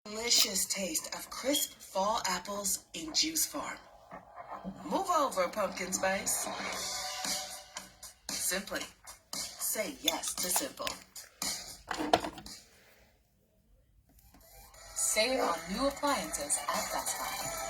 Delicious taste of crisp fall apples in juice form. Move over, pumpkin spice. Simply say yes to simple. Save on new appliances at Best Buy.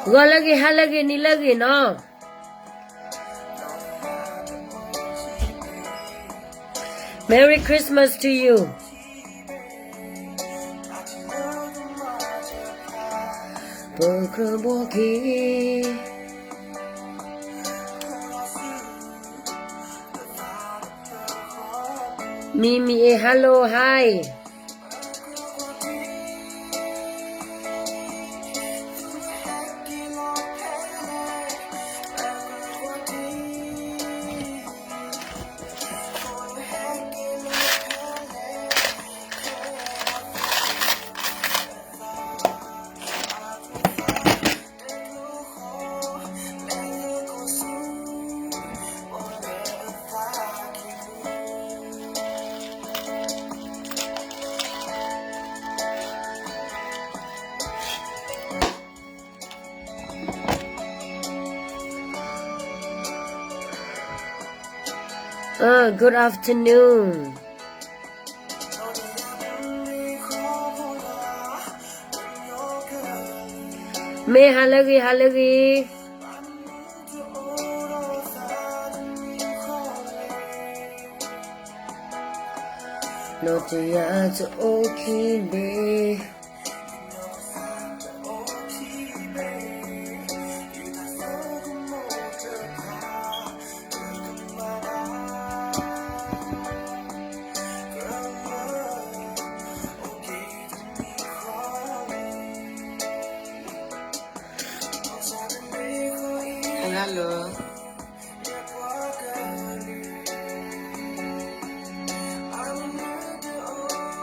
Gii lagi, ha lagi, ni lagi no. Merry Christmas to you. Mimi, hello, hi. Uh, good afternoon. မ့ၢ်ဟါလၢဂ့ၤ ဟါလၢဂ့ၤ. နီၢ်တယၢ်တအိၣ်ခံဘ့ၣ်. တၢ်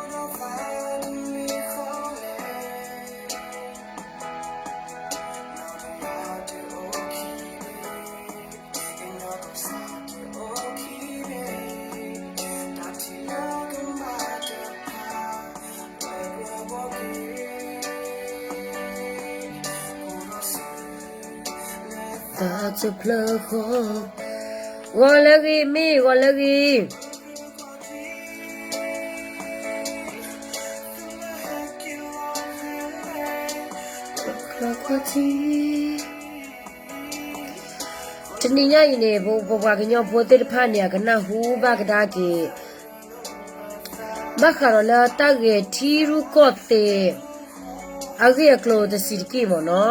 တဖျၢၣ်ဃီ, ဂီၤလၢဂ့ၤ မ့ၢ်ဂီၤလၢဂ့ၤ. တနံၤညါအံၤန့ၣ် ပပှၤကညီဖိသ့ၣ်တဖၣ်န့ၣ် အကနၢ်ဟူဘၣ်ကဒါက့ၤ ဘၣ်ဃးဒီးလၢတၢ်ဂဲၤထံရူၢ်ကီၢ်သဲး အဂ့ၢ်အကျိၤတဆံးတက့ၢ်မ့ၢ်နီၤ.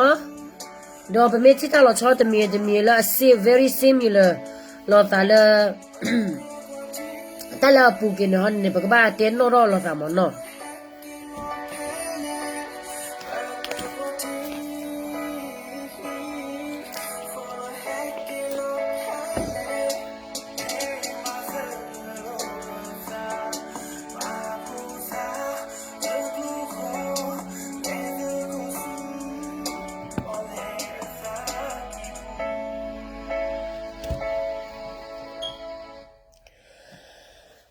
ဒီးပမ့ၢ်ထံၣ်တၢ်လီၤဆီတမံၤတမံၤလၢအစ့ very similar လိာ်သးလၢ တၢ်လၢအပူၤက့ၤန့ၣ်ဟီန့ၣ် ပကဘၣ်တဲနီၣ်ထီၣ်လိာ်သးမ့ၢ်နီၤ. အိၣ်ခ့ ဂီၤလၢဂ့ၤ ဟါလၢဂ့ၤ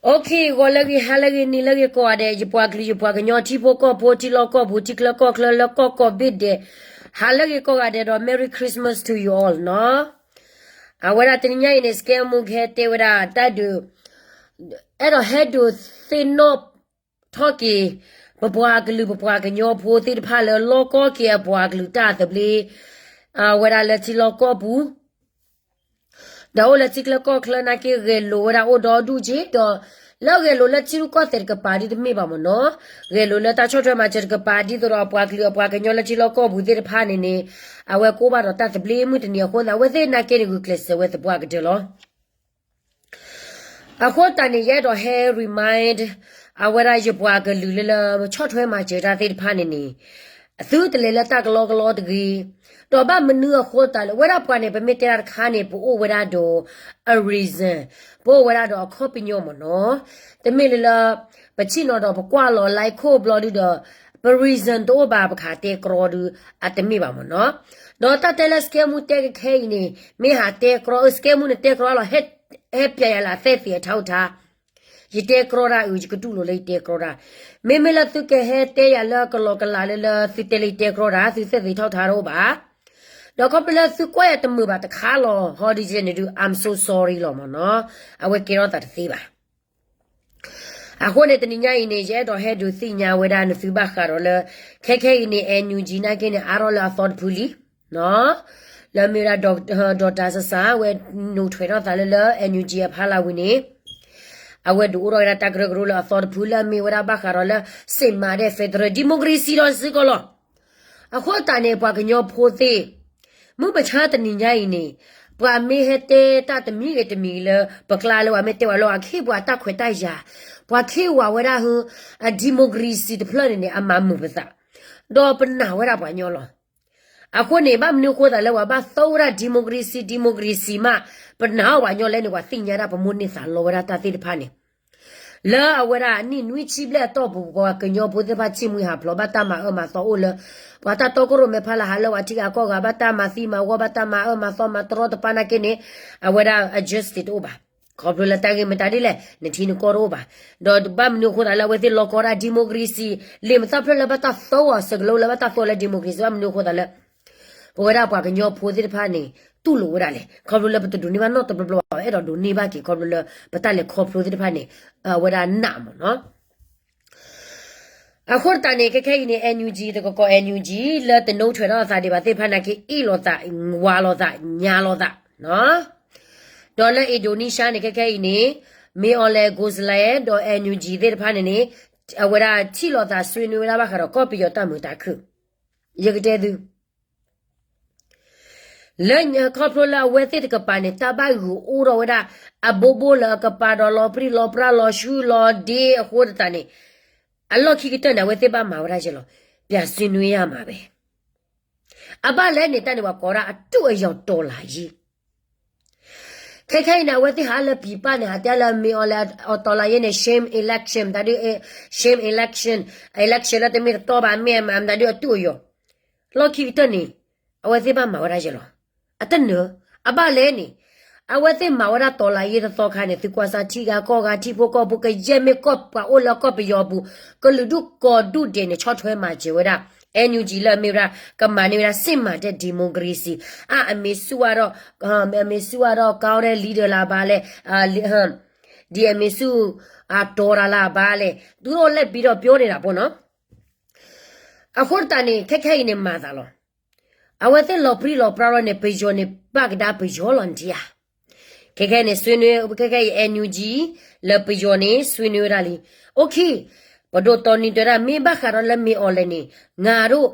နံၤလၢဂ့ၤကိးဂၤဒဲး ယပှၤကလုာ်ယပှၤကညီ ထံဖိကီၢ်ဖိ ထံလီၢ်ကီၢ်ပူၤ ထံချၢကီၢ်ချၢ လၢကီၢ်ကိးဘ့ၣ်ဒဲး ဟါလၢဂ့ၤကိးဂၤဒဲးဒီး Merry Christmas to you all နီၤ. အဝဲဒၣ်တနံၤညါအံၤန့ၣ် စကဲမူကဟဲတဲဝဲဒၣ်တၢ်ဒုး အဲၣ်ဒိးဟဲဒုးသ့ၣ်နီၣ်ထီၣ်က့ၤ ပပှၤကလုာ် ပပှၤကညီဖိသ့ၣ်တဖၣ်လၢလီၢ်ကီၢ်က့ၤအပှၤကလုာ်တၢ်သဘျ့ အဝဲဒၣ်လၢထံလီၢ်ကီၢ်ပူၤ ဒီးအိၣ်လၢထံချၢကီၢ်ချၢနာ်က့ ဂဲၤလိာ်ဝဲဒၣ်အိၣ်ဒီဒူၣ်က့ၤ ဒီးလၢအဂဲၤလိာ်လၢထံရူၢ်ကီၢ်သဲးတကပၤဒ်တမ့ၢ်ဘၣ်မ့ၢ်နီၤ, ဂဲၤလိာ်လၢတၢ်ဆီၣ်ထွဲမၤစၢၤတကပၤ ဒ်သိးဒီးအပှၤကလုာ်အပှၤကညီလၢထံလီၢ်ကီၢ်ပူၤသ့ၣ်တဖၣ်န့ၣ်န့ၣ် အဝဲကအိၣ်ဘၣ်ဒီးတၢ်သဘျ့မုၢ်တနံၤအဃိသတး အဝဲသ့ၣ်နာ်က့န့ၣ် ဂုာ်ကျဲးစၢးဝဲသပှၢ်ကတၢၢ်လီၤ. အဃိသတးန့ၣ် ယအဲၣ်ဒိးဟဲ remind အဝဲဒၣ်ယပှၤကလုာ်လၢလၢဆီၣ်ထွဲမၤစၢၤတၢ်သ့ၣ်တဖၣ်န့ၣ်န့ၣ် သုတလဲၤလၢတၢ်ကလီကလီတဂ့ၤ, ဒီးဘၣ်မနုၤအဃိသတးလၢ ဝဲဒၣ်ပှၤန့ၣ် ပမ့ၢ်တဲတၢ်တခါန့ၣ် ပအိၣ်ဝဲဒၣ်ဒီး a reason, ပအိၣ်ဝဲဒၣ်ဒီးအခီပညီမ့ၢ်နီၤ, တမ့ၢ်လၢလၢ ပဆ့ၣ်နီၤဒီးပကွၢ်လီၤ like ခိၣ်ဘျီဒုဒီး ပ reason တအိၣ်ဘၣ် ပကဟးတဲကြီဒု အတမ့ၢ်ဘၣ်မ့ၢ်နီၤ, ဒီးတၢ်တဲလၢစကဲမူတဲကခဲအံၤန့ၣ် မ့ၢ်ဟးတဲကြီ စကဲမူန့ၣ်တဲကြီလီၤ ဟဲပျဲယၤလၢအသဲသ့ၣ်အထါအိၣ်ထါ ယတဲကြီတၢ်အုး ယကတူၢ်လိာ်လၢယတဲကြီတၢ်, မ့မ့ၢ်လၢသုကဟဲတဲယၤလၢကလီကလးလၢလၢ သုတဲလၢယတဲကြီတၢ် သုသဲသ့ၣ်ထီၣ်ထါတအိၣ်ဘၣ်, ဒီးခီဖျိလၢသုကွၢ်ယၤတမုာ်ဘၣ်တခါလီၤ ဟီဒ်န့ၣ်ဒု I'm so sorry လီၤမ့ၢ်နီၤ, အဝဲကဲထီၣ်သးတသ့ဘၣ်. အဃိန့ၣ် တနံၤညါအံၤန့ၣ် ယအဲၣ်ဒိးဟဲဒုးသ့ၣ်ညါဝဲဒၣ်နသုဘၣ်ဃးဒီးလၢ ခဲခဲအံၤန့ၣ် NUG နာ်က့န့ၣ် အါထီၣ်လၢအသီတဖုလံ လၢအမ့ၢ်ဝဲဒၣ် ဒီးတၢ်စၢ်စၢ် အဝဲနိးထွဲထီၣ်သးလၢလၢ NUG အဖီလာ်ဝံၤန့ၣ် အဝဲဒုးအိၣ်ထီၣ်ဝဲဒၣ်တၢ်ကရၢကရိလၢအသီတဖုလၢအမ့ၢ်ဝဲဒၣ်ဘၣ်ဃးဒီးလၢ စ့မၤဒဲး federal democracy ဒီးစ့ၢ်ကီးလီၤ. အဃိသတးန့ၣ် ပှၤကညီဖိသ့ၣ် မုၢ်မဆါတနံၤညါအံၤန့ၣ် ပှၤမ့ၢ်ဟဲတဲတၢ်တမံၤဂ့ၤတမံၤလၢ ပကျါလၢပှၤမ့ၢ်တဲဝဲလၢ ပှၤခ့ပှၤတၢ်ခွဲးတၢ်ယာ်, ပှၤခ့ဝဲဒၣ်ဟု အ democracy တဖျၢၣ်န့ၣ်န့ၣ် အမၤမုာ်ပသး, ဒီးပနာ်ဝဲဒၣ်ပှၤကညီလီၤ. အဃိန့ၣ် ဘၣ်မနုၤအဃိသတးလၢပှၤဘၣ်သီဝဲဒၣ် democracy democracy မး, ပနာ်အီၤပှၤကညီလဲၣ်န့ၣ် ပှၤသ့ၣ်ညါဒၣ် ပမိၣ်န့ၢ်သးလီဝဲဒၣ်တၢ်သ့ၣ်တဖၣ်န့ၣ် လၢအဝဲဒၣ်နံၣ်နွံဆံဘျဲၣ်အတီၢ်ပူၤ ပှၤကညီဖိသ့ၣ်တဖၣ် ဆံမွံဟးဖျိး ဘၣ်တၢ်မၤအၢမၤသီအိၣ်လၢ ပှၤတၢ်တီခိၣ်ရိၣ်မဲဖီလာ်ဟးလၢပှၤထံဂၤကီၢ်ဂၤ ဘၣ်တၢ်မၤသံမၤဝီ ဘၣ်တၢ်မၤအၢမၤသီမၤတရီတပါနာ်က့န့ၣ် အဝဲဒၣ် အ justice တအိၣ်ဘၣ်. ခီဖျိလၢတၢ်ဂ့ၢ်မတၤဒ်လဲၣ် နထံနကီၢ်တအိၣ်ဘၣ်. ဒီးဘၣ်မနုၤအဃိသတးလၢအဝဲသ့ၣ်လီၤကီဒၣ် democracy လံာ်မသၣ်ဖျၢၣ်လၢဘၣ်တၢ်သီအီၤ စကလိလၢဘၣ်တၢ်သီလၢ democracy ဘၣ်မနုၤအဃိသတးလၢ ပဝဲဒၣ်ပှၤကညီဖိသ့ၣ်တဖၣ်န့ၣ် တူၢ်လိာ်ဝဲဒၣ်လဲၣ်. ခီဖျိလၢပတဒိးန့ၢ်ဘၣ်နီတဘျီဘျီဘၣ် အဲၣ်ဒိးဒိးန့ၢ်ဘၣ်က့ၤ ခီဖျိလၢပတၢ်လဲၤခီဖျိသ့ၣ်တဖၣ်န့ၣ် အဝဲဒၣ်နးမ့ၢ်နီၤ. အဃိသတးန့ၣ် ခဲခဲအံၤန့ၣ် NUG တကီၢ် NUG လၢတနိးထွဲထီၣ်အသးဒံးဘၣ်သ့ၣ်တဖၣ်နာ်က့ အ့ၣ်လိာ်သး ဝါလိာ်သး ညါလိာ်သး ဒီးလၢ Indonesia န့ၣ် ခဲခဲအံၤန့ၣ် မ့ၢ်အီၤလဲၤ ကိုယ်စားလှယ် ဒီး NUG သ့ၣ်တဖၣ်န့ၣ်န့ၣ် အဝဲဒၣ်ထံၣ်လိာ်သး ဆွေးနွေး ဝဲဒၣ်ဘၣ်ဃးဒီးကီၢ်ပယီၤတၢ်မုာ်တၢ်ခုၣ် ယကတဲသု လၢခီဖျိလၢအဝဲသ့ၣ်တကပၤန့ၣ် တၢ်ဘၣ်ဂုာ်အိၣ်ထီၣ်ဝဲဒၣ် အဘိဘိလၢအကပၤဒီးလီၤပြံလီၤပြါလီၤဆူလီၤဒ့အဃိသတးန့ၣ် အလီၢ်ခံကတၢၢ်န့ၣ် အဝဲသ့ၣ်ဘၣ်မၤဝဲဒၣ်ယဲလီၤ. ပျၢ်စံနွေးရမးပဲ အဘၣ်လဲၣ်န့ၣ် တၢ်န့ၣ်ပှၤကိးဒၣ်အတုအယီၤတော်လှန်ရေး ခဲခဲအံၤန့ၣ် အဝဲသ့ၣ်ဟးလၢပံၤပၢ်န့ၣ် ဟးတဲလၢမ့ၢ်အီၤလဲၤ တော်လှန်ရေးန့ၣ် sham election မတၤဒု sham election election လၢတမ့ၢ်တတီဘၣ် မ့ၢ်မတၤဒုအတုအယီၤ လီၢ်ခံကတၢၢ်န့ၣ် အဝဲသ့ၣ်ဘၣ်မၤဝဲဒၣ်ယဲလီၤ. အတနၢၤ အဘၣ်လဲၣ်န့ၣ် အဝဲသ့ၣ်မၤဝဲဒၣ်တော်လှန်ရေးတသီခါန့ၣ် သုကွၢ်စၢ်ထံဂၤကီၢ်ဂၤထံဖိကီၢ်ဖိ ကယဲၢ်မ့ၢ်ကီၢ်ပှၤအိၣ်လၢကီၢ်ပယီၤပူၤ ကလုာ်ဒူၣ်ကိးဒူၣ်ဒဲးန့ၣ် ဆီၣ်ထွဲမၤစၢၤဝဲဒၣ် NUG လၢအမ့ၢ်ဝဲဒၣ် ကမၤန့ၢ်ဝဲဒၣ် စစ်မှန်တဲ့ ဒီမိုကရေစီ အ အမ့ၢ်ဆူၣ်ဝဲဒီး အမ့ၢ်ဆူၣ်ဝဲဒီး ကောင်းတဲ့ leader လၢၤဘၣ်လဲၣ် ဒ်အမ့ၢ်ဆူၣ် အတီၤတၢ်လၢၤဘၣ်လဲၣ် သူတို့လည်းပြီးတော့ပြောနေတာပေါ့နော် အဃိသတးန့ၣ် ခဲခဲအံၤန့ၣ်မၤသးလီၤ. အဝဲသ့ၣ်လီၤပြံလီၤပြါလီၤန့ၣ် ပယီၤန့ၣ် ဘၣ်ကဒါပယီၤလီၤနထံဧါ. ခဲခဲန့ၣ် ဆွေးနွေး ခဲခဲအံၤ NUG လၢပယီၤန့ၣ် ဆွေးနွေးဝဲဒၣ်လံ. OK ပဒိၣ်တီနံၤတဲဒၣ် မ့ၢ်ဘၣ်ဃးဒီးလၢမ့ၢ်အီၤလဲၣ်န့ၣ် ငါတို့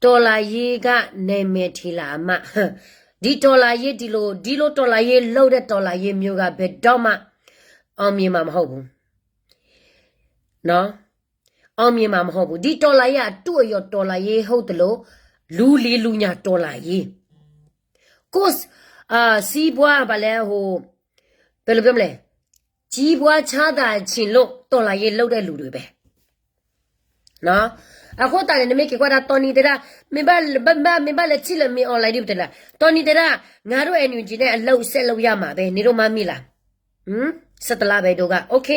တော်လှန်ရေးက နာမည်ထင်လာမှ ဒီတော်လှန်ရေး ဒီလို ဒီလိုတော်လှန်ရေးလုပ်တဲ့ တော်လှန်ရေးမျိုးက ဘယ်တော့မှ အောင်မြင်မှာမဟုတ်ဘူးနော် အောင်မြင်မှာမဟုတ်ဘူး ဒီတော်လှန်ရေးကအတုအယို တော်လှန်ရေးဟုတ်သလို လူလီလူညါတော်လှန်ရေး ကိုယ့် အာ စီးပွား ဘာလဲ ဟို ဘယ်လိုပြောမလဲ ကြီးပွားချမ်းသာချင်လို့ တော်လှန်ရေးလုပ်တဲ့လူတွေပဲ နော် အဃိသတးန့ၣ် နမ့ၢ်က့ၤကွၢ်ဒၣ်တီနံၤတဲဒၣ် မ့ၢ်ဘၣ် မ့ၢ်ဘၣ်လဲၤထံၣ်လၢမ့ၢ် online ဒ်ပတဲလၢ တီနံၤတဲဒၣ် ငါတို့ NUG နဲ့ အလုပ်ဆက်လုပ်ရမှာပဲ နေတော့မှမီးလား ဆယ့်တစ်လပဲတို့က OK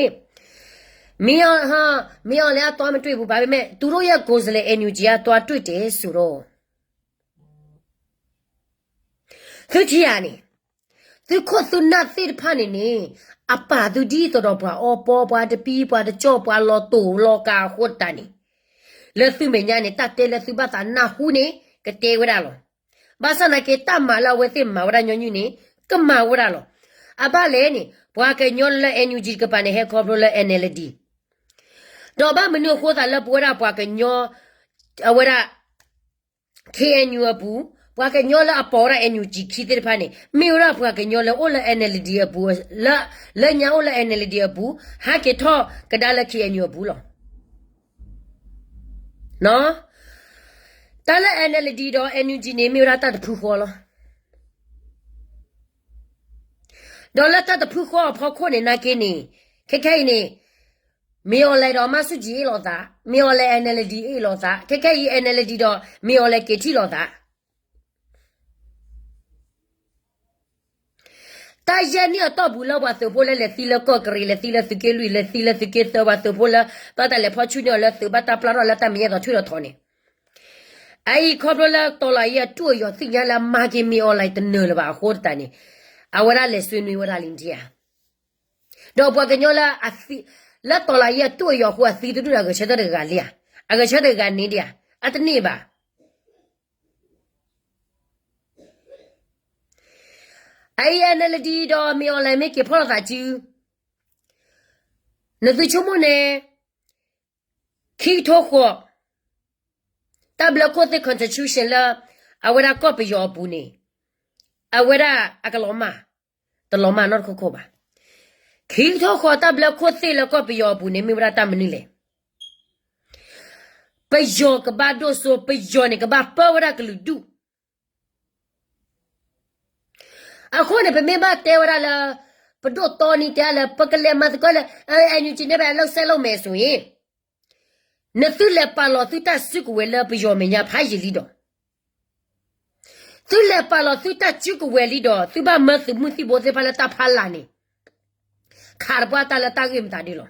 မင်းအောင်ဟာ မင်းအောင်လည်းအသွားမတွေ့ဘူး ဘာပေမဲ့ သူတို့ရဲ့ကိုယ်စားလှယ် NUG ကသွားတွေ့တယ်ဆိုတော့ သုထံၣ်ဧါန့ၣ်, သုခိၣ်သုနၢ်သ့ၣ်တဖၣ်န့ၣ်န့ၣ်, အပာ်သုဒ်သိးဒီးပှၤအီပီ ပှၤတပံ ပှၤတကၠီၣ် ပှၤလီၤတိာ်လီၤကာ်အဃိတၢ်န့ၣ်, လၢသုမဲာ်ညါန့ၣ် တၢ်တဲလၢသုဘၣ်သးနၢ်ဟူန့ၣ် ကတဲဝဲဒၣ်လီၤ. ဘၣ်ဆၣ်နာ်က့ တၢ်မၤလၢအဝဲသ့ၣ်မၤဝဲဒၣ်ညီနုၢ်န့ၣ် ကမၤဝဲဒၣ်လီၤ. အဘၣ်လဲၣ်န့ၣ် ပှၤကညီလၢ NUG တကပၤန့ၣ် ဟဲခီဖျိလၢ NLD ဒီးဘၣ်မနုၤအဃိသးလၢပဝဲဒၣ်ပှၤကညီ အဝဲဒၣ် KNU အပူၤ, ပှၤကညီလၢအပိာ်ဝဲဒၣ် NUG ခံသ့ၣ်တဖၣ်န့ၣ် မ့ၢ်ဝဲဒၣ်ပှၤကညီလၢအိၣ်လၢ NLD အပူၤ, လၢညါအိၣ်လၢ NLD အပူၤ, ဟဲက့ၤထီၣ်ကဒါလၢ KNU အပူၤလီၤ. တၢ်လၢ NLD ဒီး NUG န့ၣ် မ့ၢ်ဝဲဒၣ်တၢ်တဖုဃီလီၤ. ဒီးလၢတၢ်တဖုဃီအဖီခိၣ်န့ၣ် နာ်က့န့ၣ်, ခဲခဲအံၤန့ၣ် မ့ၢ်အီၤလဲၣ်ဒီးမၤဆူၣ်ကၠံအ့ၣ်လိာ်သး, မ့ၢ်အီၤလဲၣ် NLD အ့ၣ်လိာ်သး, ခဲခဲအံၤ NLD ဒီးမ့ၢ်အီၤလဲၣ်က့ၤထံၣ်လိာ်သး တၢ်ယဲၢ်နံၣ်အတီၢ်ပူၤလၢပှၤသုးဖိလၢလဲၤသံလၢကီၢ်ကရံၤ, လဲၤသံလၢသုးက့လွံၢ်, လဲၤသံလၢသုးက့သၢ, ပှၤသုးဖိလၢ ဘၣ်တၢ်လဲၤဖီဆူၣ်န့ၢ်အီၤလၢသုး ဘၣ်တၢ်ပျၢ်ထီၣ်လၢတၢ်မ့ၢ်ယဲၢ်သိးထွံၣ်ဒီးထီၣ်န့ၣ်, အအံၤခီဖျိလၢ တော်လှန်ရေး အတူးအယိာ်သ့ၣ်ညါလၢအမၤက့ၤမ့ၢ်အီၤလဲၣ်တနၢၤလၢၤဘၣ်အဃိတၢ်န့ၣ်, အဝဲဒၣ်လဲၤဆွေးနွေးဝဲဒၣ်လံထံဧါ. ဒီးပှၤကညီလၢ လၢ တော်လှန်ရေး အတူးအယိာ်အဃိ အသံတဒူၣ်ဒီး အဂဲၤဆၢထၢၣ်တဂၤလံဧါ, အဂဲၤဆၢထၢၣ်တဂၤန့ၣ်ဒံးဧါ, အတန့ၢ်ဘၣ်. အအံၤ NLD ဒီးမ့ၢ်အီၤလဲၣ်မ့ၢ်က့ၤဖီၣ်လိာ်သးစု, နသုဆိကမိၣ်န့ၣ်, ခံကထိဃိး, တၢ်ဘျၢခိၣ်သ့ၣ် constitution လၢ အဝဲဒၣ်ကီၢ်ပယီၤအပူၤန့ၣ်, အဝဲဒၣ်အကလီၤမၢ်, တလီၤမၢ်နီတခိခိဘၣ်. ခံကထိဃိး တၢ်ဘျၢခိၣ်သ့ၣ်လၢကီၢ်ပယီၤအပူၤန့ၣ် မ့ၢ်ဝဲဒၣ်တၢ်မနုၤလဲၣ်. ပယီၤကဘၣ်ဒိၣ်စိ, ပယီၤန့ၣ် ကဘၣ်ပၢဝဲဒၣ်ကလုာ်ဒူၣ် အဃိန့ၣ် ပမ့ၢ်ဘၣ်တဲဝဲဒၣ်လၢ ပဒိၣ်တီနံၤတဲလၢ ပကလဲၤမၤသကိးလၢ NUG န့ၣ် ဘၣ်လုပ်စဲလုပ်မယ်ဆိုရင်, နသုလဲၤပာ်လီၤသုတၢ်စုကဝဲၤလၢပယီၤမဲာ်ညါဖးယံာ်လံဒီး, သုလဲၤပာ်လီၤသုတၢ်စုကဝဲၤလံဒီး သုဘၣ်မၢသုးမုၢ်သံၣ်ဘိသ့ၣ်တဖၣ်လၢတၢ်ဖးလၢ်န့ၣ်, ခးတပှၢ်တၢ်လၢတၢ်ဂ့ၢ်မတၤဒုလီၤ.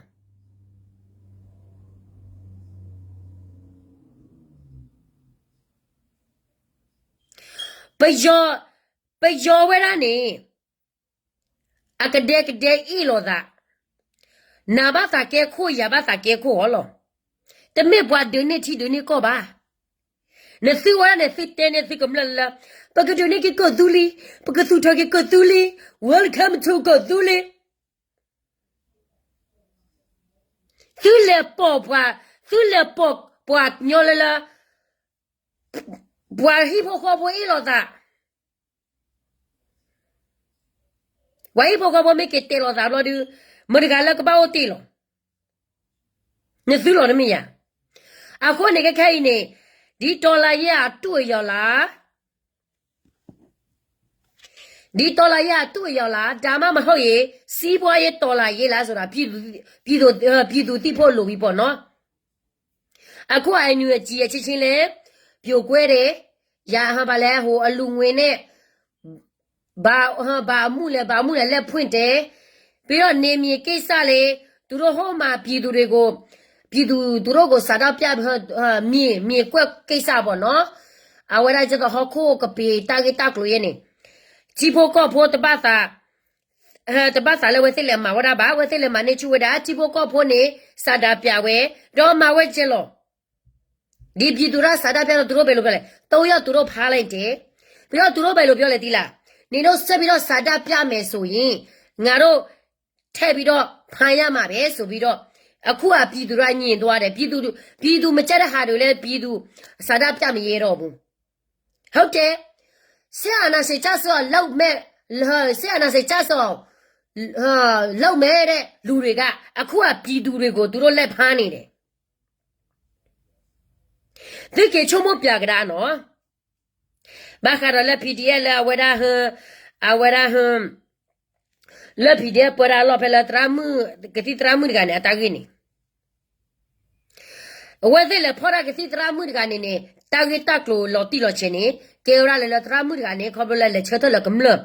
ပယီၤ, ပယီၤဝဲဒၣ်န့ၣ်, အကဒဲကဒဲအ့ၣ်လိာ်သး, နၤဘၣ်သးကဲခိၣ် ယၤဘၣ်သးကဲခိၣ်အီၤလီၤ. တမ့ၢ်ပှၤဒုးန့ၢ်ထံဒုးန့ၢ်ကီၢ်ဘၣ်. နသုဝဲဒၣ်န့ၣ် သုတဲန့ၢ်သုကမျၢၢ်လၢ, ပကဒုးန့ၢ်က့ၤကီၢ်သူလ့ၤ, ပကသူၣ်ထီၣ်က့ၤကီၢ်သူလ့ၤ, Welcome to ကီၢ်သူလ့ၤ. သုလဲၤပိာ်ပှၤ, သုလဲၤပိာ်ပှၤကညီလၢလၢ, ပှၤဟံၣ်ဖိဃီဖိအ့ၣ်လိာ်သး, ပှၤဟံၣ်ဖိဃီဖိမ့ၢ်က့ၤတဲာ်လိာ်သးဘျီဒု, မတၤတဂၤလၢကဘၣ်အိၣ်တ့ၢ်လီၤ. နသုလီၤတမ့ၢ်ယၤ. အဃိန့ၣ် ခဲခဲအံၤန့ၣ်, ဒီး တော်လှန်ရေး အတုအယောင်လား, ဒီး တော်လှန်ရေး အတုအယောင်လား, ဒါမှမဟုတ်ရင် စီးပွားရေး တော်လှန်ရေးလားဆိုတာ ပြည်သူ, ပြည်သူ, ပြည်သူသိဖို့လိုပြီပေါ့နော်. အခု NUG အချင်းချင်းလည်း ပြိုကွဲတယ်, ရဟန်းဘာလဲ ဟို အလူငွေနဲ့ ဘာ, ဘာအမှုလဲ ဘာအမှုလဲ လက်ဖွင့်တယ်. ပြီးတော့ နယ်မြေကိစ္စလေ, သူတို့ဟိုမှာ ပြည်သူတွေကို, ပြည်သူ, သူတို့ကို ဆန္ဒပြ, မြေ, မြေကွက်ကိစ္စပေါ့နော်. အဝဲဒၣ်ကျတော့ ဟီၣ်ခိၣ်ကပ့ၤ တၢ်ဂ့ၢ်တၢ်ကျိၤယဲန့ၣ်, ထံဖိကီၢ်ဖိတဘၣ်သး, တဘၣ်သးလၢအဝဲသ့ၣ်လဲၤမၤဝဲဒၣ်ဘၣ်, အဝဲသ့ၣ်လဲၤမၤန့ၢ်ဆူၣ်ဝဲဒၣ် ထံဖိကီၢ်ဖိန့ၣ် ဆန္ဒပြဝဲ, ဒီးမၤဝဲကဲလီၤ. ဒီး ပြည်သူတွေက ဆန္ဒပြတော့ သူတို့ဘယ်လိုပြောလဲ, သုံးယောက် သူတို့ဖမ်းလိုက်တယ်. ပြီးတော့ သူတို့ ဘယ်လိုပြောလဲ သိလား, နင်တို့ ဆက်ပြီးတော့ ဆန္ဒပြမယ်ဆိုရင် ငါတို့ ထပ်ပြီးတော့ ဖမ်းရမှာပဲ ဆိုပြီးတော့, အခုက ပြည်သူတွေက ငြိမ်သွားတယ်. ပြည်သူ, ပြည်သူမကြိုက်တဲ့ဟာတွေလည်း ပြည်သူ ဆန္ဒပြမရဲတော့ဘူး. ဟုတ်တယ်. စစ်အာဏာရှင်ကျဆုံးအောင် လုပ်မယ်, စစ်အာဏာရှင်ကျဆုံးအောင် လုပ်မယ်တဲ့ လူတွေက အခုက ပြည်သူတွေကို သူတို့ လက်ဖမ်းနေတယ်. သုက့ၤဆိကမိၣ်ပျးကဒါနီၤ. ဘၣ်ဃးဒီးလၢ PDF လၢအဝဲဒၣ်ဟ, အဝဲဒၣ်ဟ, လၢ PDF ပၢတၢ်လီၢ်ဖဲလၢ ကသံၣ်သရၣ်မုၣ်တဂၤန့ၣ် အတၢ်ဂ့ၢ်န့ၣ် အဝဲသ့ၣ်လဲၤဖီၣ်တၢ်ကသံၣ်သရၣ်မုၣ်တဂၤန့ၣ်န့ၣ် တၢ်ဂ့ၢ်တၢ်ကျိၤလီၤတံၢ်လီၤဆဲးန့ၣ် ကဲဝဲဒၣ်လၢ လၢသရၣ်မုၣ်တဂၤန့ၣ် ခီဖျိလၢလဲၤဆၢထၢၣ်လၢကမျၢၢ်,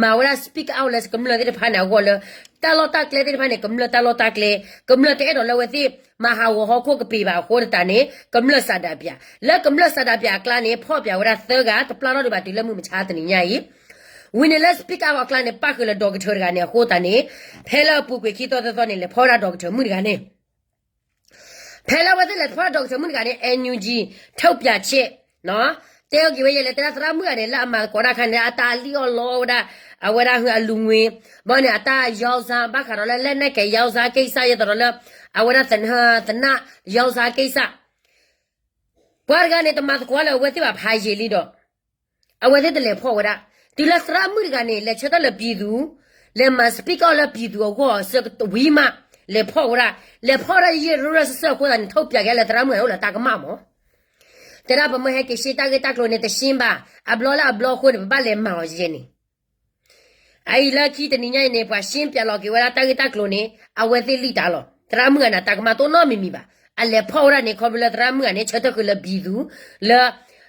မၤဝဲဒၣ် speak out လၢကမျၢၢ်သ့ၣ်တဖၣ်န့ၣ် အဂီၢ်လၢ တၢ်လီၢ်တၢ်ကျဲသ့ၣ်တဖၣ်န့ၣ် ကမျၢၢ်တၢ်လီၢ်တၢ်ကျဲ, ကမျၢၢ်တအဲၣ်ဒိးလၢအဝဲသ့ၣ် မၤဟးဂီၤဟီၣ်ခိၣ်ကပ့ၤဘၣ်အဃိသတးန့ၣ် ကမျၢၢ်ဆန္ဒပြ, လၢကမျၢၢ်ဆန္ဒပြအကျါန့ၣ် ဖီၣ်ပျးဝဲဒၣ်သၢဂၤ တပျၢ်ထီၣ်ဒံးဘၣ်တုၤလၢမုၢ်မဆါတနံၤညါအံၤ ဝံၤန့ၣ်လၢ speak up အကျါန့ၣ် ပၣ်ဃုာ်လၢ doctor တဂၤန့ၣ် အဃိသတးန့ၣ် ဖဲလၢအပူၤကွံာ်ခံသီသၢသီန့ၣ် လဲၤဖီၣ်ဝဲဒၣ် doctor မုၣ်တဂၤန့ၣ် ဖဲလၢအဝဲသ့ၣ်လဲၤဖီၣ် doctor မုၣ်တဂၤန့ၣ် NUG ထုတ်ပြန်ချက် တဲအီၤက့ၤဝဲ ယလဲၤတဲဒၣ်သရၣ်မုၣ်တဂၤန့ၣ် လၢအမၤသကိးတၢ်အခါန့ၣ် အတၢ်အလံၣ်အီၣ်လီအီၣ်ဝဲဒၣ် အဝဲဒၣ်ဟုအလူၤငွေ ဘၣ်န့ၣ် အတၢ် ရောင်းစား ဘၣ်ဃးဒီးလၢ လက်နက်ကိုင်ရောင်းစားကိစ္စ ယသးဒီးလၢ အဝဲဒၣ် သေနတ် သေနတ် ရောင်းစားကိစ္စ ပှၤတဂၤန့ၣ် တမၤသကိးလၢအဝဲသ့ၣ်ဘၣ်ဖးယံာ်လံဒီး အဝဲသ့ၣ်တလဲၤဖီၣ်ဝဲဒၣ် တုၤလၢသရၣ်မုၣ်တဂၤန့ၣ် လဲၤဆၢထၢၣ်လၢ ပြည်သူ လဲၤမၤ speak up လၢ ပြည်သူ အဂီၢ် ဝံၤမး လဲၤဖီၣ်ဝဲဒၣ် လဲၤဖီၣ်ဝဲဒၣ်ယဲၢ်ရၢၢ်စၢၢ်အဃိသတးန့ၣ် ထုတ်ပြန် ကဲလၢသရၣ်မုၣ်အိၣ်လၢတၢ်ကမၣ်မး တဲဒၣ်ပမ့ၢ်ဟဲက့ၤရှင်းတၢ်ဂ့ၢ်တၢ်ကျိၤန့ၣ် တရှင်းဘၣ် အဘျီလၢအဘျီအဃိန့ၣ် ပဘၣ်လဲၤမၤအီၤယဲန့ၣ် အအံၤလၢခံတနံၤညါအံၤန့ၣ် ပှၤရှင်းပြလီၤက့ၤဝဲဒၣ်တၢ်ဂ့ၢ်တၢ်ကျိၤန့ၣ် အဝဲသ့ၣ်လံၣ်တၢ်လီၤ. သရၣ်မုၣ်ဂၤန့ၣ် တၢ်ကမၣ်တအိၣ်နီတမံၤမံၤဘၣ်. အလဲၤဖီၣ်ဝဲဒၣ်န့ၣ် ခီဖျိလၢသရၣ်မုၣ်ဂၤန့ၣ် ဆၢထၢၣ်ဃုာ်လၢ ပြည်သူ လၢ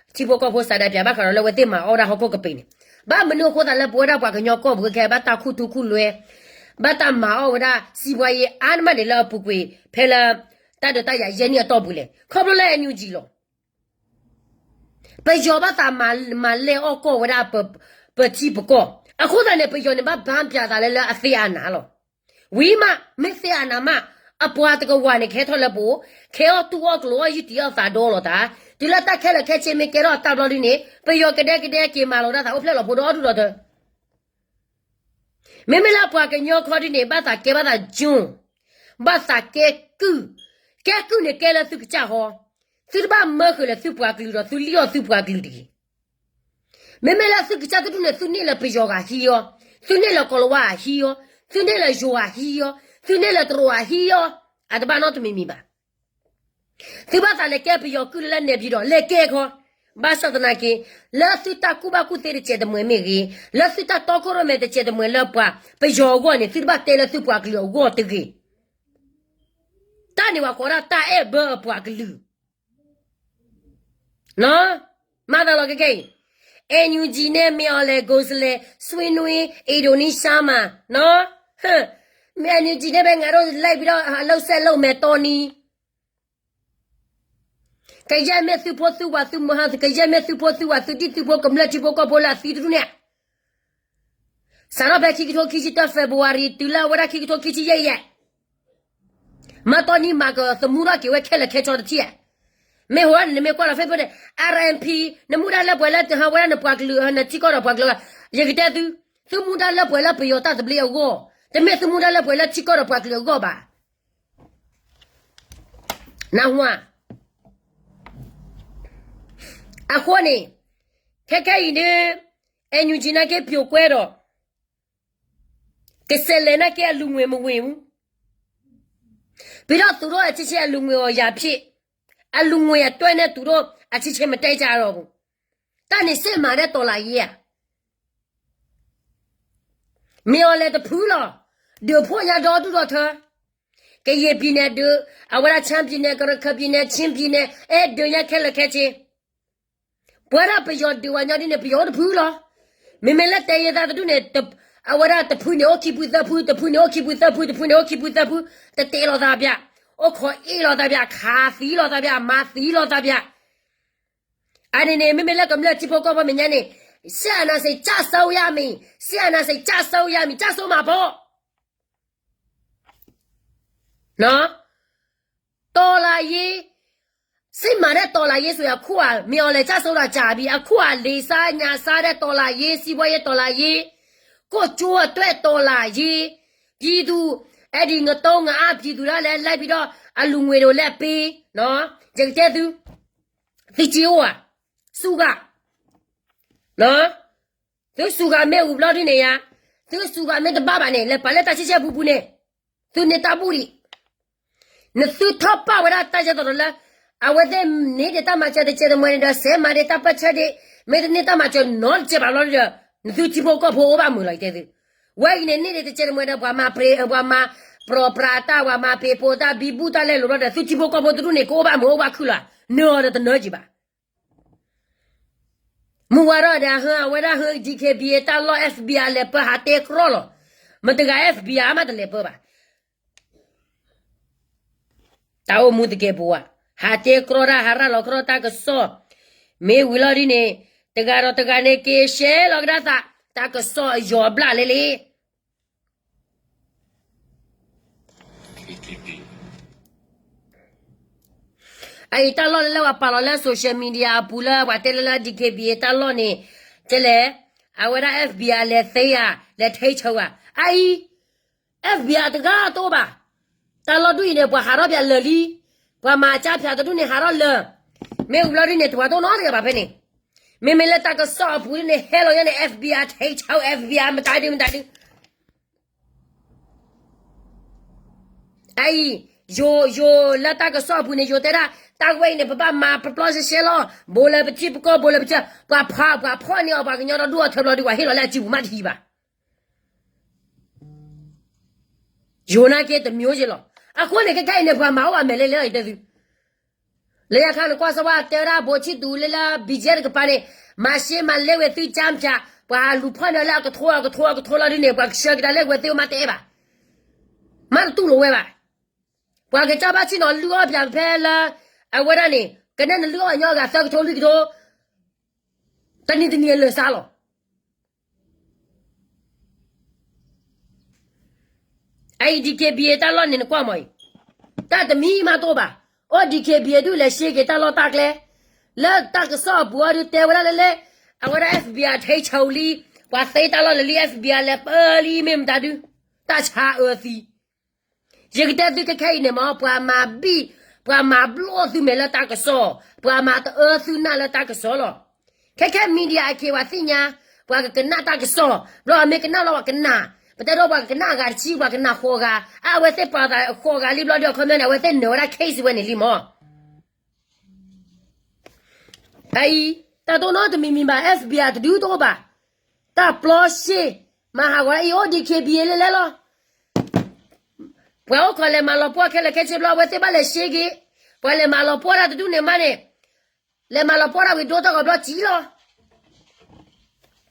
ထံဖိကီၢ်ဖိ ဆန္ဒပြ ဘၣ်ဃးဒီးလၢအဝဲသ့ၣ်မၤအီၣ်ဝဲဒၣ်ဟီၣ်ခိၣ်ကပ့ၤန့ၣ် ဘၣ်မနုၤအဃိသတးလၢပဝဲဒၣ်ပှၤကညီကီၢ်ပူၤခဲအံၤ ဘၣ်တၢ်ခူၣ်ထူခူၣ်လွဲ ဘၣ်တၢ်မၤအီၣ်ဝဲဒၣ် စီးပွားရေး အါန့ၢ်မးန့ၣ်လၢအပူၤကွံာ် ဖဲလၢ တၢ်ဒုးတၢ်ယၤယဲၢ်နံၣ်အတီၢ်ပူၤလဲၣ်. ခီဖျိလၢ NUG လီၤ. ပယီၤဘၣ်သးမၤလဲၢ်အီၣ်ကီၢ်ဝဲဒၣ် ပထံပကီၢ်. အဃိသတးန့ၣ် ပယီၤန့ၣ် ဘၣ်ဘါပၠးသးလၢလၢအသ့အနးလီၤ. ဝံၤမး မ့ၢ်သ့အနးမး အပှၤတကဝၤန့ၣ် ကဟဲထီၣ်လၢပအိၣ် ကဟဲအီၣ်တူၢ်အီၣ်ကျိၤအီၣ်ယုၢ်တံၢ်အီၣ်သးဒီလီၤတၢ်. တုၤလၢတၢ်ခဲလၢာ်ခဲဆ့မ့ၢ်ကဲထီၣ်အတၢ်ဘျီဒ်န့ၣ် ပယီၤကဒဲကဒဲက့ၤမၤလီၤဒၣ်သးအိၣ်ဖျဲၣ်လီၤဖိဒီဒူၣ်ဒီထၢ မ့မ့ၢ်လၢပှၤကညီခီဒ်န့ၣ် ဘၣ်သးကဲဘၣ်သးကၠိ ဘၣ်သးကဲကုၢ်, ကဲကုၢ်န့ၣ်ကဲလၢသုကစၢ်ဟီ, သုတဘၣ်မၢဃုာ်လၢၤသုပှၤကလုာ်ဒီးသုလံၣ်အီၣ်သုပှၤကလုာ်တဂ့ၤ. မ့မ့ၢ်လၢသုကစၢ်တဒူၣ်န့ၣ် သုန့ၢ်လၢပယီၤဂၤဟံးအီၤ, သုန့ၢ်လၢကီၤလၤဝါဂၤဟံးအီၤ, သုန့ၢ်လၢယိၤဂၤဟံးအီၤ, သုန့ၢ်လၢတရူးဂၤဟံးအီၤ, အတဘၣ်နီတမံၤမံၤဘၣ်. သုဘၣ်သးလဲၤကဲပယီၤကုၢ်လၢလဲၣ်န့ၣ်ဒီး လဲၤကဲခီ, ဘၣ်ဆၣ်သနာ်က့ လၢသုတၢ်ကူၣ်ဘၣ်ကူၣ်သ့တစဲးတမှဲၤမ့ၢ်ဂ့ၤ, လၢသုတၢ်တီခိၣ်ရိၣ်မဲတစဲးတမှဲၤလၢပှၤပယီၤအဂီၢ်န့ၣ် သုတဘၣ်တဲလၢသုပှၤကလုာ်အဂီၢ်တဂ့ၤ. တၢ်န့ၣ်ပှၤကိးဒၣ်တၢ်အဲၣ်ဘၢအပှၤကလုာ် မၤသးလီၤကဲကဲအံၤ, NUG န့ၣ် မ့ၢ်အီၤလဲၤ ကိုယ်စားလှယ် ဆွေးနွေး အင်ဒိုနီးရှားမှာ, မ့ၢ် NUG န့ၣ် ဖဲငါတို့လိုက်ပြီးတော့ အလုပ်ဆက်လုပ်မယ် တော်နည်း ကယဲၢ်မ့ၢ်သုဖိသုဝၤသုမဟါ ကယဲၢ်မ့ၢ်သုဖိသုဝၤသုဒံၣ်သုဖိကမျၢၢ်ထံဖိကီၢ်ဖိလၢအသံတဒူၣ်န့ၣ် စးထီၣ်ဖဲခံကထိခံဆံတၢ February တုၤလၢအဝဲဒၣ်ခံကထိခံဆံယဲၢ်ယဲၢ် မၤတီနံၤမၤကသမူထီၣ်က့ၤဝဲခဲလၢာ်ခဲဆ့တထံၣ်ဧါ. မ့ၢ်ဟိန့ၣ် နမ့ၢ်ကွၢ်လီၤ Facebook န့ၣ် RMP နမူဒါလၢပှဲၤလၢတဟါဝဲဒၣ်နပှၤကလုာ် နထံကီၢ်ဒီးပှၤကလုာ်, ယကတဲသု, သုမူဒါလၢပှဲၤလၢပယီၤတၢ်သဘျ့အဂီၢ်, တမ့ၢ်သုမူဒါလၢပှဲၤလၢထံကီၢ်ဒီးပှၤကလုာ်အဂီၢ်ဘၣ်. နၢ်ဟူဧါ. အဃိန့ၣ်, ခဲခဲအံၤဒ် NUG နာ်က့ ပြိုကွဲဒီး ကစဲးလဲၤနာ်က့ အလူၤငွေမဝ့ၢ်ဘူး, ပြီးတော့ သူတို့အချင်းချင်း အလူၤငွေအရာဖြစ်, အလူၤငွေအတွက်နဲ့ သူတို့အချင်းချင်း မတည့်ကြတော့ဘူး. တၢ်န့ၣ် စစ်မှန်တဲ့ တော်လှန်ရေးဧါ. မ့ၢ်အီၤလဲၤတဖုလီၤ, ဒုးဖိညါဒီဒူၣ်ဒီထၢ, ကရင်ပြည်နယ်ဒုး, အဝဲဒၣ် ရှမ်းပြည်နယ်, ကရင်ပြည်နယ်, ချင်းပြည်နယ်, အဲ ဒုးညါခဲလၢာ်ခဲဆ့ ပဝဲဒၣ်ပယီၤဒုးဝဲညီဒ်န့ၣ် ပယီၤအိၣ်တဖုလီၤ. မ့မ့ၢ်လၢတဲယဲသးတဒူၣ်န့ၣ်, အဝဲဒၣ်တဖုန့ၣ်အိၣ်ခံဖုသၢဖု, တဖုန့ၣ်အိၣ်ခံဖုသၢဖု, တဖုန့ၣ်အိၣ်ခံဖုသၢဖု, တတဲလိာ်သးပၠး, အိၣ်ခိးအ့ၣ်လိာ်သးပၠး, ခးသံလိာ်သးပၠး, မၤသံလိာ်သးပၠး. အန့ၣ်န့ၣ် မ့မ့ၢ်လၢကမျၢၢ်ထံဖိကီၢ်ဖိမဲာ်ညါန့ၣ်, စစ်အာဏာရှင်ကျဆုံးရမည်, စစ်အာဏာရှင်ကျဆုံးရမည်, ကျဆုံးမှာပေါ့. တော်လှန်ရေး, စစ်မှန်တဲ့ တော်လှန်ရေးဆိုရင် အခုက မင်းအောင်လှိုင် ကျဆုံးတာ ကြာပြီ. အခုက လိမ်စား ညၣ်စားတဲ့ တော်လှန်ရေး, စီးပွားရေး တော်လှန်ရေး, ကိုယ့်ကျိုးအတွက် တော်လှန်ရေး, ပြည်သူ, အဲ့ဒီ ငတုံးငအါ ပြည်သူတွေကလည်း လိုက်ပြီးတော့ အလှူငွေတွေကိုလည်းပေး, နော်, ယကတဲသု, သုစ့အိၣ်ဧါ, စူးကါ, နော်, သုစူးကါမ့ၢ်ဝံၤဘျီဒ်န့ၣ်ယါ, သုစူးကါမ့ၢ်တဘၣ်ဘၣ်န့ၣ် လဲၤပာ်လၢတၢ်ဆံဆဲၣ်ပူပူန့ၣ်, သုန့ၢ်တၢ်ဘူၣ်ဒံး, နသုထီၣ်ပာ်ဝဲဒၣ်တၢ်ယဲသိးဒီးလၢ အဝဲသ့ၣ်န့ၢ်ဒံးတၢ်မၤစၢၤတကဲးတမှဲၤန့ၣ်ဒီး စဲးမၤဒံးတၢ်ပၢၢ်ဆၢဒံး, မ့ၢ်တန့ၢ်တၢ်မၤစၢၤနီတကဲးဘၣ်ဘျီဒီး နသုထံဖိကီၢ်ဖိအိၣ်ဘၣ်မုာ်လီၤ ယတဲသု, ဝဲအံၤန့ၣ် န့ၢ်ဒံးတကဲးတမှဲၤဒီး ပှၤမၤပြဲ, ပှၤမၤပြိးပြးတၢ်, ပှၤမၤပ့ၤပိာ်တၢ်, ဘံဘူၣ်တၢ်လဲလိာ်ဘျီဒီး သုထံဖိကီၢ်ဖိတဒူၣ်န့ၣ် ကအိၣ်ဘၣ်မုာ်အိၣ်ဘၣ်ခုၣ်လီၤ, နအီၤဒီးတနၢၤကံဘၣ်. မုၢ်ဝါထီၣ်ဒီး ဟၢအဝဲဒၣ်ဟၢ DKBA တၢ်လီၢ် FBI လဲၤပၢဟးတဲကြီလီၤ. မတၤဂၤ FBI မးတလဲၤပၢဘၣ်. တၢ်အိၣ်မူသကဲးပဝး, ဟးတဲကြီတၢ် ဟးရၣ်လီၤကြီတၢ်ကစီၣ်, မ့ၢ်ဝံၤလီၤဒ်န့ၣ်, တဂၤဒီးတဂၤန့ၣ် က့ၤရှဲလီၤကဒါသး, တၢ်ကစီၣ်အယီၤဘျၣ်လဲၣ်လံ. အအံၤတၢ်လီၢ်လၢလၢပှၤပာ်လီၤလၢ social media အပူၤလၢပှၤတဲလၢလၢ D K B A တၢ်လီၢ်န့ၣ်, ကဲလဲၣ်, အဝဲဒၣ် FBI လဲၤသ့ဧါ, လဲၤထိန်းချုပ်ဧါ, အအံၤ FBI တဂၤတအိၣ်ဘၣ်. တၢ်လီၢ်ဒူၣ်အံၤန့ၣ် ပှၤဟးထီၣ်ပၠးလၢာ်လံ, ပှၤမၤအကၠါဖၠးတဒူၣ်န့ၣ်ဟးထီၣ်လၢာ်, မ့ၢ်ဝံၤလီၤဒ်န့ၣ် တပှၤတအိၣ်နီတဂၤဘၣ်ဖဲန့ၣ်, မ့မ့ၢ်လၢတၢ်ကစီၣ်အပူၤဒ်န့ၣ် ဟဲလီၤညါန့ၣ် FBI ထိန်းချုပ် FBI မတၤဒုမတၤဒု အအံၤ, ယိၤလၢတၢ်ကစီၣ်အပူၤန့ၣ် ယိၤတဲဒၣ် တၢ်ဝဲအံၤန့ၣ် ပဘၣ်မၤပျီရှဲရှဲလီၤ, ဘိးလၢပထံပကီၢ် ဘိးလၢပထံ, ပှၤဖး ပှၤဖီၣ်န့ၢ်အီၤ ပှၤကညီဒီဒူၣ်အီၤ ထၢဘျီဒုး ပှၤဟ့ၣ်လီၤလၢအစုပူၤမးတဟံးဘၣ်. ယိၤနာ်က့တမျိုးယ့လီၤ. အဃိန့ၣ် ခဲခဲအံၤန့ၣ် ပှၤမၤအိၣ်ဘၣ်မဲာ်လဲၣ်လဲၣ်လီၤ ယတဲသု လၢယခါန့ၣ် ကွၢ်စၢ်ဝါတဲဝဲဒၣ် ဘိးဆံၣ်သူးလၢလၢ ဘံၣ်ကဲတကပၤန့ၣ်, မၤရှဲမၤလဲဝဲသုကၠါဖၠး, ပှၤလူၤဖီၣ်န့ၢ်လၢအကထိအကထိအကထိလီၤဒ်န့ၣ် ပှၤကဆှၢကဒါလၢဝဲသ့ၣ်အိၣ်မးတအဲၣ်ဘၣ်, မးတတူၢ်လိာ်ဝဲဘၣ်. ပှၤကစၢ်ဘၣ်ဆ့ၣ်နီၤလုၢ်အီၣ်ပၠးဖဲလၢ အဝဲဒၣ်န့ၣ် ကနဲနလုၢ်အီၣ်ညီအဂၤသၢကထိလွံၢ်ကထိ, တနံၤတနံၤအလၢာ်စါလီၤ. အအံၤ DKBA တၢ်လီၢ်န့ၣ်နကွၢ်မးအံၤ, တၢ်တမံၤမးတအိၣ်ဘၣ်. အိၣ် DKBA ဒုးလဲၤရှဲက့ၤတၢ်လီၢ်တၢ်ကျဲ, လၢတၢ်ကစီၣ်အပူၤအီၤဒုးတဲဝဲဒၣ်လၢလၢ, အဝဲဒၣ် FBI ထိန်းချုပ်လံ, ပှၤသ့တၢ်လီၢ်လၢလံ FBI လဲၤပၢလံမ့ၢ်မတၤဒုး, တၢ်ဆါအၢသံ ယကတဲသုခဲခဲအံၤန့ၣ်မ့ၢ် ပှၤမၤဘံၣ်, ပှၤမၤဘျီသုမဲာ်လၢတၢ်ကစီၣ်, ပှၤမၤတအၢသုနၢ်လၢတၢ်ကစီၣ်လီၤ. ခဲခဲ media အခ့ပှၤသ့ၣ်ညါ, ပှၤကကနၣ်တၢ်ကစီၣ်, ဘျီအမ့ၢ်ကနၣ်လီၤပှၤကနၣ်, ပတဲဒိပှၤကကနၣ်အဂၤတဆံ ပှၤကနၣ်ဃိးဂၤ, အဝဲသ့ၣ်ပာ်သးဃိးဂၤလံဘျီဒီးအခီပညီန့ၣ် အဝဲသ့ၣ်နၢၤဝဲဒၣ် case ဝဲန့ၣ်လံမ့ၢ် အအံၤ, တၢ်တအိၣ်နီတမံၤမံၤဘၣ် FBI တဒုတအိၣ်ဘၣ်, တၢ်ပျီရှဲ, မၤဟးဂီၤအံၤအိၣ် DKBA လဲၤလဲၤလီၤ. ပှၤအိၣ်ခိးလဲၤမၤလီၤပှီၢ်ခဲလၢာ်ခဲဆ့ဘျီ အဝဲသ့ၣ်ဘၣ်လဲၤရှဲက့ၤ, ပှၤလဲၤမၤလီၤပှီၢ်တၢ်တဒူၣ်န့ၣ်မးန့ၣ်, လဲၤမၤလီၤပှီၢ်တၢ်ဝံၤဒိတၢ်ဂီၤဘျီစံလီၤ.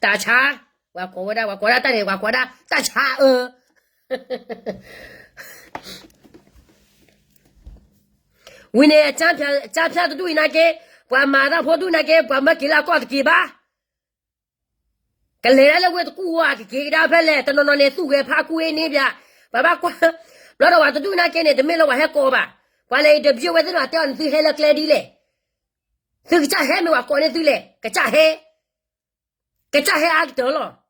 တၢ်ဆါ, ပှၤကိးဝဲဒၣ် ပှၤကိးဒၣ်တၢ်န့ၣ် ပှၤကိးဒၣ်တၢ်ဆါအၢ ဝံၤန့ၣ် ကၠါဖၠးတဒူၣ်အံၤနာ်က့, ပှၤမၤတၢ်ဖိဒူၣ်နာ်က့ ပှၤမၢက့ၤလၢအကီၢ်တက့ၤဘၣ်. ကလဲၤဒၣ်လၢဝ့ၢ်တကူၣ်ဝါ ကက့ၤကဒါဖဲလဲၣ် တနီၤနီၤန့ၣ် သူၣ်ဂဲၤဖးကူဝ့ၢ်န့ၣ်ဘၣ်, ပှၤဘၣ်ကွၢ်, ဘျီဒီးပှၤတဒူၣ်နာ်က့န့ၣ် တမ့ၢ်လၢပှၤဟဲကိးဘၣ်, ပှၤလဲၤ interview ဝဲသ့ၣ်န့ၣ် တဲအီၤန့ၣ် သုဟဲလၢကျဲဒ်လဲၣ်, သုကစၢ်ဟဲမ့ၢ်ပှၤကိးန့ၢ်သုလဲၣ် ကစၢ်ဟဲ, ကစၢ်ဟဲအါကတၢၢ်လီၤ.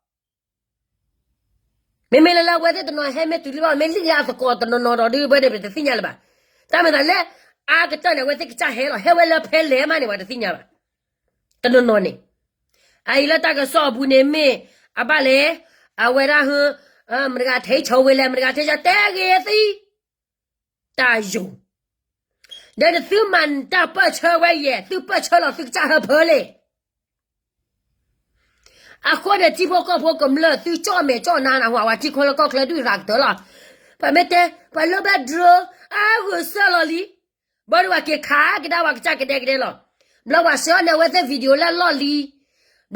မ့မ့ၢ်လၢလၢအဝဲသ့ၣ်တနီၤဟဲမ့ၢ်တုၤလံဘၣ် မ့ၢ်လံၣ်လၢအသကိးတနီၤနီၤဒီးဒုးဝဲန့ၣ် ပတသ့ၣ်ညါလၢၤဘၣ်, တၢ်မ့ၢ်သးလၢ အါကတၢၢ်န့ၣ် အဝဲသ့ၣ်ကစၢ်ဟဲလီၤ ဟဲဝဲလၢဖဲလဲၣ်မးန့ၣ် ပှၤတသ့ၣ်ညါဘၣ်, တနီၤနီၤန့ၣ်, အအံၤလၢတၢ်ကစီၣ်အပူၤန့ၣ်မ့ၢ်, အဘၣ်လဲၣ်, အဝဲဒၣ်, မတၤဂၤထိန်းချုပ်ဝဲလဲၣ် မတၤဂၤထိန်းချုပ် တဲဂ့ၤသံ တၢ်ယိာ်, ဒီးနသုမၤတၢ်ပၢၢ်ဆၢဝဲယဲၢ် သုပၢၢ်ဆၢလီၤသုကစၢ်ဟၢဖၢလဲၣ်, အဃိန့ၣ်ထံဖိကီၢ်ဖိကမျၢၢ် သုကၠီၣ်မဲာ်ကၠီၣ်နါနၢ်ဟူ ပှၤထံကီၢ်လၢကီၢ်ချၢဒုးရၤကတၢၢ်လီၤ, ပှၤမ့ၢ်တဲ, ပှၤလၢဘၣ်ဒြိ, အါဂုာ်စၢ်လီၤလံ ဘၣ်ဒီးပှၤက့ၤခးကဒါပှၤကစၢ်ကဒဲကဒဲလီၤ, ဘျီပှၤဆှၢန့ၢ်အဝဲသ့ၣ် video လၢလီၢ်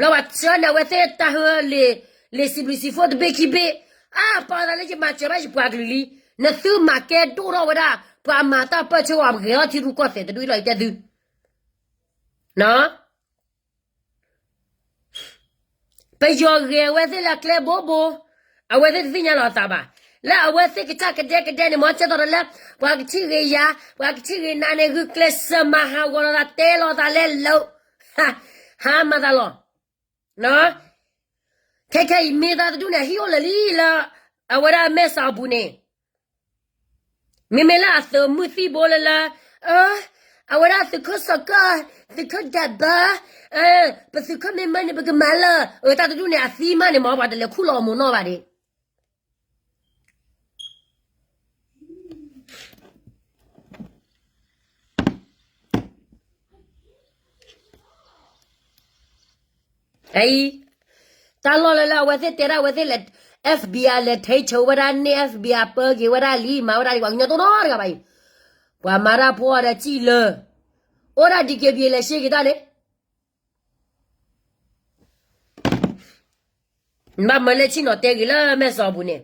လံ, ဘျီပှၤဆှၢန့ၢ်အဝဲသ့ၣ်တၢ်ဟၢ, လံာ်စံးဘျုးစံးဖှိၣ်တဘ့ၣ်ခံဘ့ၣ်, အါပာ်သးလၢယမၤစၢၤဘၣ်ယပှၤကလုာ်လံ, နသုမၤကဲဒိၣ်ထီၣ်ဝဲဒၣ်, ပှၤမၤတၢ်ပၢၢ်ဆၢဝဲပဂဲၤထီၣ်ထံရူၢ်ကီၢ်သဲးတဒူၣ်လီၤ ယတဲသု ပယီၤဂဲၤအဝဲသ့ၣ်လၢကျဲဘိဘိ, အဝဲသ့ၣ်တသ့ၣ်ညါလီၤအသးဘၣ်, လၢအဝဲသ့ၣ်ကစၢ်ကဒဲကဒဲန့ၣ် မ်ကဲသိးဒီးလၢ, ပှၤကထံၣ်ဂ့ၤယၤ, ပှၤကထံၣ်ဂ့ၤနၤန့ၣ် ဂုာ်ကျဲးစၢးမၤဟးဂီၤလိာ်သးတဲလိာ်သးလဲၤလၢ, ဟါမၤသးလီၤ, ခဲခဲအံၤမ့ၢ်သးတဒူၣ်န့ၣ် အဟံၣ်အိၣ်လၢာ်လံလၢ, အဝဲဒၣ်မဲၢ်စီၤအပူၤန့ၣ် မ့မ့ၢ်လၢအသုးမုၢ်သံၣ်ဘိလၢလၢ, အဝဲဒၣ်သုးခိၣ်စီၤကၢၣ်, သုးခိၣ်ဒၢဘၢ, ပသုးခိၣ်မ့ၢ်မၢန့ၣ် ပကမၤလၢ, အတၢ်တဒူၣ်န့ၣ် အသံမးန့ၣ် မ်ပှၤတလဲၤခူၣ်လီၤအမိၢ်နီၢ်ဘၣ်ဒ့ၣ် အံၤ, တၢ်လီၢ်လၢလၢအဝဲသ့ၣ်တဲဒၣ်အဝဲသ့ၣ်လဲၤ, FBI လဲၤထိန်းချုပ်ဝဲဒၣ်န့ၣ် FBI ပၢက့ၤဝဲဒၣ်လံ မၤဝဲဒၣ်လံ ပှၤကညီတအိၣ်နီတဂၤဘၣ်အံၤ, ပှၤမၤတၢ်ဖိအီၤဒီးစံၣ်လၢ, အိၣ်ဒၣ် DKBA လဲၤရှဲက့ၤတၢ်န့ၣ် ဘၣ်မၤလၢဆ့ၣ်နီၤတဲဂ့ၤလၢမဲၢ်စီၤပူၤန့ၣ်,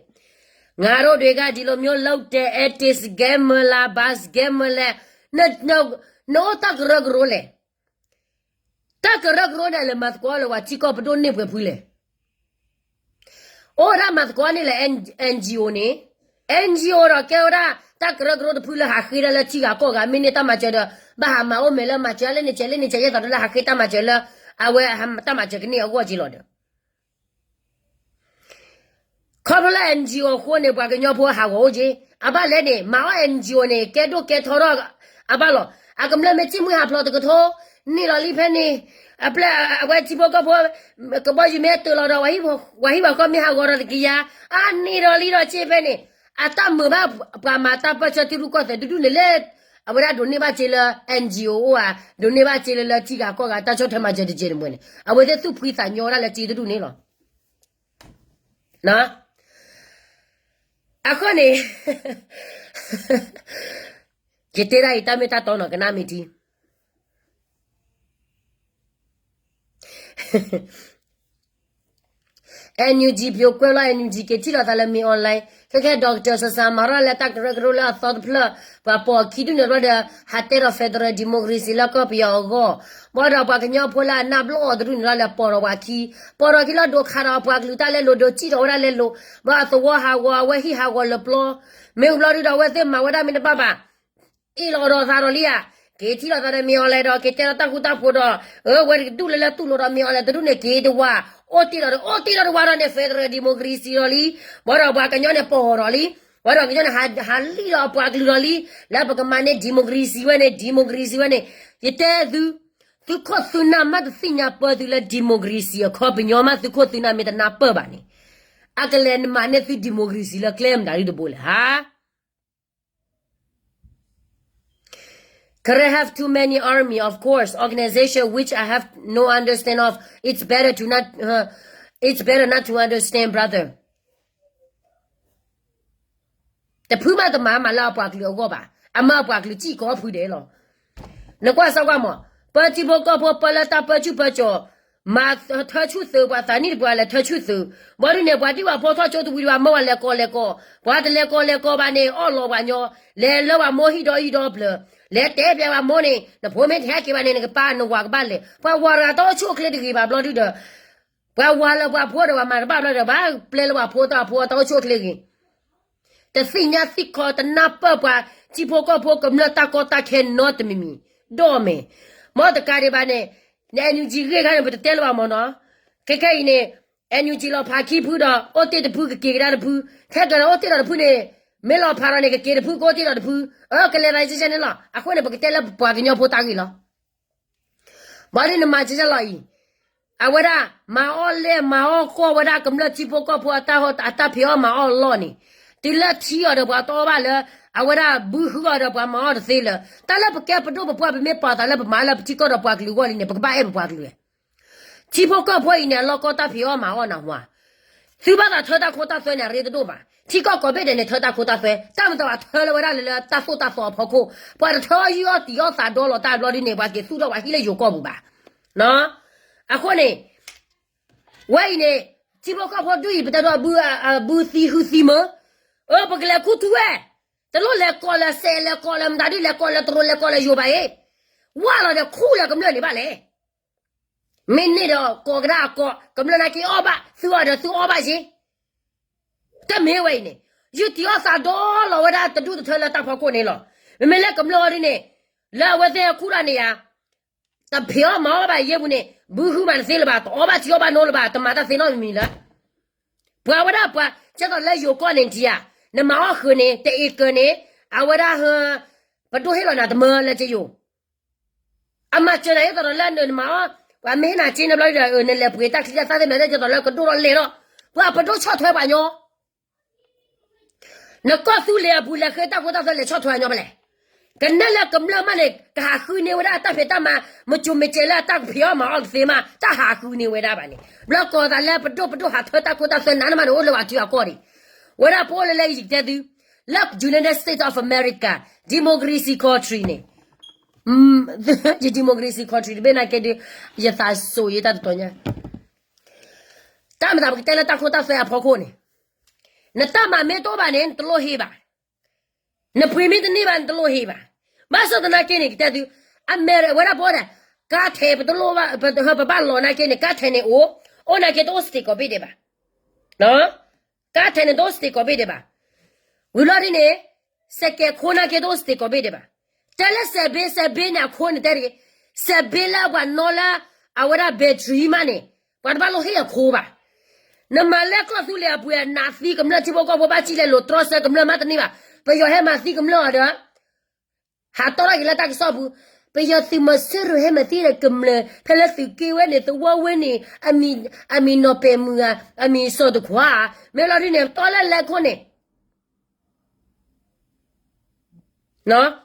ငါတို့တွေက ဒီလိုမျိုးလုပ်တယ် it is gamer လား ဘတ်စ် gamer လဲၣ်, နအိၣ်တၢ်ကရၢကရိလဲၣ်, တၢ်ကရၢကရိန့ၣ် လဲၤမၤသကိးလၢပှၤထံကီၢ်ပဒိၣ်န့ၢ်ပှဲၤဖုလဲၣ်, အိၣ်ဝဲဒၣ်မၤသကိးန့ၣ်လၢ N- NGO န့ၣ်, NGO ဒီးကဲဝဲဒၣ် တၢ်ကရၢကရိတဖုလၢဟးဃ့ဒၣ်လၢထံဂၤကီၢ်ဂၤ မ့ၢ်န့ၢ်တၢ်မၤစၢၤဒီး ဘၣ်ဟးမၤအိၣ်မဲာ်လၢမၤစၢၤလၢန့ၣ် စဲးလၢန့ၣ်စဲးယဲၢ်သိးတလၢဟးဃ့တၢ်မၤစၢၤလၢ အဝဲတၢ်မၤစၢၤကန့ၢ်အဂီၢ်က့လီၤဒီး ခီဖျိလၢ NGO အဃိန့ၣ် ပှၤကညီဖိဟးဂီၤအိၣ်က့, အဘၣ်လဲၣ်န့ၣ် မၤအီၣ် NGO န့ၣ် ကဲဒိၣ်ကဲထီထီၣ်အဘၣ်လီၤ. အကမျၢၢ်မ့ၢ်စံၣ်မှံဟးဖျိးတကထိ န့ၢ်လီၤလံဖဲန့ၣ်, အပျဲၢ်အဝဲထံဖိကီၢ်ဖိ ကဘီယူၤမ့ၢ်တုၤလီၤဒီး ပှၤဟံၣ်ပှၤဃီမ့ၢ်ဟးဂီၤဒီးတကယၤ, အန့ၢ်လီၤလံဒီးစ့ဖဲန့ၣ်, အတၢ်မုာ်ဘၣ်ပှၤမၤတၢ်ပၢၢ်ဆၢထံရူၢ်ကီၢ်သဲးတဒူၣ်န့ၣ်လၢ အဝဲဒၣ်ဒိးန့ၢ်ဘၣ်စ့လၢ NGO အိၣ်ဧါ, ဒိးန့ၢ်ဘၣ်စ့လၢလၢထံဂၤကီၢ်ဂၤ တၢ်ဆီၣ်ထွဲမၤစၢၤတကဲန့ၣ်မ့ၢ်န့ၣ် အဝဲသ့ၣ်သူၣ်ဖှံသးညီဝဲဒၣ်လၢစ့တဒူၣ်န့ၣ်လီၤ. အဃိန့ၣ် ယတဲဒၣ်အံၤ တၢ်မ့ၢ်တၢ်တီနီၤ ကနၣ်မ့ၢ်ထံ NUG ပယိၤကွဲလီၤ NUG က့ၤထံၣ်လိာ်သးလၢ မင်းအောင်လှိုင် ခဲခဲ Doctor ဆၢဆၢ မၤထီၣ်လၢတၢ်ကရၢကရိလၢအသီတဖျၢၣ် ပှၤပိာ်အခံဒုးန့ၣ်ဘျီဒီး ဟးတဲဒီး federal democracy လၢကီၢ်ပယီၤအဂီၢ်, ဘၣ်ဒီးပှၤကညီဖိလၢအနၢ်ဘျီၣ်အီၤတဒူၣ်န့ၣ်လီၤ လဲၤပိာ်ဒီးပှၤခံ, ပိာ်ဒီးခံလီၤ ဒိးခးဒီးပှၤကလုာ်တၢ်လဲလိာ် ဒိးစံၣ်ထီၣ်ဝဲဒၣ်လဲလိာ်, ဘၣ်အသဝီဟးဂီၤ အဝဲဟံၣ်ဟးဂီၤလၢပျီ, မ့ၢ်ဘျီဒုဒီးအဝဲသ့ၣ်မၤဝဲဒၣ်မ့ၢ်တဘၣ်ဘၣ် အ့ၣ်လီၤဒီးသးဒီးလံဧါ, က့ၤထံၣ်လိာ်သးဒီး မင်းအောင်လှိုင် ဒီး က့ၤတဲလီၤတၢ်ဃူတၢ်ဖိးဒီး, အၢ ဝဲတကဒူၣ်လၢလၢတူၢ်လိာ်ဒီး မင်းအောင်လှိုင် တဒူၣ်န့ၣ် က့ၤတဝၤ, အိၣ်တ့ၢ်ဒီး အိၣ်တ့ၢ်ဒီးတဝၤဒီးန့ၣ် federal democracy ဒီးလံ, ဘၣ်ဒီးပှၤကညီန့ၣ်ပိာ်ဒီးလံ, ဘၣ်ဒီးကညီန့ၣ် ဟးလံဒီးအပှၤကလုာ်ဒီးလံ, လၢပကမၤန့ၢ် democracy ဝဲန့ၣ် democracy ဝဲန့ၣ်, ယတဲသု, သုခိၣ်သုနၢ်မ့ၢ်တသ့ၣ်ညါပၢသုလၢ democracy အခီပညီမး သုခိၣ်သုနၢ်မ့ၢ်တနၢ်ပၢၢ်ဘၣ်န့ၣ်, အကလဲၤမၤန့ၢ်သု democracy လၢကျဲမနုၤဒ်တဘိလဲၣ်ဧါ Karen have too many army, of course, organization which I have no understand of. It's better to not, uh, it's better not to understand, brother. တဖုမးတမၤမးလၢအပှၤကလုာ်အဂီၢ်ဘၣ်, အမၤအပှၤကလုာ်စံၣ်ကိးဖုဒဲးလီၤ. နကွၢ်စၢ်ကွၢ်မး, ပၢထံဖိကီၢ်ဖိပၢလၢတၢ်ပၢဆူၣ်ပၢစိး, မၤထၢဆူၣ်သုးပှၤသးနံၣ်တပှၤလဲၤထၢဆူၣ်သုး, ဘၣ်ဒုန့ၣ် ပှၤဒံၣ်ပှၤဖိထီၣ်ကၠိတဝံၤဒံးဘၣ် မၢဝဲလဲၤကိးလဲၤကိး, ပှၤတလဲၤကိးလဲၤကိးဘၣ်န့ၣ် အီၣ်လီၤပှၤညီ, လဲၤလၢပှၤမိၢ်ဟံၣ်ဒီဟံၣ်ဒီဖျၢၣ်, လဲၤတဲပျဲပှၤမိၢ်န့ၣ် နဖိမ့ၢ်တဟဲက့ၤဘၣ်န့ၣ် နကပၢ်နဝၤကဘၣ်လဲၤ, ပှၤဝၤတဂၤတအိၣ်ဆူၣ်အိၣ်ချ့တဂ့ၤဘၣ်ဘျီဒုဒီး ပှၤဝၤလၢပှၤဖိဒီးပှၤမၤတဘၣ်ဘျီဒီး ဘၣ်ပျဲလၢပှၤဖိတၢ်ဖိတၢ်အိၣ်ဆူၣ်အိၣ်ချ့ဂ့ၤ တသ့ၣ်ညါသ့ၣ်ခီ တနၢ်ပၢၢ်ပှၤထံဖိကီၢ်ဖိကမျၢၢ်တၢ်ကီတၢ်ခဲနီတမံၤမံၤ, ဒီးမဲာ်, မ်တကးဒံးဘၣ်န့ၣ်, န NUG ဂ့ၢ်ခါန့ၣ် ပတတဲလၢၤဘၣ်မၢ်နီၤ, ခဲခဲအံၤန့ၣ်, NUG လီၤဖးခံဖုဒီး အိၣ်တ့ၢ်တဖုကက့ၤကဒါတဖု, ခဲကဒီးအိၣ်တ့ၢ်ဒီးတဖုန့ၣ်, မ့ၢ်လီၤဖးဒီးန့ၣ် ကက့ၤတဖုကအိၣ်တ့ၢ်ဒီးတဖု, အၢ ကလဲၤသးကဲကဲန့ၣ်လီၤ, အဃိန့ၣ် ပကတဲလၢပှၤကညီဖိတၢ်ဂ့ၢ်လီၤ. ဘၣ်ဒ်နမၤကဲကဲလီၤအံၤ, အဝဲဒၣ် မၤအီၣ်လဲၣ်မၤအီၣ်ကီၢ်ဝဲဒၣ်ကမျၢၢ်ထံဖိကီၢ်ဖိအတၢ်ဟီၣ်အတၢ်ဖံးအီၣ်မၤအီၣ်အလီၢ်န့ၣ်, တုၤလၢထံအီၤဒီးပှၤတအီၣ်ဘၣ်လၢ, အဝဲဒၣ်ဘုဟုအီၤဒီးပှၤမၤအီၣ်တသ့လၢၤ, တၢ်လၢပကဲပဒိၣ်ပပှၢ် ပမ့ၢ်ပာ်သးလၢပမၤလၢပထံကီၢ်ဒီးပှၤကလုာ်အဂီၢ်လံန့ၣ် ပကဘၣ်အဲၣ်ပပှၤကလုာ်လဲၣ်. ထံဖိကီၢ်ဖိအံၤန့ၣ် အလီၢ်ကီတၢ်ဖံးအီၣ်မၤအီၣ်နၢ်ဟူဧါ, သုဘၣ်သးထၢတၢ်ခိတၢ်သွဲန့ၣ် အရ့တဒိၣ်ဘၣ်, ထံကီၢ်ကိးဘ့ၣ်ဒဲးန့ၣ် ထၢတၢ်ခိတၢ်သွဲ, တၢ်မၤတၢ်ဝဲထၢလၢဝဲဒၣ်လၢလၢတၢ်သိၣ်တၢ်သီအဖီခိၣ်, ပှၤတထၢအီၣ်ယုၢ်အီၣ်တံၢ်အီၣ်သးဒီလီၤတၢ်ဘျီဒ်န့ၣ် ပှၤက့ၤသူၣ်ထီၣ်ပှၤဟံၣ်လၢယိၤကီၢ်ပူၤဘၣ်. အဃိန့ၣ်, ဝဲအံၤန့ၣ်, ထံဖိကီၢ်ဖိဒုအံၤ ပတဲဒီးဘု, ဘုသံဟုသံမၢ, အၢ ပကလဲၤခူၣ်ထူဝဲ, တလိၣ်လဲၤကိးလၢစဲး လဲၤကိးလၢမတၤဒု လဲၤကိးလၢတရူး လဲၤကိးလၢယိၤဘၣ်အံၤ, ဝၢ်လီၤဒီးခူၣ်လၢကမျၢၢ်န့ၣ်ဘၣ်လဲၣ်. မ့ၢ်န့ၢ်ဒီးကိးကဒါအကိး ကမျၢၢ်နာ်က့အီၣ်ဘၣ် သုအီၣ်ဒီးသုအီၣ်ဘၣ်က့ၤ, တမ့ၢ်ဝဲအံၤန့ၣ်, ယုၢ်တံၢ်အီၣ်သးဒီလီၤဝဲဒၣ်တဒူၣ်တထၢလၢတၢ်ဖီခိၣ်န့ၣ်လီၤ. မ့မ့ၢ်လၢကမျၢၢ်အီၤဒ်န့ၣ်, လၢအဝဲသ့ၣ်ဟဲခူၣ်ဒၣ်န့ၣ်ဧါ, တဖံးအီၣ်မၤအီၣ်ဘၣ်ယဲၢ်ပူၤန့ၣ် ဘုဟုမးတသ့လၢၤဘၣ် တအီၣ်ဘၣ်ထံအီၣ်ဘၣ်နိလၢၤဘၣ် တမၤတၢ်သ့နီတမံၤလၢၤ ပှၤဝဲဒၣ်ပှၤ ကဲသိးလၢယိၤကီၢ်န့ၣ်ထံဧါ, နမၤအီၣ်ဃုာ်န့ၣ် တအ့ကၢၢ်န့ၣ်, အဝဲဒၣ်ဟၢ, ပဒိၣ်ဟ့ၣ်လီၤနၤတမၢလၢကယိၤ, အမၤစၢၤနၤဒ်သိးဒီးလၢနမၤအီၣ်, ပှၤမ့ၢ်ဟ့ၣ်နၤက့န့ၣ်ဘျီဒီး နလဲၤပှ့ၤတၢ်ချံတၢ်သၣ်သ့ၣ်မနုၤ ဒ်သိးလၢကဒိၣ်ထီၣ်လဲၢ်ထီၣ်, ပှၤပဒိၣ်ဆီၣ်ထွဲပှၤညီ နကီၢ်သူလ့ၤအပူၤ လဲၤဃ့တၢ်ခိတၢ်သွဲလဲၤဆီၣ်ထွဲညီဖဲလဲၣ်. ကနဲၣ်လၢကမျၢၢ်မးန့ၣ် ကဟးဃုန့ၢ်ဝဲဒၣ်တၢ်ဖံးတၢ်မၤ မုၢ်ကၠိမ့ၢ်ကဲလၢအတၢ်ကဖံးအီၣ်မၤအီၣ်တသ့မး တၢ်ဟးဃုန့ၢ်ဝဲဒၣ်ဘၣ်န့ၣ် ဘျီကိးသးလၢပဒိၣ်ပဒိၣ်ဟးထၢတၢ်ခိတၢ်သွဲ နးနမးန့ၣ် အိၣ်လၢဝဲထံအကီၢ်ဒံး, ဝဲဒၣ်ပအိၣ်လၢလၢယကတဲသု, လၢ United States of America, democracy country န့ၣ် ယ democracy country တဘ့ၣ်နာ်က့ဒုး ယသးစိၤယတၢ်တတီၤညါ တၢ်မၤသးပကတဲလၢတၢ်ခိတၢ်သွဲအဖီခိၣ်န့ၣ်, နတၢ်မၤမ့ၢ်တအိၣ်ဘၣ်န့ၣ် နတလိၣ်ဟ့ၣ်ဘၣ်, နပှ့ၤမ့ၢ်တန့ၢ်ဘၣ် နတလိၣ်ဟ့ၣ်ဘၣ်. ဘၣ်ဆၣ်သနာ်က့န့ၣ် ကတဲသု, အမဲရကၤဝဲဒၣ်ပအိၣ်ဒီး ကါထဲးပတလိၣ်ဘၣ် ပဘၣ်လီၤနာ်က့န့ၣ် ကါထဲးန့ၣ်အိၣ်, အိၣ်နာ်က့တအိၣ် state ကိးဘ့ၣ်ဒဲးဘၣ်. ကါထဲန့ၣ်တအိၣ်စတ့းကိးဘ့ၣ်ဒံးဘၣ်. ဝံၤလီၤဒ်န့ၣ် စဲးကဲးခိၣ်နာ်က့တအိၣ်စတ့းကိးဘ့ၣ်ဒံးဘၣ်. တဲလၢစဲးဘ့ စဲးဘ့န့ၣ်အခိၣ်န့ၣ်တဲတဂ့ၤ, စဲးဘ့လၢပှၤနီၣ်လၢ အဝဲဒၣ် battery မးန့ၣ် ပှၤတဘၣ်လိၣ်ဟ့ၣ်အခိၣ်ဘၣ်. နမၤလၢကီၢ်သူလ့ၤအပူၤ နးသံကမျၢၢ်ထံဖိကီၢ်ဖိဘၣ်စံၣ်လဲၤလိာ်တြီဆၢကမျၢၢ်မးတန့ၢ်ဘၣ်. ပယီၤဟဲမၤသံကမျၢၢ်အီၤဒီး ဟးတီထီၣ်က့ၤလၢတၢ်ကစီၣ်ပူၤ, ပယီၤသုးမီၤစိရိၤဟဲမၤသံဒီးကမျၢၢ် ဖဲလၢသုးက့ဝဲန့ၣ် သဝီဝဲန့ၣ် အမံၤနီၢ်ပဲာ်မုၢ်ဧါ, အမံၤစီၤတခွါဧါ, မ့ၢ်လီၤဒ်န့ၣ် တီလၢလဲၤခိၣ်န့ၣ်,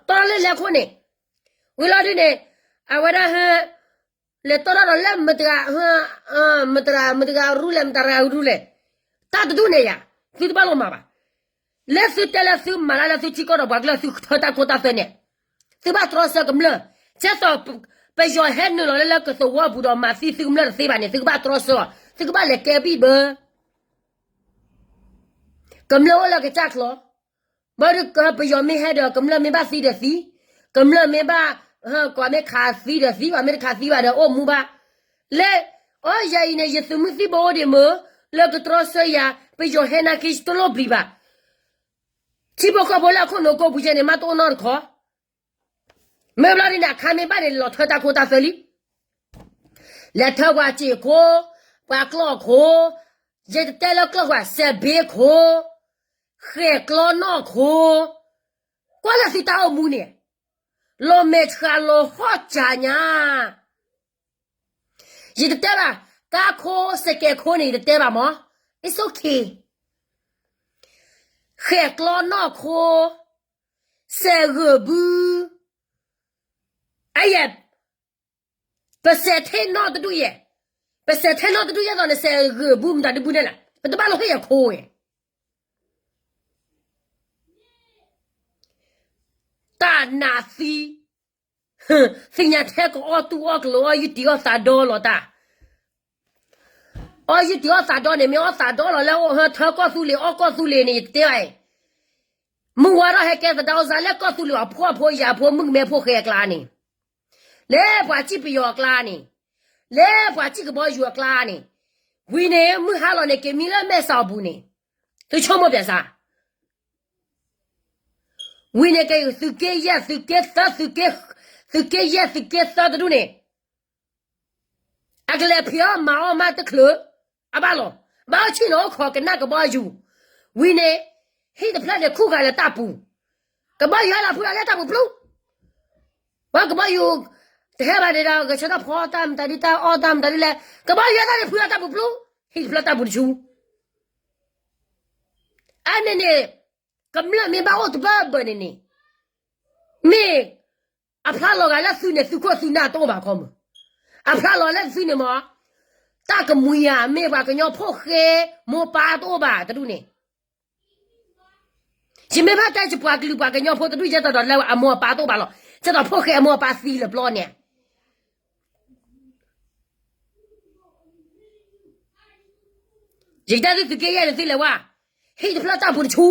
တီလၢလဲၤခိၣ်န့ၣ်, ဝံၤလီၤဒ်န့ၣ် အဝဲဒၣ်ဟဲ လဲၤတီထီၣ်ဒီးလၢမတဂၤ မတဂၤ မတဂၤရူလဲၣ် မတဂၤရူလဲၣ်, တၢ်တဒူၣ်န့ၣ်ယၤ သုတဘၣ်လိၣ်မၤဘၣ်. လၢသုတဲလၢသုမၤလၢသုထံကီၢ်ဒီးပှၤကလုာ်သုထၢတၢ်ခိတၢ်သွဲန့ၣ်, သုဘၣ်တြီဆၢကမျၢၢ်, ကဲသိး ပယီၤဟဲနုာ်လီၤလၢလၢကသဝီပူၤဒီးမၤသံသုကမျၢၢ်တသ့ဘၣ်န့ၣ် သုကဘၣ်တြီဆၢအီၤ, သုကဘၣ်လဲၤကဲဘံၣ်ဘၢ ကမျၢၢ်အိၣ်လၢကစၢ်ကျီ, ဘၣ်ဒီးပယီၤမ့ၢ်ဟဲဒီး ကမျၢၢ်မ့ၢ်ဘၣ်သံဒီးသံ, ကမျၢၢ်မ့ၢ်ဘၣ် ကွၢ်မ့ၢ်ခးသံဒီးသံ, ကွၢ်မ့ၢ်တခးသံဘၣ်ဒီးအိၣ်မူဘၣ်. လၢ အီယၤအံၤန့ၣ် ယသုးမုၢ်သံၣ်ဘိအိၣ်ဒံးမ့ၢ် လၢကတြီဆၢယၤ, ပယီၤဟဲနာ်က့တလိၣ်ပျံၤဘၣ်. ထံဖိကီၢ်ဖိလၢအခိၣ်နူာ်ကိးပူၤယဲန့ၣ် မ့ၢ်တအိၣ်နီတခီ မ့ၢ်ဘျီဒ်န့ၣ် အခါမ့ၢ်ဘၣ်န့ၣ် လီၤထၢတၢ်ခိတၢ်သွဲလံ. လဲၤထၢပှၤစ့ၢ်ခိၣ်, ပှၤကျီၢ်ခိၣ်, ယတတဲလၢကျီၢ်ပှၤ စဲးဘ့ခိၣ်, ဃဲၣ်ကျီနီၢ်ခိၣ်, ကွၢ်လၢသုတၢ်အိၣ်မူန့ၣ်, လီၤမဲာ်ဆှးလီၤဟီၣ်ကၠၤညါ. ယတတဲဘၣ်, ကါခိၣ် စဲးကဲးခိၣ်န့ၣ် ယတတဲဘၣ်မး, it's okay. ဃဲၣ်ကျီနီၢ်ခိၣ်, စဲးဂၢၢ်ဘု, အယဲၢ်, ပစဲးထဲနီၣ်တဒူၣ်ယဲၢ်, ပစဲးထဲနီၣ်တဒူၣ်ယဲၢ်ဒီး နစဲးဂၢၢ်ဘုမတၤဒုဘုန့ၣ်လဲၣ်, ပတဘၣ်လိၣ်ဟ့ၣ်ယၤခိၣ်ဝဲ တၢ်နးသံ, သ့ၣ်ညါထဲကအီၣ်တူၢ်အီၣ်ကလိၤအီၣ်ယုၢ်တံၢ်အီၣ်သးဒီလီၤတၢ်. အီၣ်ယုၢ်တံၢ်အီၣ်သးဒီန့ၣ် မ့ၢ်အီၣ်သးဒီလီၤလၢအအိၣ်ဟၢထၢကီၢ်သူလ့ၤ အီၣ်ကီၢ်သူလ့ၤန့ၣ် ယတတဲဘၣ်အံၤ. မုၢ်ဝါထီၣ်ဟဲကဲသဒါအီၣ်စါလၢကီၢ်သူလ့ၤ အဖိအဖိယာ်အဖိ မုၣ်ကမဲဖိဃဲအကျါန့ၣ်, လၢပှၤစံၣ်ပယီၤအကျါန့ၣ်, လၢပှၤစံၣ်ကဘီယူၤအကျါန့ၣ်, ဝံၤန့ၣ် မုၢ်ဟါလီၤန့ၣ် က့ၤမံလၢမဲာ်ဆှးအပူၤန့ၣ်, သုဆိကမိၣ်ပျဲစါ ဝံၤန့ၣ်က့ၤ သုးက့ယဲၢ် သုးက့သၢ သုးက့, သုးက့ယဲၢ် သုးက့သၢတဒူၣ်န့ၣ်, အကလဲၤဖံးအီၣ်မၤအီၣ်မးတချုး, အဘၣ်လီၤ, ဘၣ်အီၣ်ဆံၣ်နီၤအိၣ်ခိးကနၣ်ကဘီယူၤ, ဝံၤန့ၣ်, ဟံၣ်တဖျၢၣ်န့ၣ်ခူၣ်ဃာ်လၢတၢ်ပူၤ, ကဘီယူၤဟဲလီၤဖုလီၤလၢတၢ်ပူၤပျူၤ, ပှၤကဘီယူၤ, တဟဲဘၣ်န့ၣ်ဒီး ဂဲၤဆၢထၢၣ်ဖီတၢ်မတၤဒုတၢ်အီၣ်တၢ်မတၤဒုလဲၣ်, ကဘီယူၤဟဲသၣ်န့ၣ်ဖုလီၤတၢ်ပူၤပျူၤ, ဟံၣ်တဖျၢၣ်တၢ်ပူၤတဆူ အန့ၣ်န့ၣ်, ကမျၢၢ်မ့ၢ်ဘၣ်အိၣ်တဘၢဘၢန့ၣ်န့ၣ်, မ့ၢ်, အဖျါလီၤဂာ်လၢသုန့ၣ် သုခိၣ်သုနၢ်တအိၣ်ဘၣ်ခီမုၢ်, အဖျါလီၤလၢသုန့ၣ်မး, တၢ်ကမှံၤဧါ မ့ၢ်ပှၤကညီဖိဃဲ, မိၢ်ပၢ်တအိၣ်ဘၣ်တဒူၣ်န့ၣ် ယမ့ၢ်ဘၣ်တဲယပှၤကလုာ်ပှၤကညီဖိတဒူၣ် ယဲသိးဒီးလၢအမိၢ်အပၢ်တအိၣ်ဘၣ်လီၤ, ယဲသိးဖိဃဲအမိၢ်အပၢ်သံလၢပျီန့ၣ်, ယကတဲသုသုးက့ယဲၢ်န့ၣ်သ့လဲၣ်ဝဲ, ဟံၣ်တဖျၢၣ်တၢ်ပူၤတဆူ,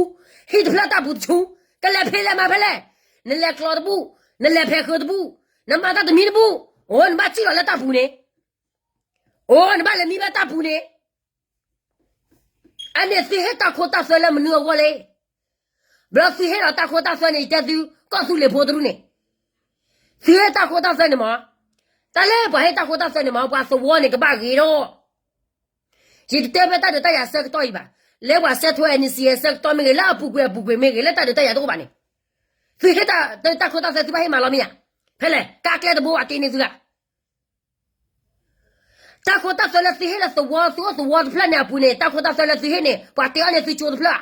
ဟံၣ်တဖျၢၣ်တၢ်ပူၤတဆူ, ကလဲၤဖံးလဲၤမၤဖဲလဲၣ်, နလဲၤကျီတဘူၣ်, နလဲၤဖဲးဃုာ်တဘူၣ်, နမၤတၢ်တမံၤတဘူၣ်, အိၣ်နဘၣ်စံၣ်လီၤလၢတၢ်ပူၤန့ၣ် အိၣ်နဘၣ်လဲၤမံဘၣ်တၢ်ပူၤန့ၣ်, အန့ၣ်သုဟ့ၣ်တၢ်ခိတၢ်သွဲလၢမနုၤအဂီၢ်လဲၣ်, ဘျီသုဟ့ၣ်လီၤတၢ်ခိတၢ်သွဲန့ၣ် ယတဲသု, ကီၢ်သူလ့ၤဖိတဒူၣ်န့ၣ်, သုဟ့ၣ်တၢ်ခိတၢ်သွဲန့ၣ်မး, တၢ်လၢပှၤဟ့ၣ်တၢ်ခိတၢ်သွဲန့ၣ်မး ပှၤသဝီန့ၣ်ကဘၣ်ဂ့ၤဒီး ယတတဲဖဲတၢ်ဒုးတၢ်ယၤဆၢကတီၢ်အံၤဘၣ်, လၢပှၤစဲးထိ NCA ဆၢကတီၢ်မ့ၢ်ဂ့ၤ လၢအပူၤကွံာ်အပူၤကွံာ်မ့ၢ်ဂ့ၤ လၢတၢ်ဒုးတၢ်ယၤတအိၣ်ဘၣ်န့ၣ်, သုဟ့ၣ်တၢ်ခိတၢ်သွဲသုဘၣ်ဟ့ၣ်မးလီၤမ့ၢ်ဧါ, ဖဲလဲၣ် ကါကျဲတဘိအတ့န့ၢ်သုဧါ, တၢ်ခိတၢ်သွဲလၢသုဟ့ၣ်လၢသဝီ သုအိၣ်သဝီတဖျၢၣ်န့ၣ်အပူၤန့ၣ် တၢ်ခိတၢ်သွဲလၢသုဟ့ၣ်န့ၣ် ပှၤတ့အီၣ်န့ၢ်သုကၠိတဖျၢၣ်ဧါ,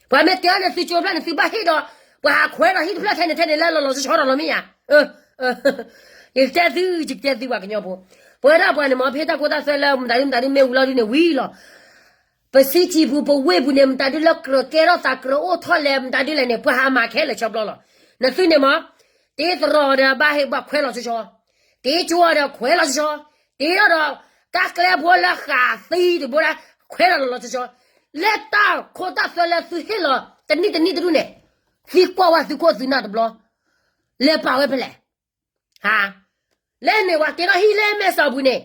ပှၤမ့ၢ်တ့အီၣ်န့ၢ်သုကၠိတဖျၢၣ်န့ၣ် သုဘၣ်ဟ့ၣ်ဒီး, ပှၤဟးခွဲးဒီးဟံၣ်တဖျၢၣ်ထဲန့ၣ်ထဲန့ၣ်လၢလီၤလီၤဆီဆီဒီးလီၤမ့ၢ်ဧါ, ယကတဲသု ယကတဲသုပှၤကညီဖိ, ပဝဲဒၣ်ပှၤန့ၣ်မ့ၢ် ပဟ့ၣ်တၢ်ခိတၢ်သွဲလၢမတၤဒုမတၤဒုမ့ၢ်ဝံၤလီၤဒုန့ၣ်ဝံၤလီၤ ပစံထံပူၤ ပဝ့ၢ်ပူၤန့ၣ် မတၤဒုလၢကြၢးကဲထီၣ်သးကြၢးအိၣ်ထီၣ်လဲၣ် မတၤဒုလဲၣ်န့ၣ် ပှၤဟးမၤခဲလၢာ်ဆၢဘျီလီၤ. နသုန့ၣ်မ့ၢ် တ့သရိာ်ဒီးဘၣ်ဟ့ၣ်ဘၣ်ခွဲးလီၤဆီဆီ, တ့ကၠိအီၤဒီးခွဲးလီၤဆီဆီ, တ့ထီၣ်ဒီး ကါကျဲဖိလၢဃာ်သံတဘိဒၣ် ခွဲးလီၤလီၤဆီဆီ, လၢတၢ်ခိတၢ်သွဲလၢသုဟ့ၣ်လီၤ တနံၣ်တနံၣ်တဒူၣ်န့ၣ် သံကွၢ်ဝဲသုခိၣ်သုနၢ်တဘျီ လဲၤပာ်ဝဲဖဲလဲၣ် ဟါ, လၢန့ၣ်ပှၤတ့ထီၣ်ဟံၣ်လၢမဲာ်ဆှးပူၤန့ၣ်,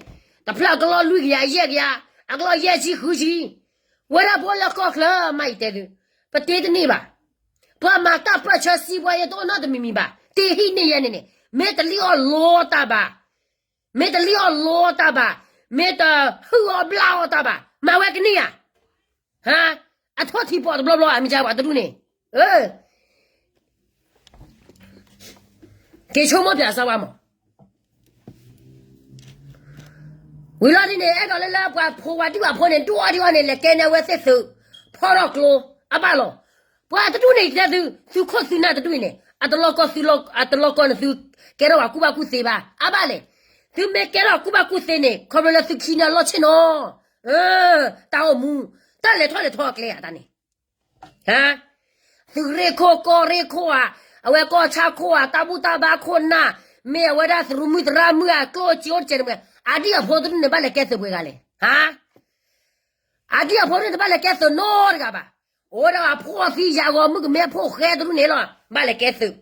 တဖျၢၣ်အကလီၢ်လွံၢ်ကယၤယဲၢ်ကယၤ, အကလီၢ်ယဲၢ်ဆံဃုဆံ, ဝဲဒၣ်ပအိၣ်လၢကီၢ်ချၢမး ယတဲသု, ပတ့တန့ၢ်ဘၣ်. ပှၤမၤတၢ်ပၢၢ်ဆၢစံးပှၤယဲတအိၣ်နီတမံၤမံၤဘၣ်. တ့ဟံးန့ၢ်ယဲန့ၣ်န့ၣ် မ့ၢ်တလံၣ်အီၣ်လိတၢ်ဘၣ်, မ့ၢ်တလံၣ်အီၣ်လိတၢ်ဘၣ်, မ့ၢ်တဟုၣ်အီၣ်ဘျၣ်အီၣ်တၢ်ဘၣ်, မၤဝဲကန့ၢ်ဧါ. အထိၣ်ထံဖီတဘျီဘျီ အမ့ၢ်ကပှၤတဒူၣ်န့ၣ် က့ၤဆိကမိၣ်ပၠးစၢ်ဝါမး. ဝံၤလီၤဒ်န့ၣ် အဲၣ်ဒိးလၢလၢပှၤဖိဝဲဒံၣ်ဝဲဖိန့ၣ် ဒွးဒံးအီၤန့ၣ် လဲၤကဲန့ၢ်အဝဲသ့ၣ်သုး ဖီထီၣ်ကျိ အဘၣ်လီၤ. ပှၤတဒူၣ်န့ၣ်တဲသု သုခိၣ်သုနၢ်တဒူၣ်အံၤန့ၣ် အတလီၢ်ကီသု အတလီၢ်ကီန့ၣ်သု ကဲထီၣ်ပှၤကူၣ်ဘၣ်ကူၣ်သ့ဘၣ် အဘၣ်လဲၣ်. သုမ့ၢ်ကဲထီၣ်ကူၣ်ဘၣ်ကူၣ်သ့န့ၣ် ခီဖျိလၢသုခံန့ၣ်အလီၢ်ဆ့ၣ်နီၤ တၢ်အိၣ်မူ တၢ်လဲၤထီၣ်လဲၤထီအကျဲဧါတၢ်န့ၣ် သုးရ့ၣ်ခိၣ်ကီၢ်ရ့ၣ်ခိၣ်ဧါ, အဝဲကီၢ်ဆၣ်ခိၣ်ဧါ, တၢ်ဘူၣ်တၢ်ဘါခိၣ်နၢ်, မ့ၢ်အဝဲဒၣ်သရူးမုၣ်သရၣ်မုၣ်ဧါ, ကျိၣ်စ့အိၣ်တစဲးတမှဲၤ, အဒံၣ်အဖိတဒူၣ်န့ၣ် ဘၣ်လဲၤကဲသုးပှဲၤဂၤလဲၣ်. အဒံၣ်အဖိတဒူၣ်န့ၣ် ဘၣ်လဲၤကဲသုးနီတဂၤဘၣ်. အိၣ်ဒၣ်အဖိအသံယာ်ဂီၤမုၣ်ကမဲဖိဃဲတဒူၣ်န့ၣ်လီၤ ဘၣ်လဲၤကဲသုး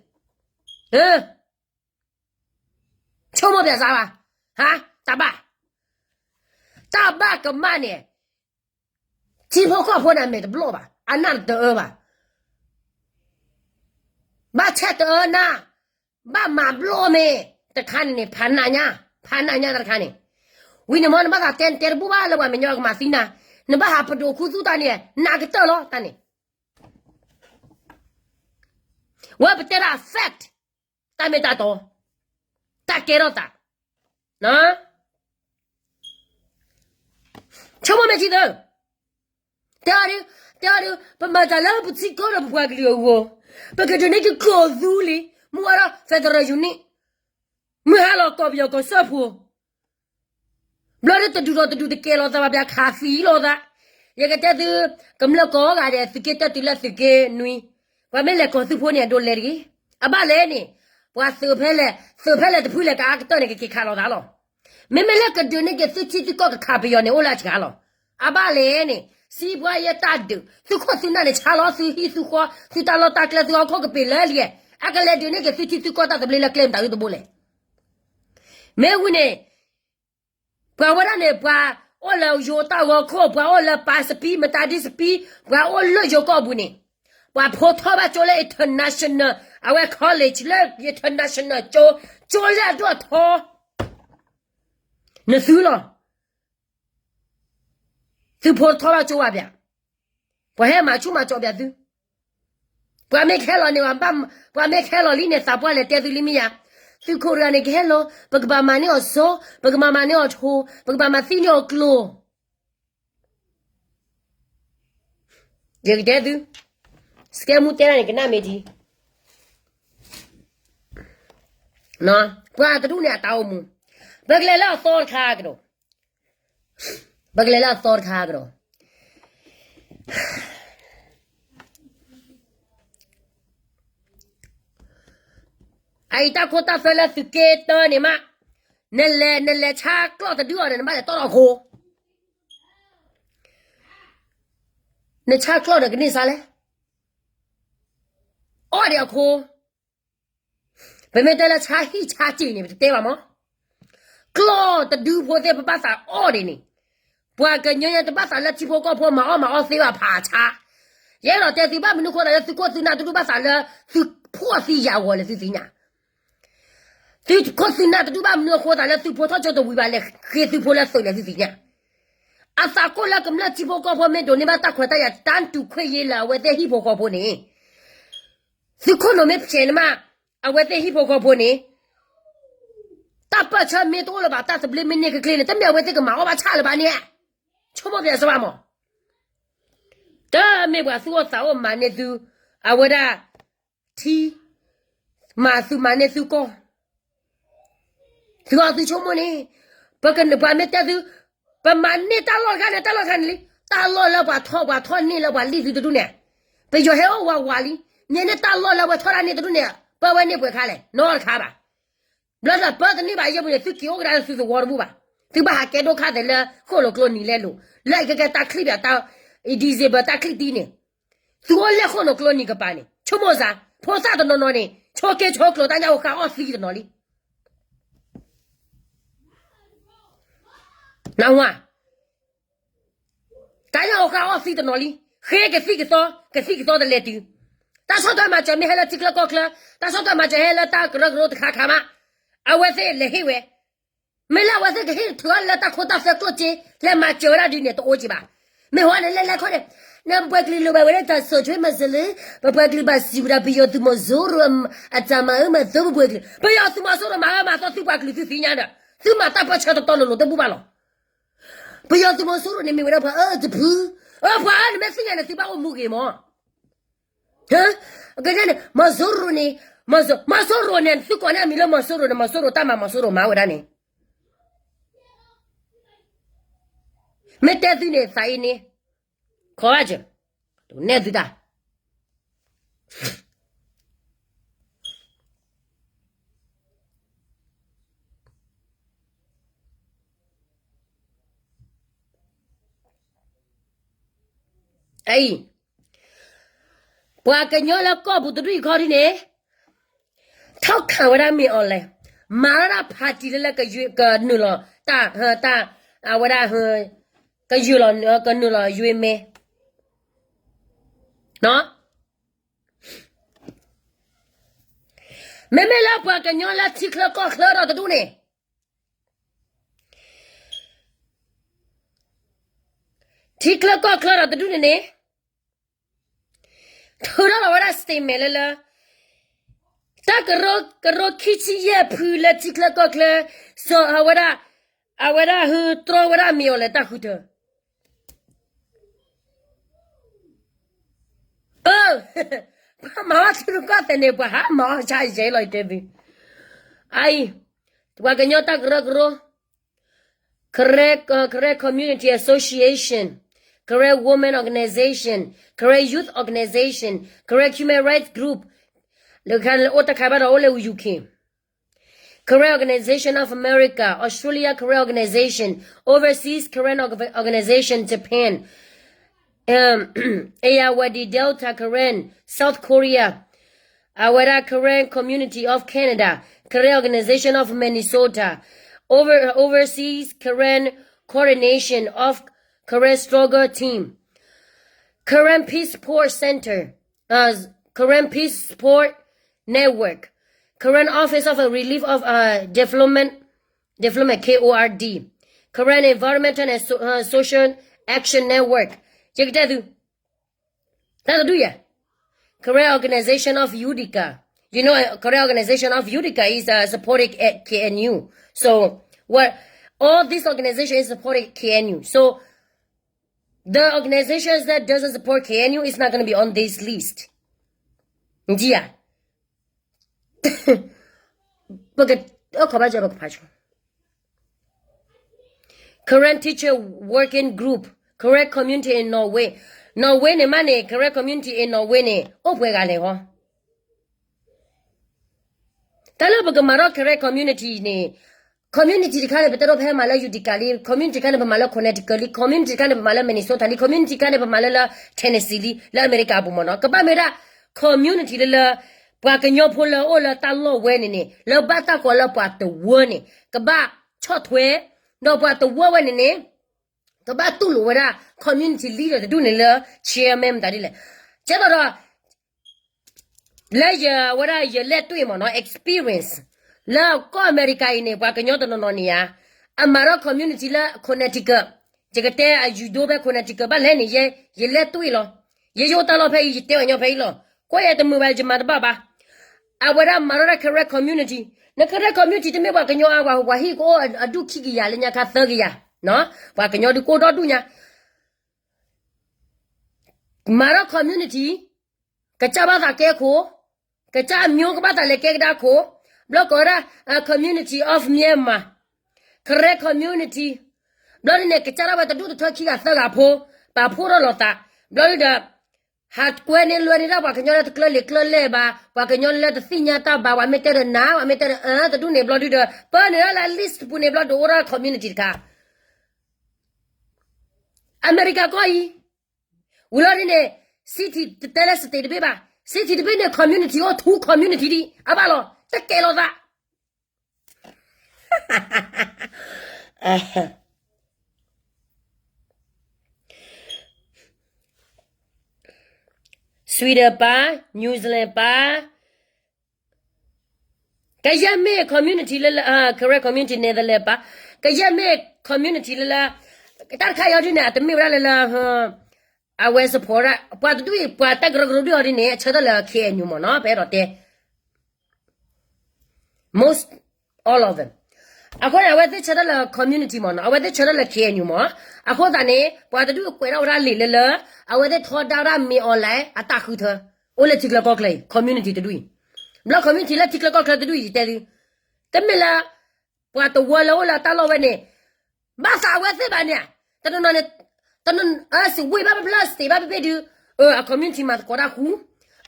ဆိကမိၣ်ပၠးစၢ်ဘၣ်, တၢ်ဘၣ်, တၢ်ဘၣ်ကမၣ်န့ၣ်, ထံဖိကီၢ်ဖိန့ၣ် အမဲာ်တဘျီၣ်ဘၣ်, အနၢ်တတအၢဘၣ်, ဘၣ်ဆဲးတအၢနၢ်, ဘၣ်မၤဘျီၣ်မ့ၢ်တခါန့ၣ်န့ၣ် ဖးနးညါ, ဖးနးညါတခါန့ၣ်, ဝံၤန့ၣ်မ့ၢ်နဘၣ်သးတဲနတဲတဘူၣ်ဘၣ်လၢပှၤမဲာ်ညါကမၤသံနၤ, နဘၣ်ဟးပဒိၣ်ခူသူၣ်တၢ်န့ၣ် နးကတၢၢ်လီၤတၢ်န့ၣ် ဝဲပတဲဒၣ် fact, တၢ်မ့ၢ်တၢ်တီ, တၢ်ကဲထီၣ်သး, ဆိကမိၣ်မ့ၢ်ထံသၢ, တဲအီၤဒု, တဲအီၤဒု, ပမၤတၢ်လၢပထံကီၢ်ဒီးပပှၤကလုာ်အဂီၢ်, ပကဒုးန့ၢ်က့ၤကီၢ်သူလံ, မုၢ်ဝါထီၣ် federal unit, မုၢ်ဟါလီၤကီၢ်ပယီၤကီၢ်စၢဖှိၣ် ဘျီဒ်တဒူၣ်ဒီးတဒူၣ်တကဲလီၤသးဘၣ် ပှၤခးသံလီၤသး, ယကတဲသု, ကမျၢၢ်ကိးဂၤဒဲး သုးက့တၢတုၤလၢသုးက့နွံ, ပှၤမ့ၢ်လဲၤကီၢ်သူဖိန့ၣ် အဒိးလဲၤတဂ့ၤ, အဘၣ်လဲၣ်န့ၣ်, ပှၤသုးဖဲလဲၣ်, သုးဖဲလဲၣ်တဖုလဲၣ်ကအါကတၢၢ်န့ၣ် ကက့ၤခးလီၤသးလီၤ. မ့မ့ၢ်လၢကဒုးန့ၢ်က့ၤသုထံသုကီၢ်ကခးပယီၤန့ၣ် အိၣ်လၢအစှၤလီၤ. အဘၣ်လဲၣ်န့ၣ်, စံးပှၤယဲတၢ်ဒုး, သုခိၣ်သုနၢ်န့ၣ်ဆါလီၤ, သုဟံၣ်သုဃီ, သုတၢ်လီၢ်တၢ်ကျဲ သုဟီၣ်ခိၣ်ကပ့ၤလၢလံ, အကလဲၤဒုးန့ၢ်က့ၤသုထံသုကီၢ်တၢ်သဘျ့လၢကျဲမတၤဒုတဘိလဲၣ်. မ့ၢ်ဝံၤန့ၣ်, ပှၤဝဲဒၣ်န့ၣ် ပှၤအိၣ်လၢယိၤတၢ်ဂီၤခိၣ်, ပှၤအိၣ်လၢပၢ်စပံး မတၤဒ်စပံး, ပှၤအိၣ်လၢယိၤကီၢ်ပူၤန့ၣ်, ပှၤဖိထီၣ်ဘၣ်ကၠိလၢ international, အဝဲ college လၢ international ကၠိ, ကၠိလၢအဒိၣ်အထီ နသုလီၤ. သုဖိထီၣ်ဘၣ်ကၠိဝဲပၠး, ပှၤဟဲမၤဆူၣ်မၤစီၤပၠးသု, ပှၤမ့ၢ်ကဟဲလီၤန့ၣ်, ပှၤမ့ၢ်ကဟဲလီၤလံန့ၣ် သးပှၢ်လဲၤတဲသုလံမ့ၢ်ယါ, သုးခိၣ်တဂၤန့ၣ်ကဟဲလီၤ, ပကဘၣ်မၤန့ၢ်အီၤစီ, ပကဘၣ်မၤမၤန့ၢ်အီၤထိ, ပကဘၣ်မၤသံန့ၢ်အီၤကျိၤ ယကတဲသု, စကဲမူတဲဒၣ်န့ၣ် ကနၣ်မ့ၢ်ဒ်, ပှၤတဒူၣ်န့ၣ်အတၢ်အိၣ်မူ, ပကလဲၤလၢအသီတခါကဒီး, ပကလဲၤလၢအသီတခါကဒီး, အအံၤတၢ်ခိတၢ်သွဲလၢသုးက့တၢန့ၣ်မး, နလဲၤ နလဲၤဆါကျီၢ်တဒုအီၤဒီး နဘၣ်လဲၤတီၢ်ထီၣ်အခိ နဆါကျီၢ်ဒီးကန့ၢ်စါလဲၣ်, အီၣ်ဒံးအခိ, ပမ့ၢ်တဲလၢဆါဟံၣ်ဆါစ့ၣ်န့ၣ် ပတတဲဘၣ်မး, ကျီၢ်တဒုဖိသ့ၣ် ပဘၣ်သးအီၣ်ဒံးန့ၣ်, ပှၤကညီန့ၣ်တဘၣ်သးလၢထံဖိကီၢ်ဖိမၤအီၣ်မၤအီၣ်သ့ဘၣ်ဖးဆါ, ယအဲၣ်ဒိးတဲသုဘၣ်မနုၤဃိသးလၢသုခိၣ်သုနၢ်တဒူၣ်ဘၣ်သးလၢ သုဖိသံယာ်ဝီၤလဲၣ်သုသ့ၣ်ညါ သုခိၣ်သုနၢ်တဒူၣ်ဘၣ်မနုၤအဃိသးလၢသုဖိထီၣ်ကၠိတဝံၤဘၣ်လဲၣ် ဃ့သုဖိလၢသုးလဲၣ်သုသ့ၣ်ညါ, အသးကိၢ်လၢကမျၢၢ်ထံဖိကီၢ်ဖိမ့ၢ်ဒိးန့ၢ်ဘၣ်တၢ်ခွဲးတၢ်ယာ်တၢ်တူၢ်ခွဲးယာ်လၢအဝဲသ့ၣ်ဟံၣ်ဖိဃီဖိန့ၣ်, သုခိၣ်နူာ်မ့ၢ်ဖျဲးန့ၣ်မး, အဝဲသ့ၣ်ဟံၣ်ဖိဃီဖိန့ၣ်, တၢ်ပၢၢ်ဆၢမ့ၢ်တအိၣ်လၢၤဘၣ် တၢ်သဘျ့မ့ၢ်န့ၢ်ချ့ချ့န့ၣ် တမ့ၢ်အဝဲသ့ၣ်ကမၤအီၣ်ဘၣ်ဆၣ်လၢၤဘၣ်န့ၣ်, ဆိကမိၣ်ပၠးစၢ်ဘၣ်မး တမ့ၢ်ပှၤသူၣ်အိၣ်သးအိၣ်မၤန့ၢ်သု, အဝဲဒၣ်, ထံ, မၤသုမၤန့ၢ်သုကီၢ်, သုအီၤသုဆိကမိၣ်န့ၣ်, ပကနပှၤမ့ၢ်တဲသု, ပမၤန့ၢ်တၢ်လီၢ်တခါန့ၣ် တၢ်လီၢ်တခါန့ၣ်လံ, တၢ်လီၢ်လၢပှၤထီၣ်ပှၤထီၣ်န့ၢ်လၢပှၤလံၣ်သုတဒူၣ်န့ၣ်, ပယီၤဟဲအိၣ်ဝးဝးလံ, မ့ၢ်န့ၢ်တၢ်လီၢ်လၢဝဲထီၣ်တၢ်န့ၢ်တဒူၣ်န့ၣ်, ပၢဝဲန့ၢ်ပှဲၤခါလဲၣ် နီတခါဘၣ် ဘျီသးပၢတန့ၢ်ဘၣ်ယဲၢ်ပူၤန့ၣ် သုက့ၤအိၣ်ကဒါသုသဝီတဘူၣ်ဘၣ်, သုဘၣ်ဟးကဲဒိၣ်ခါသဲးလၢဃိၣ်လိာ်ကျိနံၤလဲလိာ်, လၢအကဲကဲတၢ်ချံၣ်ဘၣ်တၢ်, December တၢ်ချံၣ်တံၢ်န့ၣ်, သုအိၣ်လၢဃိၣ်လိာ်ကျိနံၤကပၤန့ၣ် ဆိကမိၣ်စၢ်, ဖိသၣ်တနီၤနီၤန့ၣ် ဆိက့ဆိကျိၤတၢ်ညၣ်အိၣ်ဃါအီၣ်သံတနီၤလံ နဝါ, တၢ်ညါအိၣ်ဃာ်အီၣ်သံတနီၤလံ, ဃ့ကသံၣ်ကသီ, ကသံၣ်ကသီတလဲၤတုၤ, တၢ်ဆီၣ်ထွဲမၤစၢၤမ့ၢ်ဟဲလၢထံချၢကီၢ်ချၢ, တၢ်ဆီၣ်ထွဲမၤစၢၤဟဲလၢတၢ်ကရၢကရိတခါခါမး, အဝဲသ့ၣ်လဲၤဟ့ၣ်ဝဲ, မ့ၢ်လၢအဝဲသ့ၣ်ကဟ့ၣ်ထုးအီၤလၢတၢ်ခိတၢ်သွဲကျိၣ်စ့, လဲၤမၤစၢၤဝဲဒၣ်ဒ်န့ၣ် တအိၣ်က့ၤဘၣ်, မ့ၢ်ဟီန့ၣ်လဲၤလဲၤခီန့ၣ်, နပပှၤကလုာ်လိၣ်ဘၣ်ဝဲဒၣ်တၢ်ဆီၣ်ထွဲမၤစၢၤလၢ, ပပှၤကလုာ်ဘၣ်စံးဝဲဒၣ် ပယီၤသုးမီၤစိရိၤအတၢ်မၤအၢမၤသီပပှၤကလုာ်, ပယီၤသုးမီၤစိရိၤမၤအၢမၤသီသုပှၤကလုာ်သုသ့ၣ်ညါဒီး, သုမၤတၢ်ပၢဆှၢတတီလိၤလိၤတဘူၣ်ဘၣ်လီၤ. ပယီၤသုးမီၤစိရိၤန့ၣ်မ့ၢ်ဝဲဒၣ်ပှၤအၢတဖု, အပှၤအၢန့ၣ်မ့ၢ်သ့ၣ်ညါန့ၣ် သုဘၣ်အိၣ်မူဂ့ၤမး, ကန့ၣ် မီၤစိရိၤန့ၣ်, မီၤစိရိၤန့ၣ် သုကိးန့ၢ်အမံၤလၢမီၤစိရိၤန့ၣ် မီၤစိရိၤတၢ်မၤမီၤစိရိၤမၤဝဲဒၣ်န့ၣ်, မ့ၢ်တဲသုန့ၣ် သးအံၤန့ၣ်, ခီဘၣ်စၢၤ, နဲၣ်သုတၢ် အံၤ, ပှၤကညီလၢကီၢ်ပူၤတဒူၣ်အံၤခီဒ်န့ၣ်, ထောက်ခံဝဲဒၣ်မ့ၢ်အီၤလဲၣ်, မၤဝဲဒၣ် party လၢလၢကနုာ်လီၤ, တၢ်, တၢ်, အဝဲဒၣ်, ကယုၢ်လီၤ, ကနုာ်လီၤယွ့မဲ, မ့မ့ၢ်လၢပှၤကညီလၢထံချၢကီၢ်ချၢဒီးတဒူၣ်န့ၣ်, ထံချၢကီၢ်ချၢဒီးတဒူၣ်န့ၣ်န့ၣ်, ထုးထီၣ်လီၤဝဲဒၣ် statement လၢလၢ, တၢ်ကရၢ, ကရၢခံဆံယဲၢ်ဖုလၢထံချၢကီၢ်ချၢ, စီၤအဝဲဒၣ်, အဝဲဒၣ်ဟူးတြီဝဲဒၣ်မ့ၢ်အီၤလဲၣ်တၢ်ဃုထၢ အၢ, ပှၤမၤအီၣ်ထံရူၢ်ကီၢ်သဲးန့ၣ် ပှၤဟးမၤအီၣ်ဆါယဲလီၤတဲသု, အံၤ, ပှၤကညီတၢ်ကရၢကရိ, Karen, uh, Karen Community Association, Karen Women Organization, Karen Youth Organization, Karen Human Rights Group, လၢခါန့ၣ်အိၣ်တခါဘၣ်ဒီးအိၣ်လၢ U K, Karen Organization of America, Australia Karen Organization, Overseas Karen Org-, Organization, Japan, um, Ayeyarwady Delta Karen, South Korea, Awada Karen Community of Canada, Karen Organization of Minnesota, Over-, Overseas Karen Coordination of Karen Struggle Team, Karen Peace Support Center, uh, Karen Peace Support Network, Karen Office of Relief of, uh, Development, Development, K O R D, Karen Environmental and So-, uh, Social Action Network. ယကတဲသု, တၢ်တဒူၣ်ယဲ, Karen Organization of Utica. You know, uh, Karen Organization of Utica is, uh, supported at K N U. So, what, all this organization is supported K N U. So, the organizations that doesn't support K N U is not gonna be on this list. နထံၣ်ဧါ, ပက, အခီပညီ ပကဖးဆိ Karen Teacher Working Group, Karen Community in Norway. Norway န့ၣ်မးန့ၣ် Karen Community in Norway န့ၣ် အိၣ်ပှဲၤဂၤလဲၣ်ဟီ. တၢ်လၢပကမၤထီၣ် Karen Community န့ၣ်, community တခါန့ၣ် ပတဲဒိးဖဲမၤလၢ Utica လံ, community တခါန့ၣ် ပမၤလၢ Connecticut လံ, community တခါန့ၣ် ပမၤလၢ Minnesota လံ, community တခါန့ၣ် ပမၤလၢလၢ Tennessee လံ, လၢအမဲရကၤအပူၤမ့ၢ်နီၤ. ကဘၣ်မ့ၢ်ဝဲဒၣ် community လၢလၢ ပှၤကညီဖိလၢအအိၣ်လၢတၢ်လီၢ်ဝဲန့ၣ်န့ၣ် လၢဘၣ်တၢ်ကိးလၢပှၤတဝၢန့ၣ် ကဘၣ်ဆီၣ်ထွဲ, ဒီးပှၤတဝၢဝဲန့ၣ်န့ၣ် ကဘၣ်တူၢ်လိာ်ဝဲဒၣ် community leader တဒူၣ်န့ၣ်လၢ chairman မတၤဒ်လဲၣ်. ကဲသိးဒီး လၢယဝဲဒၣ်ယလဲၢ်တွ့ၣ်မ့ၢ်နီၤ experience လၢကီၢ်အမဲရကၤအံၤန့ၣ် ပှၤကညီတနီၤနီၤန့ၣ်ဧါ, အမၤထီၣ် community လၢ Connecticut, ယကတဲအယူၤဒိဖဲ Connecticut ဘၣ်လဲၣ်န့ၣ် ယ, ယလဲၢ်တွ့ၣ်လီၤ. ယယိၣ်တၢ်လီၢ်ဖဲအံၤ ယတဲအီၤညီဖဲအံၤလီၤ. ကွၢ်ယဲတမုာ်ဘၣ် ယမၤတဘၣ်ဘၣ်. အဝဲဒၣ်မၤထီၣ်ဒၣ် Karen community, န Karen community တမ့ၢ်ပှၤကညီအါ, ပှၤဟံၣ်ကအိၣ်အဒူၣ်ခံကယၤလၢညါခါသၢကယၤ, ပှၤကညီဒုးကအိၣ်ဒီဒူၣ်ညါ မၤထီၣ် community, ကစၢ်ဘၣ်သးကဲခိၣ်, ကစၢ်အမျိုးကဘၣ်သးလဲၤကဲကဒါခိၣ်, ဘျီကိးဝဲဒၣ် community of Myanmar, Karen community, ဘျီဒ်န့ၣ် ကစၢ်ဒၣ်ဝဲတဒူၣ်တထၢခံဂၤသၢဂၤဖိ, ပာ်ဖှိၣ်ထီၣ်လိာ်သး, ဘျီဒ်ဒီး ဟးကွဲန့ၢ်လွဲန့ၢ်ဒၣ်ပှၤကညီလၢတကျၢၤလံာ်ကျၢၤလဲၢ်ဘၣ်, ပှၤကညီလၢတသ့ၣ်ညါတၢ်ဘၣ်, ပှၤမ့ၢ်တဲဒီးနၤ, ပှၤမ့ၢ်တဲဒီးအၢ, တဒူၣ်န့ၣ်ဘျီဒ်ဒီး ပၢန့ၢ်ဒၣ်လၢ list ပူၤန့ၣ်ဘျီဒ်အိၣ်ဒၣ် community တခါ အမဲရကၤကီၢ်အံၤ, ဝံၤလီၤဒ်န့ၣ် city တတဲလၢ state တဘ့ၣ်ဘၣ်, city တဘ့ၣ်န့ၣ် community အိၣ်ထူ community ဒံး, အဘၣ်လီၤ, တကဲလီၤသး Karen Sweden ပၢ်, New Zealand ပၢ်, ကယဲၢ်မ့ၢ် community လၢလၢ Karen community Netherlands ပၢ်, ကယဲၢ်မ့ၢ် community လၢလၢ တၢ်တခါအံၤဒ်န့ၣ် အတမ့ၢ်ဝဲဒၣ်လၢလၢ အဝဲ support ဒၣ် ပှၤတဒူၣ်အံၤ ပှၤတၢ်ကရၢကရိဒ်အံၤဒ်န့ၣ် အဆၢထၢၣ်လၢ K N U မ့ၢ်နီၤ ပအဲၣ်ဒိးတဲ most all of them. အဃိန့ၣ် အဝဲသ့ၣ်ဆၢထၢၣ်လၢ community မ့ၢ်နီၤ အဝဲသ့ၣ်ဆၢထၢၣ်လၢ K N U မ့ၢ်, အဃိသတးန့ၣ် ပှၤတဒူၣ်ကွဲးထီၣ်ဝဲဒၣ်လံာ်လၢလၢ အဝဲသ့ၣ်ထီဒါဝဲဒၣ် မင်းအောင်လှိုင် အတၢ်ဃုထၢ အိၣ်လၢထံချၢကီၢ်ချၢအံၤ community တဒူၣ်အံၤ, ဘျီ community လၢထံချၢကီၢ်ချၢတဒူၣ်အံၤ ယတဲသု, တမ့ၢ်လၢ ပှၤတဝၢလၢအိၣ်လၢတၢ်လီၢ်ဝဲန့ၣ် ဘၣ်သးအဝဲသ့ၣ်ဘၣ်န့ၣ်, တနီၤနီၤန့ၣ်, တနီၤ စံးဝ့ၢ်ဘၣ်ဖျၢၣ် state ဘၣ်ဖဲဖဲဒုး, အ community မၤသကိးတၢ်ဃူ,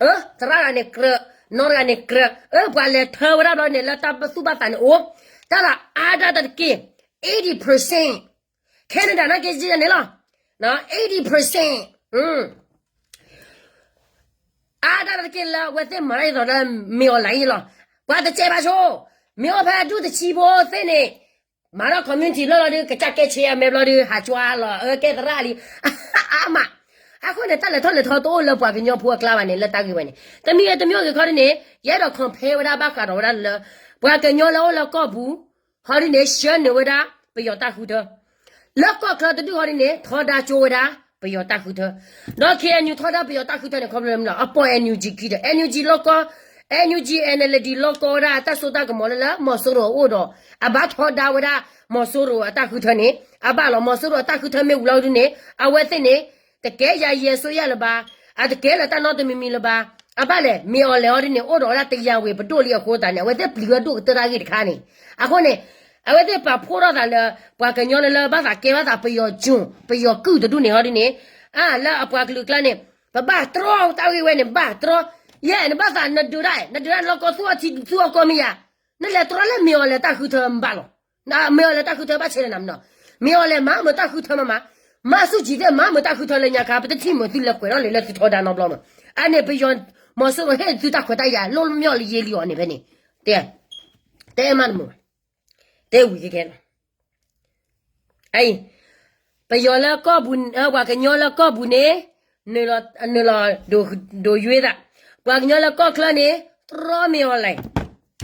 သရၣ်တဂၤန့ၣ်ကြၢး, နီတဂၤန့ၣ်ကြၢး, ပှၤလဲၤထၢဝဲဒၣ်ဘျီန့ၣ် လၢတၢ်ပသူၣ်ဘၣ်သးန့ၣ်အိၣ်, တၢ်သးအါဒၣ်တက့ၢ်, eighty percent, Canada နာ်က့န့ၣ်လီၤ, eighty percent အါဒၣ်တက့ၢ်လၢအဝဲသ့ၣ်မၤတၢ်ဒ်သိးလၢ မင်းအောင်လှိုင် လီၤ, ပှၤတစဲးဘၣ်ဆိ, မ့ၢ်အိၣ်ဖဲအဒူၣ်တဆံဖိသ့ၣ်န့ၣ်, မၤထီၣ် community လီၢ်လီၤဒုး ကစၢ်ကဲဆ့အမဲာ်ဘျီဒုး ဟးကွၢ်လီၤ အကဲသရၣ်လံ, အါမး, အဃိန့ၣ် တၢ်လဲၤထီၣ်လဲၤထီတအိၣ်လၢပှၤကညီဖိအကျါဘၣ်န့ၣ် လၢတၢ်ဂ့ၢ်ဝဲန့ၣ် တမံၤတမံၤဂ့ၤခီဒ်န့ၣ် ယအဲၣ်ဒိး compare ဝဲဒၣ်ဘၣ်ဃးဒီးဝဲဒၣ်လၢ ပှၤကညီလၢအိၣ်လၢကီၢ်ပူၤ ဟီဒ်န့ၣ် ဆှၢနုာ်ဝဲဒၣ် ပယီၤတၢ်ဃုထၢ လၢကီၢ်ချၢတဒူၣ်ဟီဒ်န့ၣ် ထီဒါကၠိဝဲဒၣ် ပယီၤတၢ်ဃုထၢ, ဒီး K N U ထီဒါပယီၤတၢ်ဃုထၢန့ၣ် ခီဖျိလၢမနုၤ အပိာ် N U G ခံဒီး N U G လီၢ်ကီၢ်, N U G N L D လီၢ်ကီၢ်ဝဲဒၣ်တၢ်စိတၢ်ကမီၤလၢလၢ မီၤစိရိၤအအိၣ်ဒီး အဘၣ်ထီဒါဝဲဒၣ် မီၤစိရိၤအတၢ်ဃုထၢန့ၣ် အဘၣ်လီၤ မီၤစိရိၤအတၢ်ဃုထၢမ့ၢ်ဝံၤလီၤဒ်န့ၣ် အဝဲသ့ၣ်န့ၣ် တကဲယၤယဲၢ်စိယဲၢ်လၢၤဘၣ်, အတကဲလၢတၢ်နီတမံၤမံၤလၢၤဘၣ်, အဘၣ်လဲၣ် မ့ၢ်အီၤလဲၣ်အီၤဒ်န့ၣ် အိၣ်ဒီးဝဲဒၣ်တယၤဝ့ၤပဒိၣ်လံအဃိသတးန့ၣ် အဝဲသ့ၣ်ပျံၤဝဲဒိၣ်ကတၢၢ်တၢ်ဂ့ၢ်တခါန့ၣ်, အဃိန့ၣ် အဝဲသ့ၣ်ပာ်ဖှိၣ်ထီၣ်သးလၢ ပှၤကညီလၢလၢဘၣ်သးကဲဘၣ်သးပယီၤကၠိ ပယီၤကုၢ်တဒူၣ်န့ၣ်ဟီဒ်န့ၣ်, အါ လၢအပှၤကလုာ်အကျါန့ၣ် ပဘၣ်တြီတၢ်ဂ့ၢ်ဝဲန့ၣ် ဘၣ်တြီ, ယဲၢ်နဘၣ်သးနဒုးဒၣ် နဒုးဒၣ်လီၢ်ကီၢ်သူၣ်အီထံသူၣ်အီကီၢ်မ့ၢ်ယၤ, နလဲၤတြီလၢမ့ၢ်အီၤလဲၣ်တၢ်ဃုထၢမ့ၢ်ဘၣ်လီၤ, မ့ၢ်အီၤလဲၣ်တၢ်ဃုထၢဘၣ်ဆဲးလၢနၤမနီၤ, မ့ၢ်အီၤလဲၣ်မၤမုာ်တၢ်ဃုထၢမးမး, မၤဆူၣ်ကံၤသ့ၣ်မၤမုာ်တၢ်ဃုထၢလၢညါခါ ပတထံၣ်မုာ်သုလဲၤကွဲးထီၣ်လၢသုထီဒါနီတဘျီမး, အန့ၣ်ပယီၤ မီၤစိရိၤဟ့ၣ်သုတၢ်ခွဲးတၢ်ယာ် လိၣ်မ့ၢ်လၢယ့လံအီၤန့ၣ်ဖဲန့ၣ်, တဲ တဲမးတမုာ်ဘၣ်, တဲဝံၤကဲကဲလီၤ, အအံၤ, ပယီၤလၢကီၢ်ပူၤ ပှၤကညီလၢကီၢ်ပူၤန့ၣ် နုာ်လီၤ နုာ်လီၤဒိးယွ့သး, ပှၤကညီလၢကီၢ်ချၢန့ၣ် တြီမ့ၢ်အီၤလဲၣ် ဒီး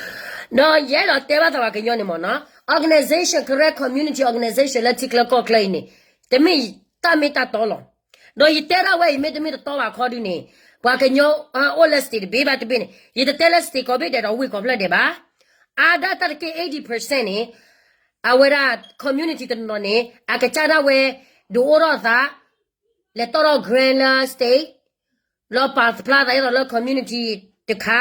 ယအဲၣ်ဒိးတဲဘၣ်သးပှၤကညီန့ၣ်မ့ၢ်နီၤ, organization Karen community organization လၢထံချၢကီၢ်ချၢအံၤန့ၣ် တမ့ၢ်တၢ်မ့ၢ်တၢ်တီလီၤ. ဒီးယတဲဒၣ်ဝဲအံၤမ့ၢ်တမ့ၢ်တတီဘၣ်ခီဒုန့ၣ်, ပှၤကညီအိၣ်လၢ state တဘ့ၣ်ဘၣ်တဘ့ၣ်န့ၣ် ယတတဲလၢ state ကိးဘ့ၣ်ဒဲးဒီးဝ့ၢ်ကိးဖျၢၣ်ဒဲးဘၣ်. အါဒၣ်တၢ်တက့ၢ် eighty percent န့ၣ် အဝဲဒၣ် community တနီၤန့ၣ် အကစၢ်ဒၣ်ဝဲ ဒုးအိၣ်ထီၣ်သး လဲၤတီၢ်ထီၣ် grant လၢ state လီၤပာ်ဖျါသးအသိးလၢ community တခါ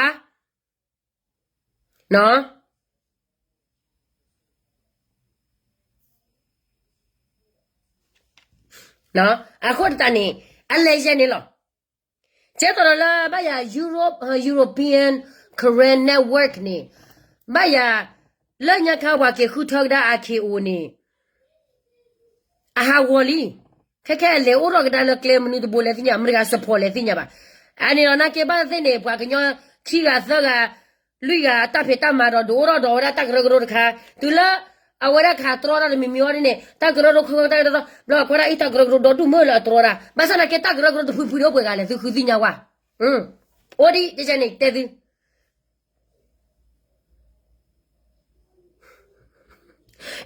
အဃိသတးန့ၣ် အလဲၤယဲၢ်န့ၣ်လီၤ. ကဲသိးဒီးလၢဘၣ်ယၤ Europe, European Karen Network န့ၣ် ဘၣ်ယၤ လၢညါခါပှၤက့ၤဃုထၢကဒါ အ K O န့ၣ် အဟးဂီၤလံ. ခဲခဲအလဲၤအိၣ်ထီၣ်ကဒါလၢကျဲမနုၤတဘိလဲၤသ့ၣ်ညါ အမတဂၤ support လဲၤသ့ၣ်ညါဘၣ်. အန့ၣ်ဒီးနာ်က့ဘၣ်သ့ၣ်န့ၣ် ပှၤကညီခံဂၤသၢဂၤ လွံၢ်ဂၤတၢ်ဖံးတၢ်မၤဒီး ဒုးအိၣ်ထီၣ်ဒီးဝဲဒၣ်တၢ်ကရၢကရိတခါ တုၤလၢအဝဲဒၣ်ကဟးတြီတၢ်တမံၤမံၤအီၤဒ်န့ၣ် တၢ်ကရၢကရိခိၣ်တၢ်ကရၢကရိ ဘျီအကွၢ်ဒၣ်အံၤတၢ်ကရၢကရိဒီဒူၣ်မုၢ်လၢအတြီတၢ် ဘၣ်ဆၣ်နာ်က့တၢ်ကရၢကရိတဖုဖုဒ်အိၣ်ပှဲၤဂၤလဲၣ် သုဃုသ့ၣ်ညါဝဲ အိၣ်ဒ်န့ၣ်တဲသု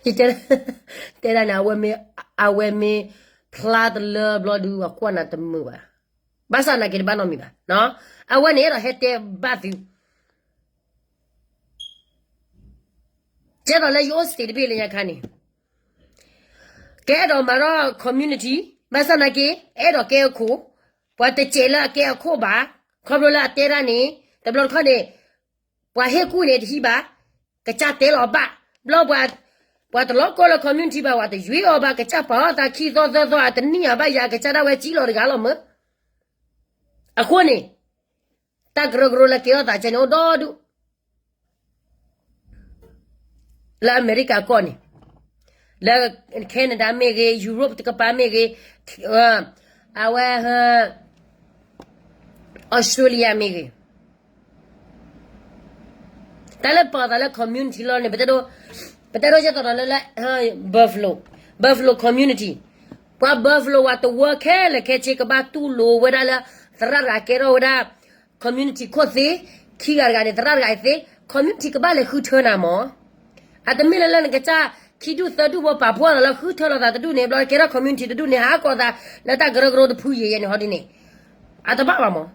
ယတဲ တဲဒၣ်န့ၣ် အဝဲမ့ၢ် အဝဲမ့ၢ်ဖျါတလၢဘျီဒုး အကွၢ်နၤတမုာ်ဘၣ်. ဘၣ်ဆၣ်နာ်က့တဘၣ်နီတမံၤဘၣ်. အဝဲန့ၣ်အဲၣ်ဒိးဟဲတဲဘၣ်သု ကဲသိးလၢယအိၣ် state တဘ့ၣ်လၢညါခါန့ၣ် ကအဲၣ်ဒိးမၤထီၣ် community ဘၣ်ဆၣ်နာ်က့ အဲၣ်ဒိးကဲအခိၣ် ပှၤတစဲးလၢအကဲအခိၣ်ဘၣ်. ခီဖျိလၢအတဲဒၣ်န့ၣ် တဘျီတခီၣ်န့ၣ် ပှၤဟ့ၣ်ကူၣ်န့ၣ်တဟံးဘၣ်. ကစၢ်တဲလီၤဘၣ် ဘျီ ပှၤတလီၤကီလၢ community ဘၣ် ပှၤတယွ့အီၤဘၣ် ကစၢ်ပာ်အီၤသးခံသီသၢသီ အတနံၣ်အဘၣ်ယၤ ကစၢ်ဒၣ်ဝဲစံၣ်လီၤတဂၤလီၤမၢ်. အဃိန့ၣ် တၢ်ကရၢကရိလၢကဲထီၣ်သးကဲန့ၣ်အိၣ်ဒီဒူၣ် လၢအမဲရကၤကီၢ်န့ၣ် လၢ Canada မ့ၢ်ဂ့ၤ Europe တကပၤမ့ၢ်ဂ့ၤ အဝဲ Australia မ့ၢ်ဂ့ၤ တၢ်လၢပာ်သးလၢ community လီၤန့ၣ် ပတဲဒိကဲသိးဒီးလၢ Buffalo, Buffalo community ပှၤ Buffalo ဝဲတဝၢခဲလၢာ်ခဲဆ့ကဘၣ်တူၢ်လိာ်ဝဲဒၣ်လၢ သရၣ်တဂၤကဲထီၣ်ဝဲဒၣ် community ခိၣ်သ့, ခံဂၤတဂၤန့ၣ် သရၣ်တဂၤအံၤသ့, community ကဘၣ်လဲၤဃုထၢနၤမၢ်. အတမ့ၢ်လၢလၢနကစၢ်ခံဒူၣ်သၢဒူၣ်ဖိပာ်ဖှိၣ်လီၤလၢဃုထၢလီၤသးတဒူၣ်န့ၣ် ဘျီကဲထီၣ် community တဒူၣ်န့ၣ် ဟးကိးသးလၢတၢ်ကရၢကရိတဖုယံၤယဲန့ၣ်ဟီဒ်န့ၣ် အတဘၣ်ဘၣ်မၢ်.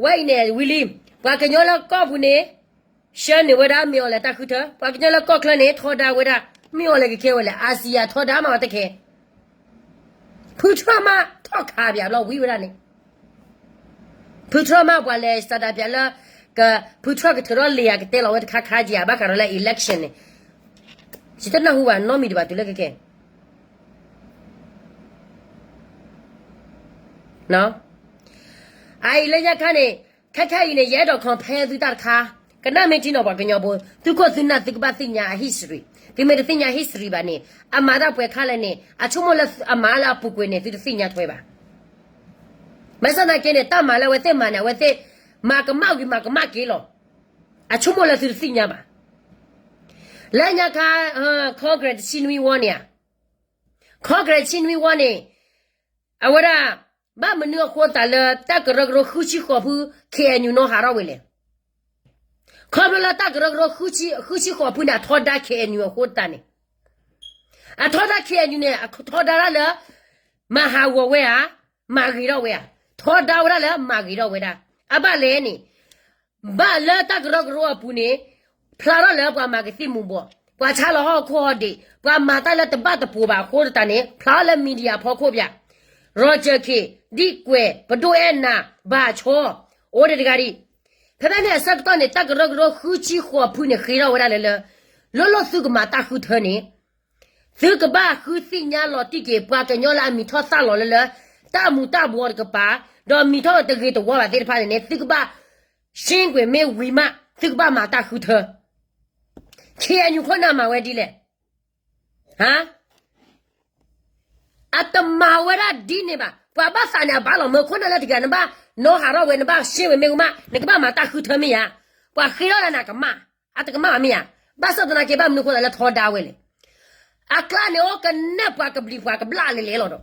ဝဲအံၤန့ၣ် ဝံၤလံ, ပှၤကညီလၢကီၢ်ပူၤန့ၣ် ဆှၢန့ၢ်ဝဲဒၣ် မ့ၢ်အီၤလဲၤတၢ်ဃုထၢ, ပှၤကညီလၢကီၢ်ချၢန့ၣ် ထီဒါဝဲဒၣ် မ့ၢ်အီၤလဲၤကကဲဝဲလဲၣ်, အါစံယၤထီဒါမးဝဲတခဲ, ဖုထြၣ်မးထီၣ်ခးပၠးဘျီဝံၤဝဲဒၣ်န့ၣ်, ဖုထြၣ်မးပှၤလဲၤစးဒးပၠးလၢ ဖုထြၣ်ကထုးထီၣ်လံာ်ဧါ ကတဲလီၤဝဲတခါခါက့ၤဧါ ဘၣ်ဃးဒီးလၢ election န့ၣ်, ယတနၢ်ဟူဘၣ်နီတမံၤဒံးဘၣ်တုၤလၢခဲကဲ အအံၤလၢညါခါန့ၣ်, ခဲခဲအံၤန့ၣ် ယအဲၣ်ဒိး compare သုတၢ်တခါ, ကနၣ်မ့ၢ်ထံနီၤပှၤကညီဖိ, သုခိၣ်သုနၢ်သုကဘၣ်သ့ၣ်ညါအ history, သုမ့ၢ်တသ့ၣ်ညါ history ဘၣ်န့ၣ် အမၤတၢ်ပှဲၤခါလဲၣ်န့ၣ် အဆိကမိၣ်လၢအမၤလၢအပူၤကွံာ်န့ၣ် သုတသ့ၣ်ညါထွဲဘၣ်. ဘၣ်ဆၣ်သနာ်က့န့ၣ် တၢ်မၤလၢအဝဲသ့ၣ်မၤန့ၣ် အဝဲသ့ၣ်မၤကမၣ်ဝံၤမၤကမၣ်က့ၤလီၤ. အဆိကမိၣ်လၢသုတသ့ၣ်ညါဘၣ်. လၢညါခါ Congress တဆံနွံဝီန့ၣ်ဧါ, Congress တဆံနွံဝီန့ၣ် အဝဲဒၣ် ဘၣ်မနုၤအဃိသတးလၢတၢ်ကရၢကရိဃုဆံဃိးဖု K N U နီၣ်ဟးထီၣ်ဝဲလဲၣ်. ခီဖျိလၢတၢ်ကရၢကရိဃုဆံဃိးဖုန့ၣ် အထီဒါ K N U အဃိသတးန့ၣ်, အထီဒါ K N U န့ၣ် အထီဒါဒၣ်လၢ မၤဟးဂီၤဝဲဧါ, မၤဂ့ၤထီၣ်ဝဲဧါ, ထီဒါဝဲဒၣ်လၢမၤဂ့ၤထီၣ်ဝဲဒၣ်. အဘၣ်လဲၣ်န့ၣ် ဘၣ်လၢတၢ်ကရၢကရိအပူၤန့ၣ် ဖျါထီၣ်လၢပှၤမၤကသံၣ်မူၤဘှီး, ပှၤဆါလီၤဟီၣ်ခိၣ်ဟီၣ်ဒံး, ပှၤမၤတၢ်လၢတဘၣ်တပိၤဘၣ်အဃိသတးန့ၣ် ဖျါထီၣ်လၢ media ဖီခိၣ်ပၠး, Roger Khin, ဒံၣ်ကွဲး, ပဒိၣ်အဲၣ်နၤ, ဘၣ်ဆီ, အိၣ်ဒံးတဂၤဒံး. ဖဲဖဲန့ၣ်အဆၢကတီၢ်န့ၣ် တၢ်ကရၢကရိဃုဆံဃိးဖုန့ၣ် ဃ့ထီၣ်ဝဲဒၣ်လၢလၢ လၢလီၢ်သုကမၤတၢ်ဃုထၢန့ၣ် သုကဘၣ်ဃုသ့ၣ်ညါလီၤတံၢ်က့ၤ ပှၤကညီလၢအမံၤထီၣ်သၣ်လီၤလၢလၢ တၢ်မူၤတၢ်ဘှီးတကပၤ, ဒီးမံၤထီၣ်တဂ့ၤတဝါဘၣ်သ့ၣ်တဖၣ်န့ၣ်န့ၣ် သုကဘၣ် ရှင်းကွယ် မ့ၢ်ဝံၤမး သုကဘၣ်မၤတၢ်ဃုထၢ. K N U ခိၣ်နၢ်မၤဝဲဒ်လဲၣ်. ဟါ, အတမၤဝဲဒၣ်ဒ်န့ၣ်ဘၣ်. ပှၤဘၣ်သးန့ၣ် အဘၣ်လီၤမၢ်ခိၣ်နၢ်လၢတဂၤ နဘၣ်နီၣ်ဟးထီၣ်ဝဲ နဘၣ် ရှင်းကွယ် မ့ၢ်ဝံၤမး နကဘၣ်မၤတၢ်ဃုထၢမ့ၢ်ဧါ. ပှၤဃ့ထီၣ်လၢနကမၣ်, အတကမၣ်ဘၣ်မ့ၢ်ဧါ. ဘၣ်ဆၣ်သနာ်က့ ဘၣ်မနုၤဃိသးလၢထီဒါဝဲလဲၣ်. အကျါန့ၣ်အိၣ်ကနဲၣ်ပှၤကဘျံးပှၤကဘျၣ်လဲၤလဲၤလီၤဒီး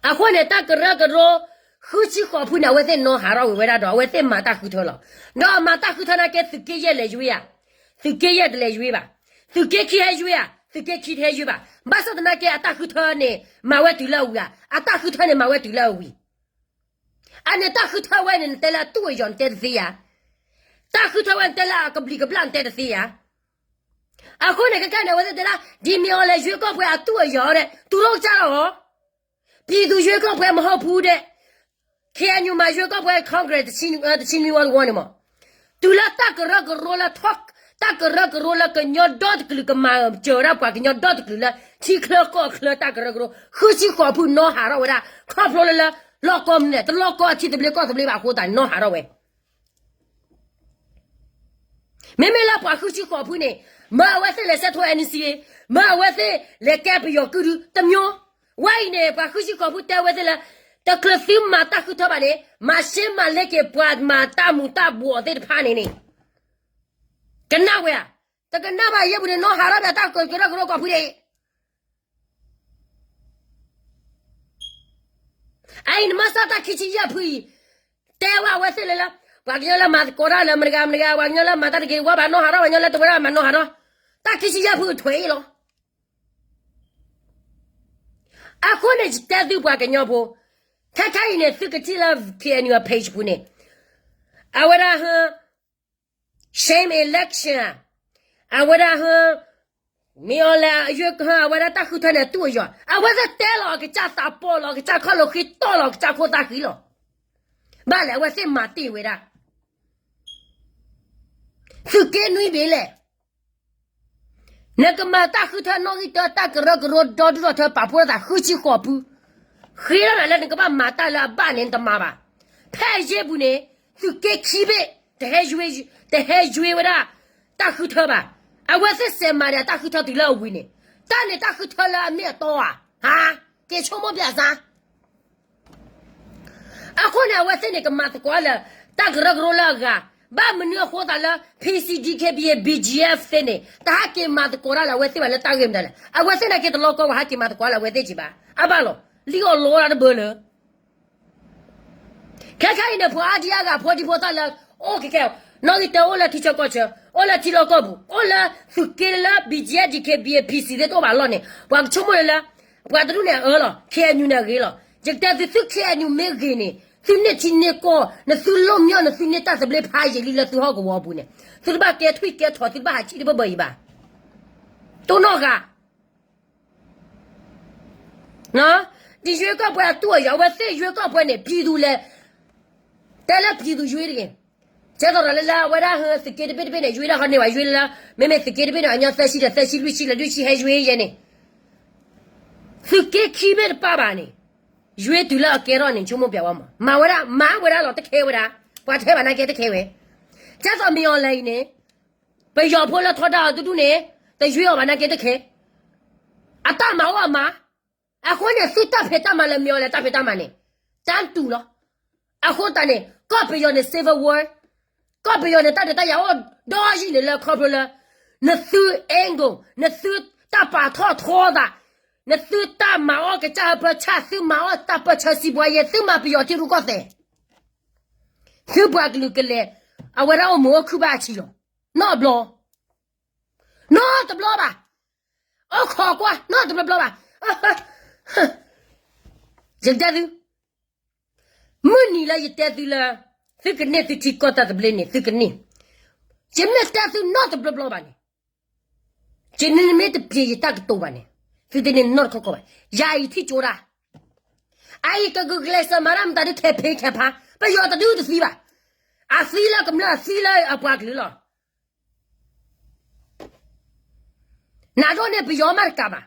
အဃိန့ၣ် တၢ်ကရၢကရိ ဃုဆံဃိးဖုန့ၣ် အဝဲသ့ၣ်နီၣ်ဟးထီၣ်ဝံၤဝဲဒၣ်ဒီး အဝဲသ့ၣ်မၤတၢ်ဃုထၢလီၤ. ဒီးအမၤတၢ်ဃုထၢနာ်က့ သုးက့ယဲၢ်လဲၤယွ့ဧါ, သုးက့ယဲၢ်တလဲၤယွ့ဘၣ်. သုးက့ခံဟဲယွ့ဧါ, သုးက့ခံတဟဲယွ့ဘၣ်. ဘၣ်ဆၣ်သနာ်က့ အတၢ်ဃုထၢန့ၣ် မၤဝဲတုၤလၢအဝံၤဧါ, အတၢ်ဃုထၢန့ၣ် မၤဝဲတုၤလၢအဝံၤ. အန့ၣ်တၢ်ဃုထၢဝဲန့ၣ် နတဲလၢအတူၢ်အယီၤ နတဲတသ့ဧါ. တၢ်ဃုထၢဝဲန့ၣ် တဲလၢအကဘျံးကဘျၣ် နတဲတသ့ဧါ. အဃိန့ၣ် ခဲကနံၣ်န့ၣ် အဝဲသ့ၣ်တဲဒၣ် ဒ်မ့ၢ်အီၤလဲၤယွ့ကီၢ်ပှဲၤအတူၢ်အယီၤဒီး တူၢ်လိာ်ကစၢ်လီၤ. ပြည်သူရွေးကောက်ပွဲမဟုတ်ဘူးဒီး K N U မၤရွေးကောက်ပွဲ Congress တဆံနွံဝီတဝီန့ၣ်မး, တုၤလၢတၢ်ကရၢကရိလၢ တၢ်ကရၢကရိလၢကညီဒီတကလုာ် ကမၤစၢၤဒၣ်ပှၤကညီဒီတကလုာ်လၢ ထံချၢကီၢ်ချၢတၢ်ကရၢကရိ ဃုဆံဃိးဖုနီၣ်ဟးထီၣ်ဝဲဒၣ် ခီဖျိလၢလၢ လီၢ်ကီၢ်မနုၤလဲၣ် တလီၢ်ကီၢ်အထံသဘျ့ကီၢ်သဘျ့ဘၣ်အဃိသတးန့ၣ် နီၣ်ဟးထီၣ်ဝဲ မ့မ့ၢ်လၢပှၤဃုဆံဃိးဖုန့ၣ် မ့ၢ်အဝဲသ့ၣ်လဲၤဆဲးထီၣ် N C A, မ့ၢ်အဝဲသ့ၣ်လဲၤကဲပယီၤကုၢ်ဒု တမျိုး. ဝဲအံၤန့ၣ် ပှၤဃုဆံဃိးဖုတဲဝဲသ့ၣ်လၢ တချုးသုမၤတၢ်ဃုထၢဘၣ်န့ၣ် မၤရှဲမၤလဲက့ၤပှၤမၤတၢ်မူၤတၢ်ဘှီးသ့ၣ်တဖၣ်န့ၣ်န့ၣ် ကနၣ်ဝဲဧါ. တကနၣ်ဘၣ်ယဲၢ်ပူၤန့ၣ် နီၣ်ဟးထီၣ်ဘၣ်တၢ်ကရၢကရိကီၢ်ဖုဒဲး အအံၤနမ့ၢ်စၢ်တၢ်ခံဆံယဲၢ်ဖုအံၤ တဲဝဲအဝဲသ့ၣ်လၢလၢ ပှၤကညီလၢမၤသကိးတၢ်လၢမတဂၤမတဂၤ ပှၤကညီလၢမၤတၢ်တဂ့ၤဝဲဘၣ်နီၣ်ဟးထီၣ် ပှၤကညီလၢတဝဲဒၣ်မၤနီၣ်ဟးထီၣ် တၢ်ခံဆံယဲၢ်ဖုထွဲအံၤလီၤ. အဃိန့ၣ် ယတဲသုပှၤကညီဖိ ခဲခဲအံၤန့ၣ် သုကထံၣ်လၢ K N U အ page ပူၤန့ၣ် အဝဲဒၣ်ဟ shame election အဝဲဒၣ်ဟ မ့ၢ်အီၤလဲၣ် အဝဲဒၣ်တၢ်ဃုထၢန့ၣ် တူၢ်အယီၤ အဝဲသ့ၣ်တဲလီၤအကစၢ်သးပီၢ်လီၤ အကစၢ်ခီၣ်လိာ်ဃံတီၢ်လီၤ အကစၢ်ခိၣ်သၣ်ဃံလီၤ. ဘၣ်လဲၣ် အဝဲသ့ၣ်မၤတ့ၢ်ဝဲဒၣ် သုးက့နွံဘ့ၣ်လဲၣ် နကမၤတၢ်ဃုထၢနီၣ်ဂံၢ်တၢ တၢ်ကရၢကရိဒီဒူၣ်ဒီထၢ ပာ်ဖှိၣ်ထီၣ်သးဃုဆံဃိးဖု ဃ့ထီၣ်နၤလၢနကဘၣ်မၤတၢ်လၢအဘၣ်န့ၣ် နတမၤဘၣ်. ဖဲအယ့ၢ်ပူၤန့ၣ် သုးက့ခံဘ့ၣ် တဟဲယွ့ဝဲဒၣ် တၢ်ဃုထၢဘၣ်. အဝဲသ့ၣ်စဲးမၤဒီးတၢ်ဃုထၢတုၤလၢအဝံၤန့ၣ် တၢ်န့ၣ်တၢ်ဃုထၢလၢအမ့ၢ်အတီဧါ ဟါ က့ၤဆိကမိၣ်ပၠးစၢ် အဃိန့ၣ် အဝဲသ့ၣ်န့ၣ် ကမၤသကိးလၢ တၢ်ကရၢကရိလၢအဂၤ ဘၣ်မနုၤအဃိသးလၢ P C, D K B A, B G F သ့ၣ်န့ၣ် တဟဲက့ၤမၤသကိးတၢ်လၢအဝဲသ့ၣ်ဘၣ်လၢတၢ်ဂ့ၢ်မတၤလဲၣ်. အဝဲသ့ၣ်န့ၣ်က့ၤတလီၤကီဝဲ ဟဲက့ၤမၤသကိးလၢအဝဲသ့ၣ်က့ၤဘၣ်. အဘၣ်လီၤ. လံၣ်အီၣ်လီတဘၢလၢ ခဲခါအံၤန့ၣ် ပှၤအါဒံအါဂၤ ဖိဒံဖိသၣ်လၢ အိၣ်ကဲကဲ နီၣ်ဂံၢ်တၢ အိၣ်လၢထံဆၢကီၢ်ဆၢ အိၣ်လၢထံလီၢ်ကီၢ်ပူၤ အိၣ်လၢသုးက့လၢ B G F, D K B A, P C သ့ၣ်တအိၣ်ဘၣ်အလီၢ်န့ၣ် ပှၤကဆိကမိၣ်လၢ ပှၤတဒူၣ်န့ၣ်အအၢလီၤ. K N U န့ၣ်အဂ့ၤလီၤ. ယကတဲသု သု K N U မ့ၢ်ဂ့ၤန့ၣ် သုန့ၢ်ထံန့ၢ်ကီၢ် နသုလိၣ်မညီ နသုန့ၢ်တၢ်သဘျ့ဖးယံာ်လံလၢသုဟီၣ်ကဝီၤအပူၤန့ၣ် သုတဘၣ်ကဲထွံၣ်ကဲထီၣ် သုတဘၣ်ဟးဆံၣ်တဘၢဘၢအံၤဘၣ်. တိၢ်နီၣ်ဃာ် ဒီးရွေးကောက်ပွဲအတူအယိာ် အဝဲသ့ၣ်ရွေးကောက်ပွဲန့ၣ် ပြည်သူလဲၤ တဲလၢပြည်သူရွေးတဂ့ၤ. ကဲသိးဒီးလၢလၢအဝဲဒၣ်သုးက့တဘ့ၣ်တဘ့ၣ်န့ၣ် ရွေးဒၣ်ဃီန့ၢ်ဘၣ် ရွေးလၢလၢ မ့မ့ၢ်သုးက့တဘ့ၣ်န့ၣ် အညီသၢဆံဒီး သၢဆံလွံၢ်ဆံလၢ လွံၢ်ဆံဟဲရွေးယဲန့ၣ် သုးက့ခံမ့ၢ်တပာ်ဘၣ်န့ၣ် ရွေးတုၤလၢအကဲထီၣ်န့ၣ် ဆိကမိၣ်ပျဲဝဲမး မၤဝဲဒၣ် မၤဝဲဒၣ်လီၤ တခဲဝဲဒၣ် ပှၤထဲဘၣ်နာ်က့တခဲဝဲ. ကဲသိးမ့ၢ်အီၤလဲၣ်အံၤန့ၣ် ပယီၤဖိလၢထီဒါအီၤတဒူၣ်န့ၣ် တရွေးအီၤဘၣ်နာ်က့တခဲ အတၢ်မၤအိၣ်အမၤ အဃိန့ၣ် သုတၢ်ဖံးတၢ်မၤလၢမ့ၢ်အီၤလဲၣ် တၢ်ဖံးတၢ်မၤန့ၣ် တၢ်တူာ်လီၤ. အဃိသတးန့ၣ် ကီၢ်ပယီၤန့ၣ် civil war ကီၢ်ပယီၤန့ၣ် တၢ်ဒုးတၢ်ယၤအိၣ်ဒီးယံာ်န့ၣ်လၢခီဖျိလၢ နသု angle နသုတၢ်ပာ်ထီၣ်ထီသး နသုတၢ်မၤအီၣ်ကစၢ်ဟၢဖၢဆၣ် သုမၤအီၣ်တၢ်ပၢၢ်ဆၢစံးပှၤယဲ သုမၤပယီၤထံရူၢ်ကီၢ်သဲး သုပှၤကလုာ်ကလဲၤ အဝဲဒၣ်အိၣ်မုာ်အိၣ်ခုၣ်ဘၣ်အဆံးလီၤ. နီတဘျီ နီတဘျီဘၣ်. အိၣ်ခိးကွၢ် နီတဘျီဘျီဘၣ်. ယကတဲသု မုၢ်နံၤလၢယတဲသုလၢ သုကန့ၢ်သုထံကီၢ်တၢ်သဘျ့န့ၣ် သုကန့ၢ်. ယမ့ၢ်တဲသုနီတဘျီဘျီဘၣ်န့ၣ် ယန့ၣ်မ့ၢ်တပျံၤယတၢ်ကတိၤဘၣ်န့ၣ် သုတန့ၢ်နီတခီခီဘၣ်. ယၤအံၤထံၣ်ကၠိဒၣ် အအံၤကဂုာ်ကျဲးစၢးမၤတၢ်မတၤဒုးခဲဖံးခဲဖါ ပယီၤတဒုတသံဘၣ်. အသံလၢကမျၢၢ် အသံလၢအပှၤကလုာ်လီၤ. နဒိၣ်န့ၣ်ပယီၤမးတကးဘၣ်.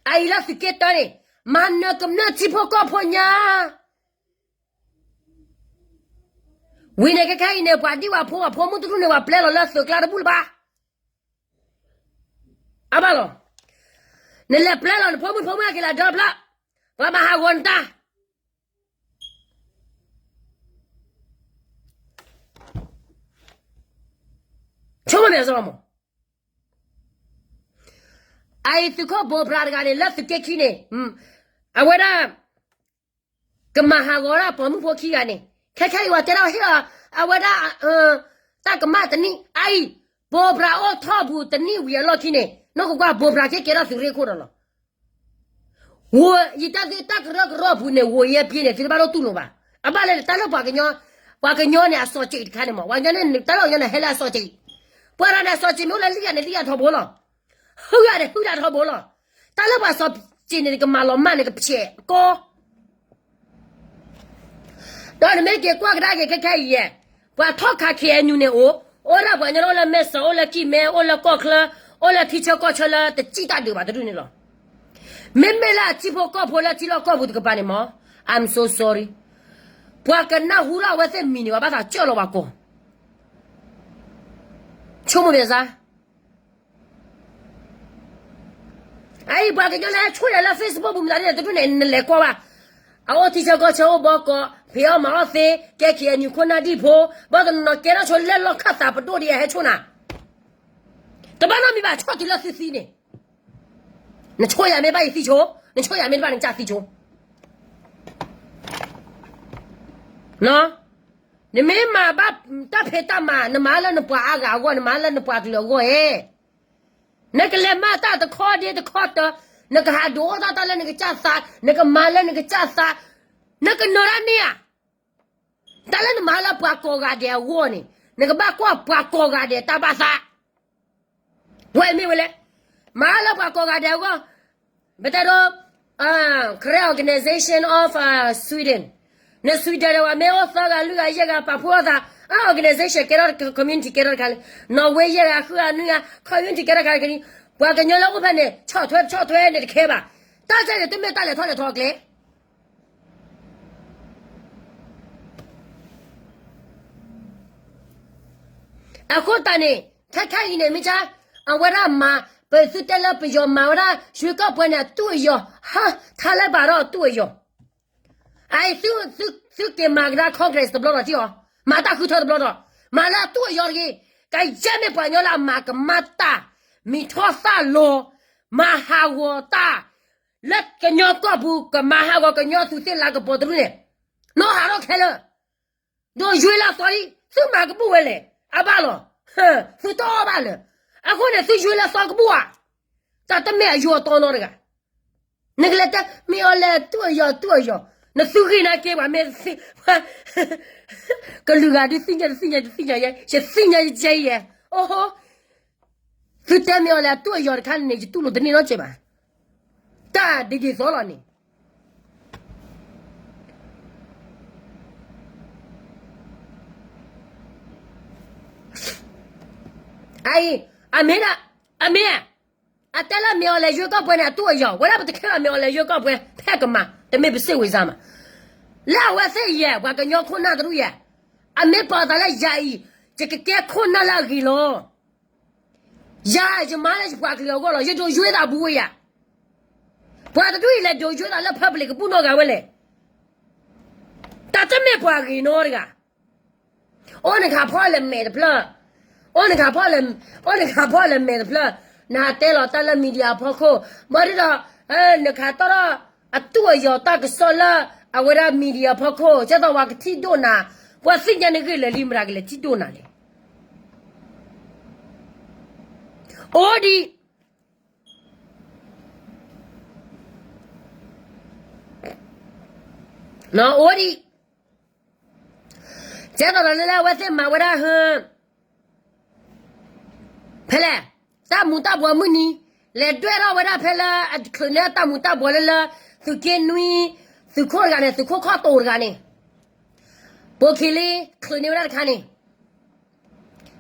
အအံၤလၢသုးက့တၢန့ၣ် မၤနၢၤကမျၢၢ်ထံဖိကီၢ်ဖိညါ ဝံၤန့ၣ် ခဲခဲအံၤန့ၣ် ပှၤဒံၣ်ဝဲဖိ ပှၤဖိမုၣ်တဒူၣ်န့ၣ် ပှၤပျဲလီၤလၢသုးကျါတဘူၣ်လၢၤဘၣ်. အဘၣ်လီၤ. နလဲၤပျဲလီၤနဖိမုၣ် ဖိမုၣ်ဟဲက့ၤလၢဒၢဖျၢၣ် ပှၤမၤဟးဂီၤနတၢ် ဆိကမိၣ်မဲာ်စီလီၤမး. အအံၤသုးခိၣ်ဘိးပြးတဂၤန့ၣ် လၢသုးက့ခံန့ၣ် အဝဲဒၣ် ကမၤဟးဂီၤဒၣ်ပိာ်မုၣ်ဖိခံဂၤန့ၣ် ခဲခဲအံၤဝဲတဲဒၣ်ဟ့ၣ်အီၤ အဝဲဒၣ် တၢ်ကမၣ်တနံၣ် အအံၤ ဘိးပြးအိၣ်ထီၣ်ပူၤတနံၣ်ဝံၤအလီၢ်ခံန့ၣ် နီၢ်ကကွၢ်ဘိးပြးက့ၤကဲထီၣ်သုးရ့ၣ်ခိၣ်ဒီးလီၤ. ဝိၤ ယတၢ်သုတၢ်ကရၢကရိပူၤန့ၣ် ဝိၤယဲပျ့န့ၣ် သုတဘၣ်လိၣ်တူၢ်လိာ်ဘၣ်. အဘၣ်လၢတၢ်လၢပှၤကညီ ပှၤကညီန့ၣ် အစီၤစ့းတခါန့ၣ်မး ပှၤကညီန့ၣ် တၢ်လၢပှၤကညီန့ၣ် ဟဲလၢအစီၤစ့း ပှၤတဂၤန့ၣ် အစီၤစ့းမ့ၢ်အိၣ်လၢလံာ်ဂၤန့ၣ် လံာ်ဂၤထီဘိလီၤ. ဟုၣ်ဂၤန့ၣ် ဟုၣ်ဒၣ်ထီဘိလီၤ. တၢ်လၢပှၤစီၤစ့းန့ၣ် ကမၤလီၤမၢ်န့ၣ် ကဖျဲးကီ ဒီးနမ့ၢ်က့ၤကွၢ်ကဒါက့ၤခဲခဲအံၤယဲၢ် ပှၤထီၣ်ခး K N U န့ၣ်အိၣ် အိၣ်ဒၣ်ပှၤကညီလၢအိၣ်လၢမဲၢ်စီၤ အိၣ်လၢကံၢ်မဲ အိၣ်လၢကီၢ်ချၢ အိၣ်လၢထံဆၢကီၢ်ဆၢလၢတစံၣ်တၢ်ဒုးဘၣ်တဒူၣ်န့ၣ်လီၤ. မ့မ့ၢ်လၢအထံဖိကီၢ်ဖိလၢထံလီၢ်ကီၢ်ပူၤတကပၤန့ၣ်မး I'm so sorry ပှၤကနၢ်ဟူလၢအဝဲသ့ၣ်မံၤန့ၣ် ပှၤဘၣ်သးကၢၢ်လီၤပှၤကိး ဆိကမိၣ်မဲာ်စါ အအံၤပှၤကညီလၢဟဲဆိၣ်ယၤလၢ Facebook ပူၤမတၤဒ်န့ၣ် တဒူၣ်န့ၣ် နလဲၤကွၢ်ဘၣ်. အအိၣ်ထံဆၢကီၢ်ဆၢအိၣ်ဘီကီး ဖံးအီၣ်မၤအီၣ်သ့ ကဲ K N U ခိၣ်နၢ်ဒံၣ်ဖိ ဘၣ်တနီၤနီၤကဲထီၣ်ဆိလၢလီၢ်ခၢၣ်သးပဒိၣ်ဒ်အဟဲဆိၣ်နၤ တဘၣ်နီတမံၤဘၣ် ဆီၣ်တုၤလၢသုသံန့ၣ် နဆိၣ်ယၤမ့ၢ်ဘၣ်ယသံဆိ နဆိၣ်ယၤမ့ၢ်တဘၣ်နကစၢ်သံဆိ နမ့ၢ်မၤဘၣ်တၢ်ဖံးတၢ်မၤ နမၤလၢနပှၤအါဂၤအဂီၢ် နမၤလၢနပှၤကလုာ်အဂီၢ်ဧါ. နကလဲၤမၤတၢ်တခီဒ့တခီတၢ, နကဟးဒိးအိၣ်ထီၣ်တၢ်လၢနကစၢ်သး, နကမၤလၢနကစၢ်သး, နကနၢၤတၢ်န့ၣ်ဧါ. တၢ်လၢနမၤလၢပှၤကိးဂၤဒဲးအဂီၢ်န့ၣ် နကဘၣ်ကွၢ်ပှၤကိးဂၤဒဲးတၢ်ဘၣ်သး ဝဲမ့ၢ်ဝဲလဲၣ်, မၤလၢပှၤကိးဂၤဒဲးအဂီၢ်, ပတဲဒိ, Karen Organization of Sweden, န Sweden ဒဲးဝဲမ့ၢ်အိၣ်သၢဂၤလွံၢ်ဂၤယဲၢ်ဂၤ ပာ်ဖှိၣ်အသး, အ organization ကဲထီၣ် community ကဲထီၣ်တခါလံ, နီၣ်ဝ့ယဲၢ်ဂၤဃုဂၤနွံဂၤ community ကဲထီၣ်တခါလံ, ပှၤကညီလၢအိၣ်ဖဲန့ၣ် ဆီၣ်ထွဲတဆီၣ်ထွဲန့ၣ်တခဲဘၣ်, တၢ်ကဲန့ၣ် တမ့ၢ်တၢ်လဲၤထီၣ်လဲၤထီအကျဲ အဃိသတးန့ၣ် ခဲခဲအံၤန့ၣ် မ့ၢ်ကါ, အဝဲဒၣ်မၤ, ပသုတဲလၢပယီၤမၤဝဲဒၣ် ရွေးကောက်ပွဲန့ၣ် အတူအယီၤ, ဟါ, ထါလဲၤဘၣ်ဒီးအတူအယီၤ, အအံၤ သုက့ၤမၤကဒါ Congress တဘျီဒီးထံၣ်အီၤ, မၤတၢ်ဃုထၢတဘျီဒီး, မၤလၢအတူၢ်အယီၤတဂ့ၤ, ကယဲၢ်မ့ၢ်ပှၤကညီလၢအမၤကမၣ်တၢ်, မံၤထီၣ်သၣ်လီၤ, မၤဟးဂီၤတၢ်, လၢကညီကီၢ်ပူၤ ကမၤဟးဂီၤကညီသူးသ့ၣ်လၤကပီၤတရူၢ်န့ၣ်, နီၢ်ဟးထီၣ်ခဲလၢာ်, ဒိးယွ့လၢအသီလံ, သုမၤကဘူၣ်ဝဲလဲၣ်, အဘၣ်လီၤ, သုတအီၣ်ဘၣ်လၢၤ, အဃိန့ၣ် သုယွ့လၢအသီကဘူၣ်ဧါ, တၢ်တမ့ၢ်အယိၤအတီနီတဂၤ နကလဲၤတဲ မ့ၢ်အီၤလဲၤတူၢ်အယီၤတူၢ်အယီၤ, နသုဂ့ၢ်နာ်က့ၤပှၤမ့ၢ်သ့, ကလုာ်ဂၤဒုးသ့ၣ်ညါတသ့ၣ်ညါတသ့ၣ်ညါယဲ, ယသ့ၣ်ညါယဲယဲ, အိ, သုတဲမ့ၢ်အီၤလဲၤအတူၢ်အယီၤတခါန့ၣ် ယတူၢ်လိာ်တန့ၢ်နီတစဲးဘၣ်, တၢ်ဒ်ဒ်သိးလီၤန့ၣ် အအံၤ, အမ့ၢ်ဒၣ်, အမ့ၢ်, အတဲလၢမ့ၢ်အီၤလဲၤယွ့ကီၢ်ပှဲၤန့ၣ် အတူၢ်အယီၤ, ဝဲဒၣ်ပတခဲလၢာ်မ့ၢ်အီၤလဲၤယွ့ကီၢ်ပှဲၤ ဖဲကမၤ တမ့ၢ်ပစ့ၣ်ဝံၤစါမး, လၢအဝဲသ့ၣ်ယဲၢ် ပှၤကညီခိၣ်နၢ်တရူၢ်ယဲၢ်, အမ့ၢ်ပာ်သးလၢယၤအံၤ, ယကကဲခိၣ်နၢ်လၢအဂ့ၤလီၤ, ယၤယမၤလၢယပှၤကလုာ်အဂီၢ်လီၤ, ယဒိးယွ့သးဘူးဝဲယၤ, ပှၤတဒူၣ်အံၤလဲၤဒိးယွ့သးလၢ public ကဘူၣ်နီၢ်ဂၤဝဲလဲၣ်, တၢ်တမ့ၢ်ပှၤဂ့ၤနီတဂၤ အိၣ်နခးဖီၣ်လဲၤမဲာ်တဖျၢၣ်, အိၣ်နခးဖီၣ်လဲၤ, အိၣ်နခးဖီၣ်လဲၤမဲာ်တဖျၢၣ်, နဟးတဲလီၤတၢ်လၢ media အဖီခိၣ်, ဘၣ်ဒ်ဒီး, နခးတီၢ်ထီၣ်အတူၢ်အယီၤတၢ်ကစီၣ်လၢ အဝဲဒၣ် media အဖီခိၣ်, ကဲသိးပှၤကထံၣ်ဒိၣ်နၤ, ပှၤသ့ၣ်ညါနဂ့ၢ်လၢာ်လံ မတၤကလဲၤထံၣ်ဒိၣ်နၤလဲၣ်, အိၣ်ဒံး အိၣ်ဒံး, ကဲသိးဒီးလၢလၢအဝဲသ့ၣ်မၤဝဲဒၣ်ဟ, ဖဲလဲၣ်, တၢ်မူၤတၢ်ဘှီးမုၢ်နံၤ, လဲၤဒွဲၣ်ထီၣ်ဝဲဒၣ်ဖဲလၢအချုးန့ၢ်တၢ်မူၤတၢ်ဘှီးလၢလၢ, သုးက့နွံ, သုးခိၣ်တဂၤန့ၣ် သုးခိၣ်ခီၣ်တိာ်တဂၤန့ၣ်, ပိာ်ခ့လ့ချုးန့ၢ်ဝဲဒၣ်တခါန့ၣ်,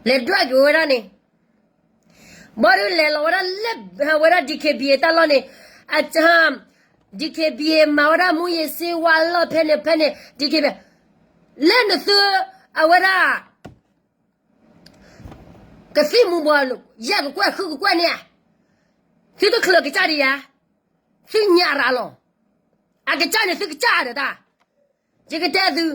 လဲၤဒွဲၣ်က့ၤဝဲဒၣ်န့ၣ် ဘၣ်ဒုးလဲၤလီၤဝဲဒၣ်လၢ, ဝဲဒၣ် DKBA တၢ်လီၢ်န့ၣ်, အ, DKBA မၤဝဲဒၣ်မူးယစ်ဆေးဝါးလီၢ်ဖဲန့ၣ်ဖဲန့ၣ် DKBA, လၢနသု, အဝဲဒၣ်, ကသံၣ်မူၤဘှီး, ယဲၢ်ကကွဲၢ်ဃုကကွဲၢ်န့ၣ်, သုတချုးကစၢ်ဒံးဧါ, သုညၣ်ရၤလီၤ, အကစၢ်န့ၣ်သုကစၢ်ဒီးတၢ် ယကတဲသု,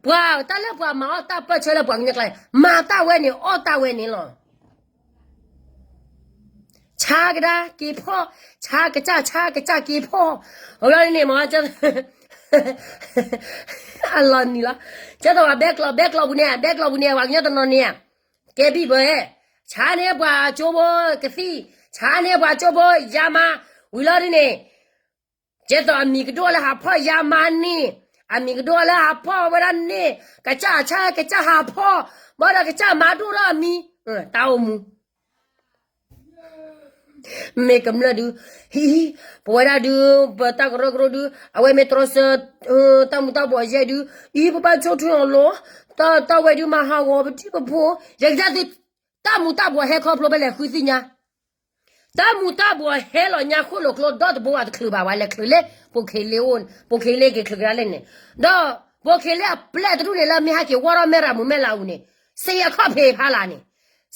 ပှၤတၢ်လၢပှၤမၤအီၣ်တၢ်ပၢၢ်ဆၢလၢပှၤကညီကျါ, မၤတၢ်ဝဲန့ၣ် အီၣ်တၢ်ဝဲန့ၣ်လီၤ. ဆါကဒါက့ၤဖီၣ်, ဆါကစၢ်, ဆါကစၢ်က့ၤဖီၣ်, အဝဲန့ၣ်မ့ၢ်, အလီၤနံၤလီၤ, ကဲသိးပှၤဘဲကျီး, ဘဲကျီးပူၤန့ၣ်, ဘဲကျီးပူၤန့ၣ် ပှၤကညီတနီၤန့ၣ်, ကဲဘံၣ်ဘၢ, ဆါန့ၢ်ပှၤကၠိဖိကသံၣ်, ဆါန့ၢ်ပှၤကၠိဖိယါမါ, ဝံၤလီၤဒ်န့ၣ် ကဲသိးအမံၤကဒိၣ်လၢဟးဖီၣ်ယါမါန့ၣ်, အမံၤကဒိၣ်လၢဟးဖီၣ်ဝဲဒၣ်န့ၣ်, ကစၢ်ဆါကစၢ်ဟးဖီၣ်, ဘၣ်ဒီးကစၢ်မၤဒိၣ်ထီၣ်အမံၤ, တၢ်အိၣ်မူ, မ့ၢ်ကမျၢၢ်ဒုး, ဟံၣ်, ပဝဲဒၣ်ဒုး, ပတၢ်ကရၢကရိဒုး, အဝဲမ့ၢ်တြီဆၢ, တၢ်မူၤတၢ်ဘှီးယဲၢ်ဒုး, အံၤပဘၣ်ဆိၣ်ထွဲအီၤလီၤ, တၢ်ဝဲဒုး မၤဟးဂီၤပထံပဖိ, ယကစၢ်သု, တၢ်မူၤတၢ်ဘှီးဟဲခီဖျိဖဲလဲၣ်ဃုသ့ၣ်ညါ တၢ်မူၤတၢ်ဘှီးဟဲလီၤညါဃိၣ်လိာ်ကျိဒီတဘိဘၣ်တချုးဘၣ်ဝဲလဲၤချုးလဲၣ်, ပိာ်ခ့လ့အိၣ်, ပိာ်ခ့လ့က့ၤချုးကဒါလဲၣ်န့ၣ်, ဒီးပိာ်ခ့လ့အပျဲၢ်တဒူၣ်န့ၣ်လၢမ့ၢ်ဟဲက့ၤဝီထီၣ်မဲၢ်ရၤမူးမဲၢ်လးအူန့ၣ်, စ့ယဲၢ်ခီၣ်ဖံးဖးလးန့ၣ်,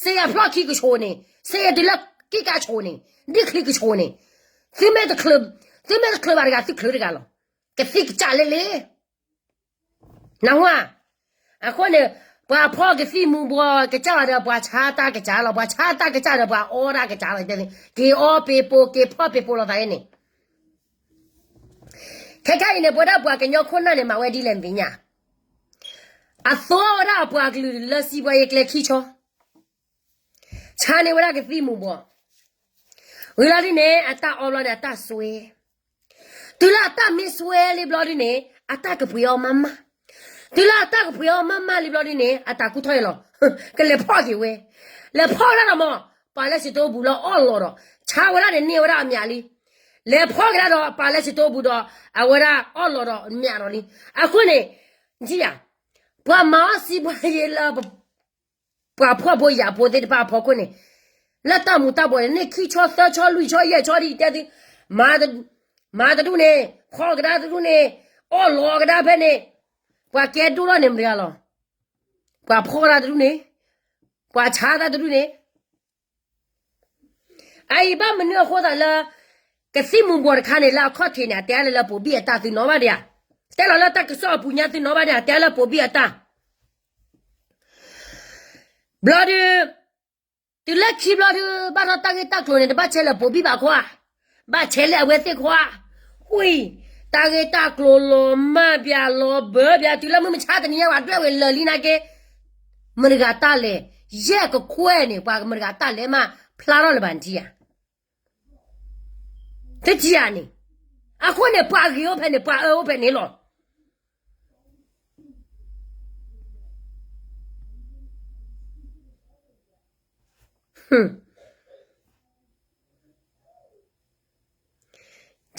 စ့ယဲၢ်ဖျီၣ်ခံကဆိးန့ၣ်, စ့ယဲၢ်တုၤလၢကံၣ်ကါဆိးန့ၣ်, ဒံၣ်ချံကဆိးန့ၣ်, သုမ့ၢ်တချုး, သုမ့ၢ်တချုးဘၣ်တဂၤ သုချုးတဂၤလီၤ, ကသံၣ်ကစၢ်လဲၣ်လဲၣ် နၢ်ဟူဧါ, အဃိန့ၣ်, ပှၤဖီၣ်ကသံၣ်မူၤဘှီးကစၢ်ဒီးပှၤဆါတၢ်ကစၢ်လီၤ, ပှၤဆါတၢ်ကစၢ်ဒီးပှၤအီတၢ်ကစၢ်လီၤ, က့ၤအီပ့ၤပိာ် က့ၤဖီၣ်ပ့ၤပိာ်လိာ်သးအံၤန့ၣ်, ခဲခါအံၤန့ၣ် ပဝဲဒၣ်ပှၤကညီခိၣ်နၢ်န့ၣ် မၤဝဲဒ်လဲၣ်မသ့ၣ်ညါ, အသိဝဲဒၣ်အပှၤကလုာ်လၢစံးပှၤယကျဲခံဆီ ဆါန့ၢ်ဝဲဒၣ်ကသံၣ်မူၤဘှီး, ဝံၤလီၤဒ်န့ၣ် အတၢ်အီဘျီန့ၣ် အတၢ်စွဲ, တုၤလၢအတၢ်မ့ၢ်စွဲလံဘျီဒ်န့ၣ် အတၢ်ကပှ့ၤအီၤမးမး, တုၤလၢအတၢ်ကပှ့ၤအီၤမးမးလံဘျီဒ်န့ၣ် အတၢ်ကူၣ်ထီၣ်အံၤလီၤ, ကလဲၤဖီၣ်က့ၤဝဲ, လဲၤဖီၣ်ဝဲဒၣ်ဒီးမ့ၢ် ပာ်လၢစံာ်တိၢ်ပူၤလၢအီၣ်လီၤဒီး ဆါဝဲဒၣ်န့ၣ်န့ၢ်ဝဲဒၣ်အမျးလံ, လဲၤဖီၣ်က့ၤဒၣ်ဒီး ပာ်လၢစံာ်တိၢ်ပူၤဒီး အဝဲဒၣ်အီၣ်လီၤဒီးအမျးဒီးလံ, အဃိန့ၣ်, ပှၤမၤအီၣ်စံးပှၤယဲလၢ ပှၤဖှီၣ်ဖိယာ်ဖိသ့ၣ်တဖၣ်အဖီခိၣ်န့ၣ်, လၢတၢ်မူၤတၢ်ဘှီးန့ၣ် န့ၢ်ခံဆီသၢဆီလွံၢ်ဆီယဲၢ်ဆီဒ်တဲသု, မၤတဒူၣ်န့ၣ် ဖီၣ်ကဒါတဒူၣ်န့ၣ်, အီၣ်လီၤကဒါဖဲန့ၣ်, ပှၤကဲဒိၣ်ထီၣ်န့ၣ်မတၤဂၤလီၤ, ပှၤဖီၣ်ကဒါတဒူၣ်န့ၣ်, ပှၤဆါတၢ်တဒူၣ်န့ၣ် အအံၤဘၣ်မနုၤအဃိသးလၢ ကသံၣ်မူၤဘှီးတခါန့ၣ် လၢအခီၣ်ထံးန့ၣ် အတဲအါလၢလၢပိာ်ဘံၣ်အတၢ်သုနီၤဘၣ်ဒံးဧါ, တဲလီၤလၢတၢ်ကစီၣ်အပူၤညါသုနီၣ်ဘၣ်န့ၣ် အတဲလၢပိာ်ဘံၣ်အတၢ် ဘျီဒုး, တုၤလၢခံဘျီဒုး ဘၣ်ထီၣ်တၢ်ဂ့ၢ်တၢ်ကျိၤန့ၣ် တဘၣ်ဆဲးလၢပိာ်ဘံၣ်ဘၣ်ခွါ, ဘၣ်ဆဲးလၢအဝဲသ့ၣ်ခွါ, ဝံၤ, တၢ်ဂ့ၢ်တၢ်ကျိၤလီၤမၢ်ဘၣ်လီၤဘၢဘၣ် တုၤလၢမုၢ်မဆါတနံၤညါဝဲဒွဲၣ်ဝဲလၢာ်လံနာ်က့, မတၤတဂၤတၢ်လဲၤ, ယဲၢ်ကကွဲၢ်န့ၣ် ပှၤမတၤတဂၤတၢ်လဲၤမး ဖျါထီၣ်လၢၤဘၣ်နထံၣ်ဧါ တထံၣ်ဧါန့ၣ်, အဃိန့ၣ် ပှၤဂ့ၤအိၣ်ဖဲန့ၣ် ပှၤအၢအိၣ်ဖဲန့ၣ်လီၤ.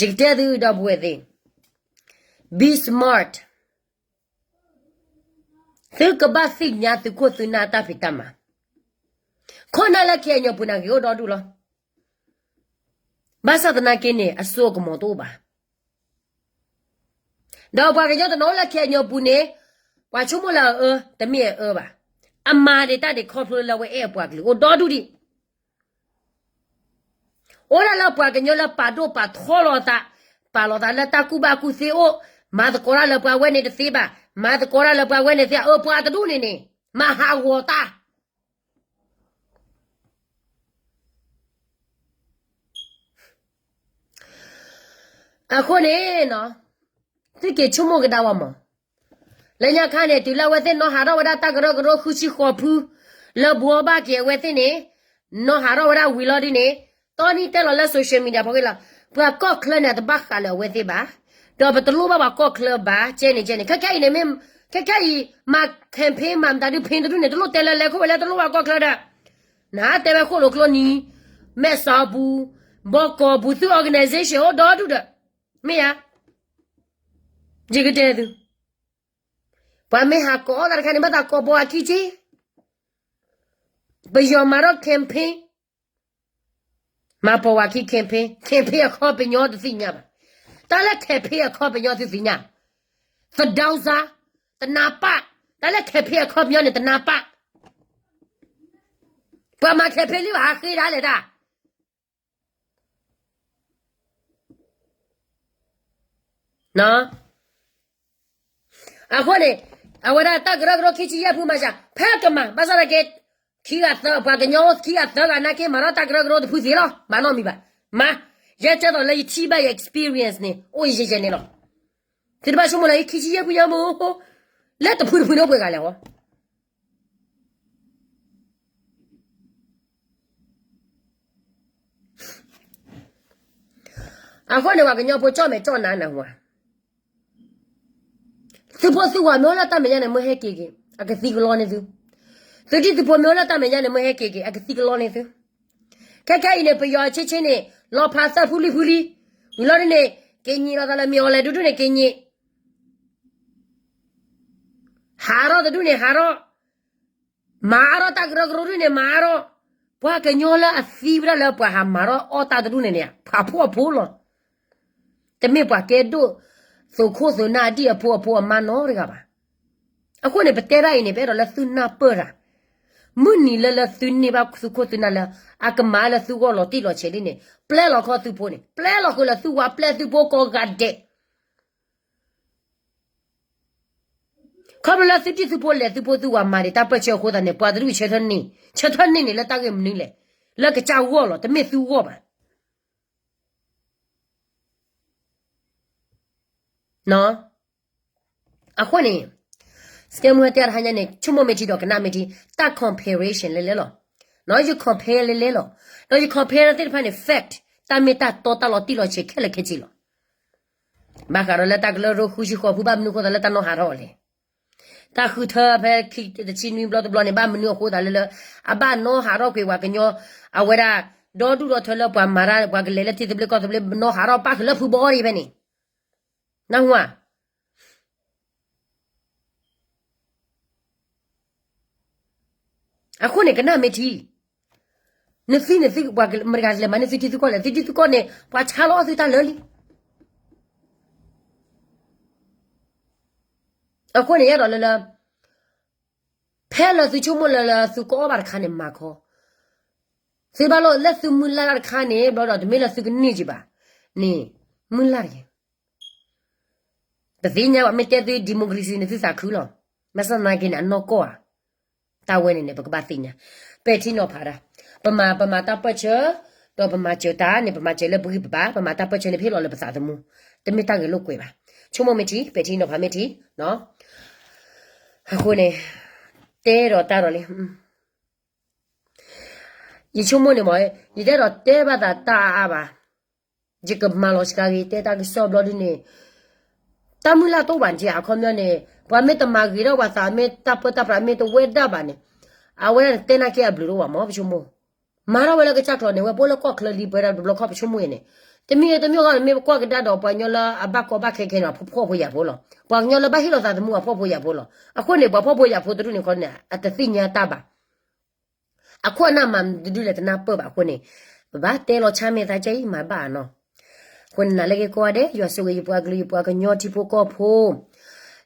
ယကတဲသုဒီပုၢ်ဝဲၢ်သ့ၣ်, be smart, သုကဘၣ်သ့ၣ်ညါသုခိၣ်သုနၢ်တၢ်ဖံးတၢ်မၤ, ခိၣ်နၢ်လၢ KNU ပူၤန့ၣ်ဂ့ၤအိၣ်ဒီဒူၣ်လီၤ. ဘၣ်ဆၣ်သနာ်က့န့ၣ် အစိအကမီၤတအိၣ်ဘၣ်. ဒီးပှၤကညီတနီၤအိၣ်လၢ KNU ပူၤန့ၣ်, ပှၤဆိကမိၣ်လၢအအၢ, တမ့ၢ်အအၢဘၣ်. အမၤဒံးတၢ်ဒံးခီဖျိလၢအဝဲအဲၣ်အပှၤကလုာ်အိၣ်ဒီဒူၣ်ဒံး. အိၣ်ဒၣ်လၢပှၤကညီလၢပာ်ဒိၣ်ပာ်ထီလီၤသး, ပာ်လီၤသးလၢတၢ်ကူၣ်ဘၣ်ကူၣ်သ့အိၣ်, မၤသကိးတၢ်လၢပှၤဝဲန့ၣ်တသ့ဘၣ်, မၤသကိးတၢ်လၢပှၤဝဲန့ၣ်သ့, အအၢပှၤတဒူၣ်န့ၣ်န့ၣ်, မၤဟးဂီၤတၢ် အဃိန့ၣ်, သုက့ၤဆိကမိၣ်ကဒါဝဲမး, လၢညါခါန့ၣ် တုၤလၢအဝဲသ့ၣ်နီၣ်ဟးထီၣ်ဝဲဒၣ်တၢ်ကရၢကရိဃုဆံဃိးဖု, လၢဘှီဘၣ်က့ၤအဝဲသ့ၣ်န့ၣ်, နီၣ်ဟးထီၣ်ဝဲဒၣ်ဝံၤလီၤဒ်န့ၣ်, တီနံၤတဲလီၤလၢ social media ဖီခိၣ်လီၤ, ပှၤကီၢ်ချၢန့ၣ် အတဘၣ်ဃးလၢအဝဲသ့ၣ်ဘၣ်, ဒီးပတလိၣ်ဘၣ်ပှၤကီၢ်ချၢဘၣ်, ကဲန့ၣ်ကဲန့ၣ်, ခဲခဲအံၤန့ၣ်မ့ၢ်, ခဲခဲအံၤ, မၤ campaign မၤမတၤဒုး ဖဲတဒူၣ်န့ၣ် တလိၣ်တဲလၢလဲၤခိၣ်ဝဲလၢတလိၣ်ပှၤကီၢ်ချၢဒီး, နတဲဝဲဃိၣ်လိာ်ကျိနံၤ, မဲာ်စီၤပူၤ, ဘီကီၢ်ပူၤ သု organization အိၣ်ဒီဒူၣ်ဒီး, မ့ၢ်ဧါ, ယကတဲသု, ပှၤမ့ၢ်ဟးကိးအီၣ်သးတခါန့ၣ် ဘၣ်သးကိးပိာ်ဝဲခံဆံ, ပယီၤမၤထီၣ် campaign, မၤပိာ်ဝဲခံ campaign, campaign အခီပညီတသ့ၣ်ညါဘၣ်, တၢ်လၢ campaign အခီပညီသုသ့ၣ်ညါ, သဒၢစါ, တနၢ်ပၢ်, တၢ်လၢ campaign အခီပညီန့ၣ် တနၢ်ပၢ်, ပှၤမၤ campaign လံဘၣ်ဟးဃ့ဒၣ်လဲာ်တၢ် အဃိန့ၣ်, အဝဲဒၣ်တၢ်ကရၢကရိခံဆံယဲၢ်ဖုမၤစၢၤ ဖဲကမၤ ဘၣ်ဆၣ်သနာ်က့, ခံဂၤသၢ ပှၤကညီခံဂၤသၢဂၤနာ်က့ မၤထီၣ်တၢ်ကရၢကရိတဖုသ့လီၤ ဘၣ်နီတမံၤဘၣ်, မၤ, ယဲကဲသိးလၢယထံၣ်ဘၣ်ယ experience န့ၣ် အိၣ်ယဲၢ်ယဲၢ်န့ၣ်လီၤ, သုတဘၣ်ဆိကမိၣ်လၢယခံဆံယဲၢ်ဖုညါမ့ၢ်, လၢတဖုတဖုန့ၣ်အိၣ်ပှဲၤဂၤလဲၣ်ဟီ အဃိန့ၣ် ပှၤကညီဖိကၠီၣ်မဲာ်ကၠီၣ်နါနၢ်ဟူဧါ, သုဖိသုဝၤမ့ၢ်အိၣ်လၢတၢ်မဲာ်ညါန့ၣ် မ့ၢ်ဟဲက့ၤက့ၤ အကသံကလီန့ၢ်သု, သုဒံၣ်သုဖိမ့ၢ်အိၣ်လၢတၢ်မဲာ်ညါန့ၣ် မ့ၢ်ဟဲက့ၤက့ၤ အကသံကလီန့ၢ်သု, ခဲခဲအံၤန့ၣ် ပယီၤဆ့ဆ့န့ၣ် လီၤဖးသၢဖုလွံၢ်ဖုလံ, ဝံၤလီၤဒ်န့ၣ် က့ၤညံးလီၤသးလၢမ့ၢ်အီၤလဲၣ်ဒူဒူန့ၣ် က့ၤညံး ဟးထီၣ်တဒူၣ်န့ၣ် ဟးထီၣ်, မၤအါထီၣ်တၢ်ကရၢကရိဒူၣ်န့ၣ် မၤအါထီၣ်, ပှၤကညီလၢအသံဝဲဒၣ်လၢပှၤဟးမၤထီၣ်အီၣ်တၢ်တဒူၣ်န့ၣ်န့ၣ် ဖးဖှီၣ်ဖိလီၤ, တမ့ၢ်ပှၤကဲဒိၣ် သုးခိၣ်သုးနၢ်ဒ်အဖိအဖိအမါနီတဂၤဘၣ်, အဃိန့ၣ် ပတဲဒၣ်အံၤန့ၣ် ပအဲၣ်ဒိးလၢသုနၢ်ပၢၢ်တၢ်, မုၢ်နံၤလၢလၢသုန့ၢ်ဘၣ်သုးခိၣ်သုးနၢ်လၢ အကမၤလၢသုဂီၢ်လီၤတံၢ်လီၤဆဲးဒ်န့ၣ် ပျဲလီၤခီသုဖိန့ၣ် ပျဲလီၤဃုာ်လၢသုဝၤပျဲသုဖိကိးဂၤဒဲး ခီဖျိလၢသုတံၢ်သုဖိလဲၤသုဖိသုဝၤမၤဒံးတၢ်ပၢၢ်ဆၢအဃိသတးန့ၣ် ပှၤတဒူၣ်ဆၢထၢၣ်န့ၢ်, ဆၢထၢၣ်န့ၢ်န့ၣ်လၢတၢ်ဂ့ၢ်မနုၤလဲၣ်, လၢကစၢ်ဂီၢ်လီၤ တမ့ၢ်သုဂီၢ်ဘၣ်. အဃိန့ၣ် စကဲမုၢ်ဟဲတဲတဟါညါန့ၣ် ဆိကမိၣ်မ့ၢ်ထံဒီးကနၣ်မ့ၢ်ထံ, တၢ် compare လဲၤလဲၤလီၤ. ယ compare လဲၤလဲၤလီၤ. ဒီးယ compare သ့ၣ်တဖၣ်န့ၣ် fact တၢ်မ့ၢ်တၢ်တီတၢ်လီၤတံၢ်လီၤဆဲးခဲလၢာ်ခဲဆ့လီၤ. ဘၣ်ဃးဒီးလၢတၢ်ကရၢကရိဃုဆံဃိးဖုဘၣ်မနုၤအဃိသတးလၢတၢ်နီၣ်ဟးထီၣ်အီၤလဲၣ်. တၢ်ဃုထၢဖဲခံတဆံနွံဘျီတဘျီန့ၣ် ဘၣ်မနုၤအဃိသတးလၢလၢ အဘၣ်နီၣ်ဟးထီၣ်ကွံာ်ပှၤကညီ အဝဲဒၣ် ဒီဒူၣ်ဒီထၢလၢပှၤမၤတၢ် ပှၤကလဲၤလၢထံသဘျ့ကီၢ်သဘျ့ နီၣ်ဟးထီၣ်ပၣ်ဃုာ်လၢဖုဘီအီၤဒံးဖဲန့ၣ် နၢ်ဟူဧါ. အဃိန့ၣ် ကနၣ်မ့ၢ်ထံ, နသုနသုပှၤမတၤတဂၤလဲၤမၤန့ၢ် သုထံသုကီၢ်လဲၣ်, သုထံသုကီၢ်န့ၣ် ပှၤဆါလီၤအီၣ်သုတၢ်လၢာ်လံ. အဃိန့ၣ် ယအဲၣ်ဒိးလၢလၢ ဖဲလၢသုဆိကမိၣ်လၢလၢသုကအီၣ်ဘၣ်တခါန့ၣ် မၤခီ, သုဘၣ်လိၣ်လၢသုမုၢ်လၢ်တခါန့ၣ် ဘျီဒီးတမ့ၢ်လၢသုကန့ၢ်က့ၤဘၣ်န့ၣ် မုၢ်လၢ်တက့ၢ်. ပသ့ၣ်ညါဘၣ် မ့ၢ်တဲသု democracy န့ၣ် သုသးခုလီၤ. မ့ၢ်စနာ်က့န့ၣ် အနီၢ်ကီၢ်ဧါ. တၢ်ဝဲန့ၣ်န့ၣ် ပကဘၣ်သ့ၣ်ညါ, ပဲာ်ထံနီၤဖးဒၣ်, ပမၤ ပမၤတၢ်ပၢၢ်ဆၢ, ဒီးပမၤစၢၤတၢ်န့ၣ် ပမၤစၢၤလၢပဂံၢ်ပဘါ, ပမၤတၢ်ပၢၢ်ဆၢန့ၣ် ပဟ့ၣ်လီၤလၢပသးသမူ, တမ့ၢ်တၢ်ဂဲၤလိာ်ကွဲးဘၣ်. ဆိကမိၣ်မ့ၢ်ထံ, ပဲာ်ထံနီၤဖးမ့ၢ်ထံ, အဃိန့ၣ် တဲဒီးတၢ်ဒီးလံ ယဆိကမိၣ်န့ၣ်မ့ၢ် ယတအဲၣ်ဒိးတဲဘၣ်သးတၢ်အါအါဘၣ်. ယကမၤလီၤစှၤဂ့ၤ တဲတၢ်ကစီၣ်ဘျီဒ်န့ၣ်, တၢ်မုၢ်လၢ်တအိၣ်ဘၣ်န့ၣ် အခီပညီန့ၣ် ပှၤမ့ၢ်တမၤဂ့ၤထီၣ်ပှၤသး မ့ၢ်တၢ်ပၢတၢ်ပြးမ့ၢ်တဝဲဒၣ်ဘၣ်န့ၣ်, အဝဲဒၣ်န့ၣ် တဲနာ်က့အဘျုးတအိၣ်ဘၣ်မ့ၢ် ပဆိကမိၣ်, မၤထီၣ်ဝဲလၢကစၢ်ကျိၤန့ၣ် ဝဲပအိၣ်လၢကီၢ်ချၢလံ ပဝဲဒၣ်တဘျီခီပဆိကမိၣ်အံၤန့ၣ်, တမံၤတမံၤဂီၢ်န့ၣ် မ့ၢ်ပကွၢ်ကဒါဒီးပှၤကညီလၢအဘၣ်ကီဘၣ်ခဲခဲန့ၣ် အဖှီၣ်ဖိယာ်ဖိလီၤ. ပှၤကညီလၢဘၣ်ဟ့ၣ်လီၤသးသမူအဖှီၣ်ဖိယာ်ဖိလီၤ. အဃိန့ၣ် ပှၤဖှီၣ်ဖိယာ်ဖိတဒူၣ်န့ၣ်ခီန့ၣ် အတသ့ၣ်ညါတၢ်ဘၣ်. အခိၣ်အနၢ်မၤတဒုလဲၣ်တနၢ်ပၢၢ်ဘၣ်အဃိန့ၣ်, ပဘၣ်တဲလီၤဆါမ့ၢ်သးကဲအံၤမၤဘၣ်နီၤ. အဃိန့ၣ် နၤလၢဂ့ၤကိးဂၤဒဲး ယွၤဆိၣ်ဂ့ၤယပှၤကလုာ် ယပှၤကညီထံဖိကီၢ်ဖိ, ထံ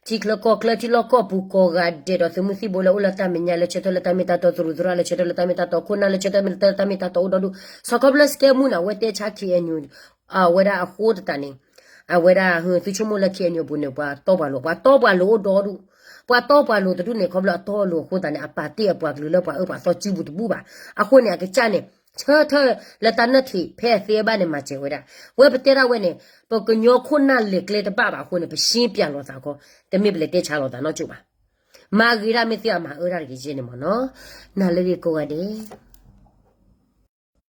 ချၢကီၢ်ချၢ ထံလီၢ်ကီၢ်ပူၤကိးဂၤဒဲး ဒီးသုးမုၢ်သံၣ်ဘိလၢအိၣ်လၢတၢ်မဲာ်ညါ လၢဆၢထၢၣ်လၢတၢ်မ့ၢ်တၢ်တီ သရူးသရၣ်လၢဆၢထၢၣ်လၢတၢ်မ့ၢ်တၢ်တီ ခိၣ်နၢ်လၢဆၢထၢၣ်လၢတၢ်မ့ၢ်တၢ်တီအိၣ်ဒီဒူၣ် စီၤခီဖျၢၣ်စကဲမူန့ၣ် အဝဲတဲဆါ ခ့ၣ်အဲၣ်ယူၣ် အဝဲဒၣ်အဃိသတးန့ၣ်, အဝဲဒၣ်သုဆိကမိၣ်လၢ ခ့ၣ်အဲၣ်ယူၣ် အပူၤန့ၣ် ပှၤတီပှၤလိၤ ပှၤတီပှၤလိၤအိၣ်ဒီဒူၣ်, ပှၤတီပှၤလိၤတဒူၣ်န့ၣ် ခီဖျိအတီအလိၤအဃိသတးန့ၣ် အပာ်တ့ၢ်အပှၤကလုာ်လၢပှၤအၢပှၤသီစုပူၤတဘူၣ်ဘၣ်. အဃိန့ၣ် အကစၢ်န့ၣ် ဆၢထၢၣ်လၢတၢ်နၢၣ်ထံး ဖဲအသ့အဘၣ်န့ၣ် မၤစၢၤဝဲဒၣ်. ဝဲပတဲဒၣ်ဝဲန့ၣ် ပကညီခိၣ်နၢ်လဲၤကျဲတဘၣ်ဘၣ်အဃိန့ၣ် ပရှင်းပြလိာ်သးခီ, တမ့ၢ်ပလဲၤတဲဆါလိာ်သးနီတစဲးဘၣ်. မၤဂ့ၤဒၣ်မ့ၢ်သ့အမၤအၢဒၣ်တဂ့ၤန့ၣ်မ့ၢ်နီၤ. နၤလၢဂ့ၤကိးဂၤဒဲး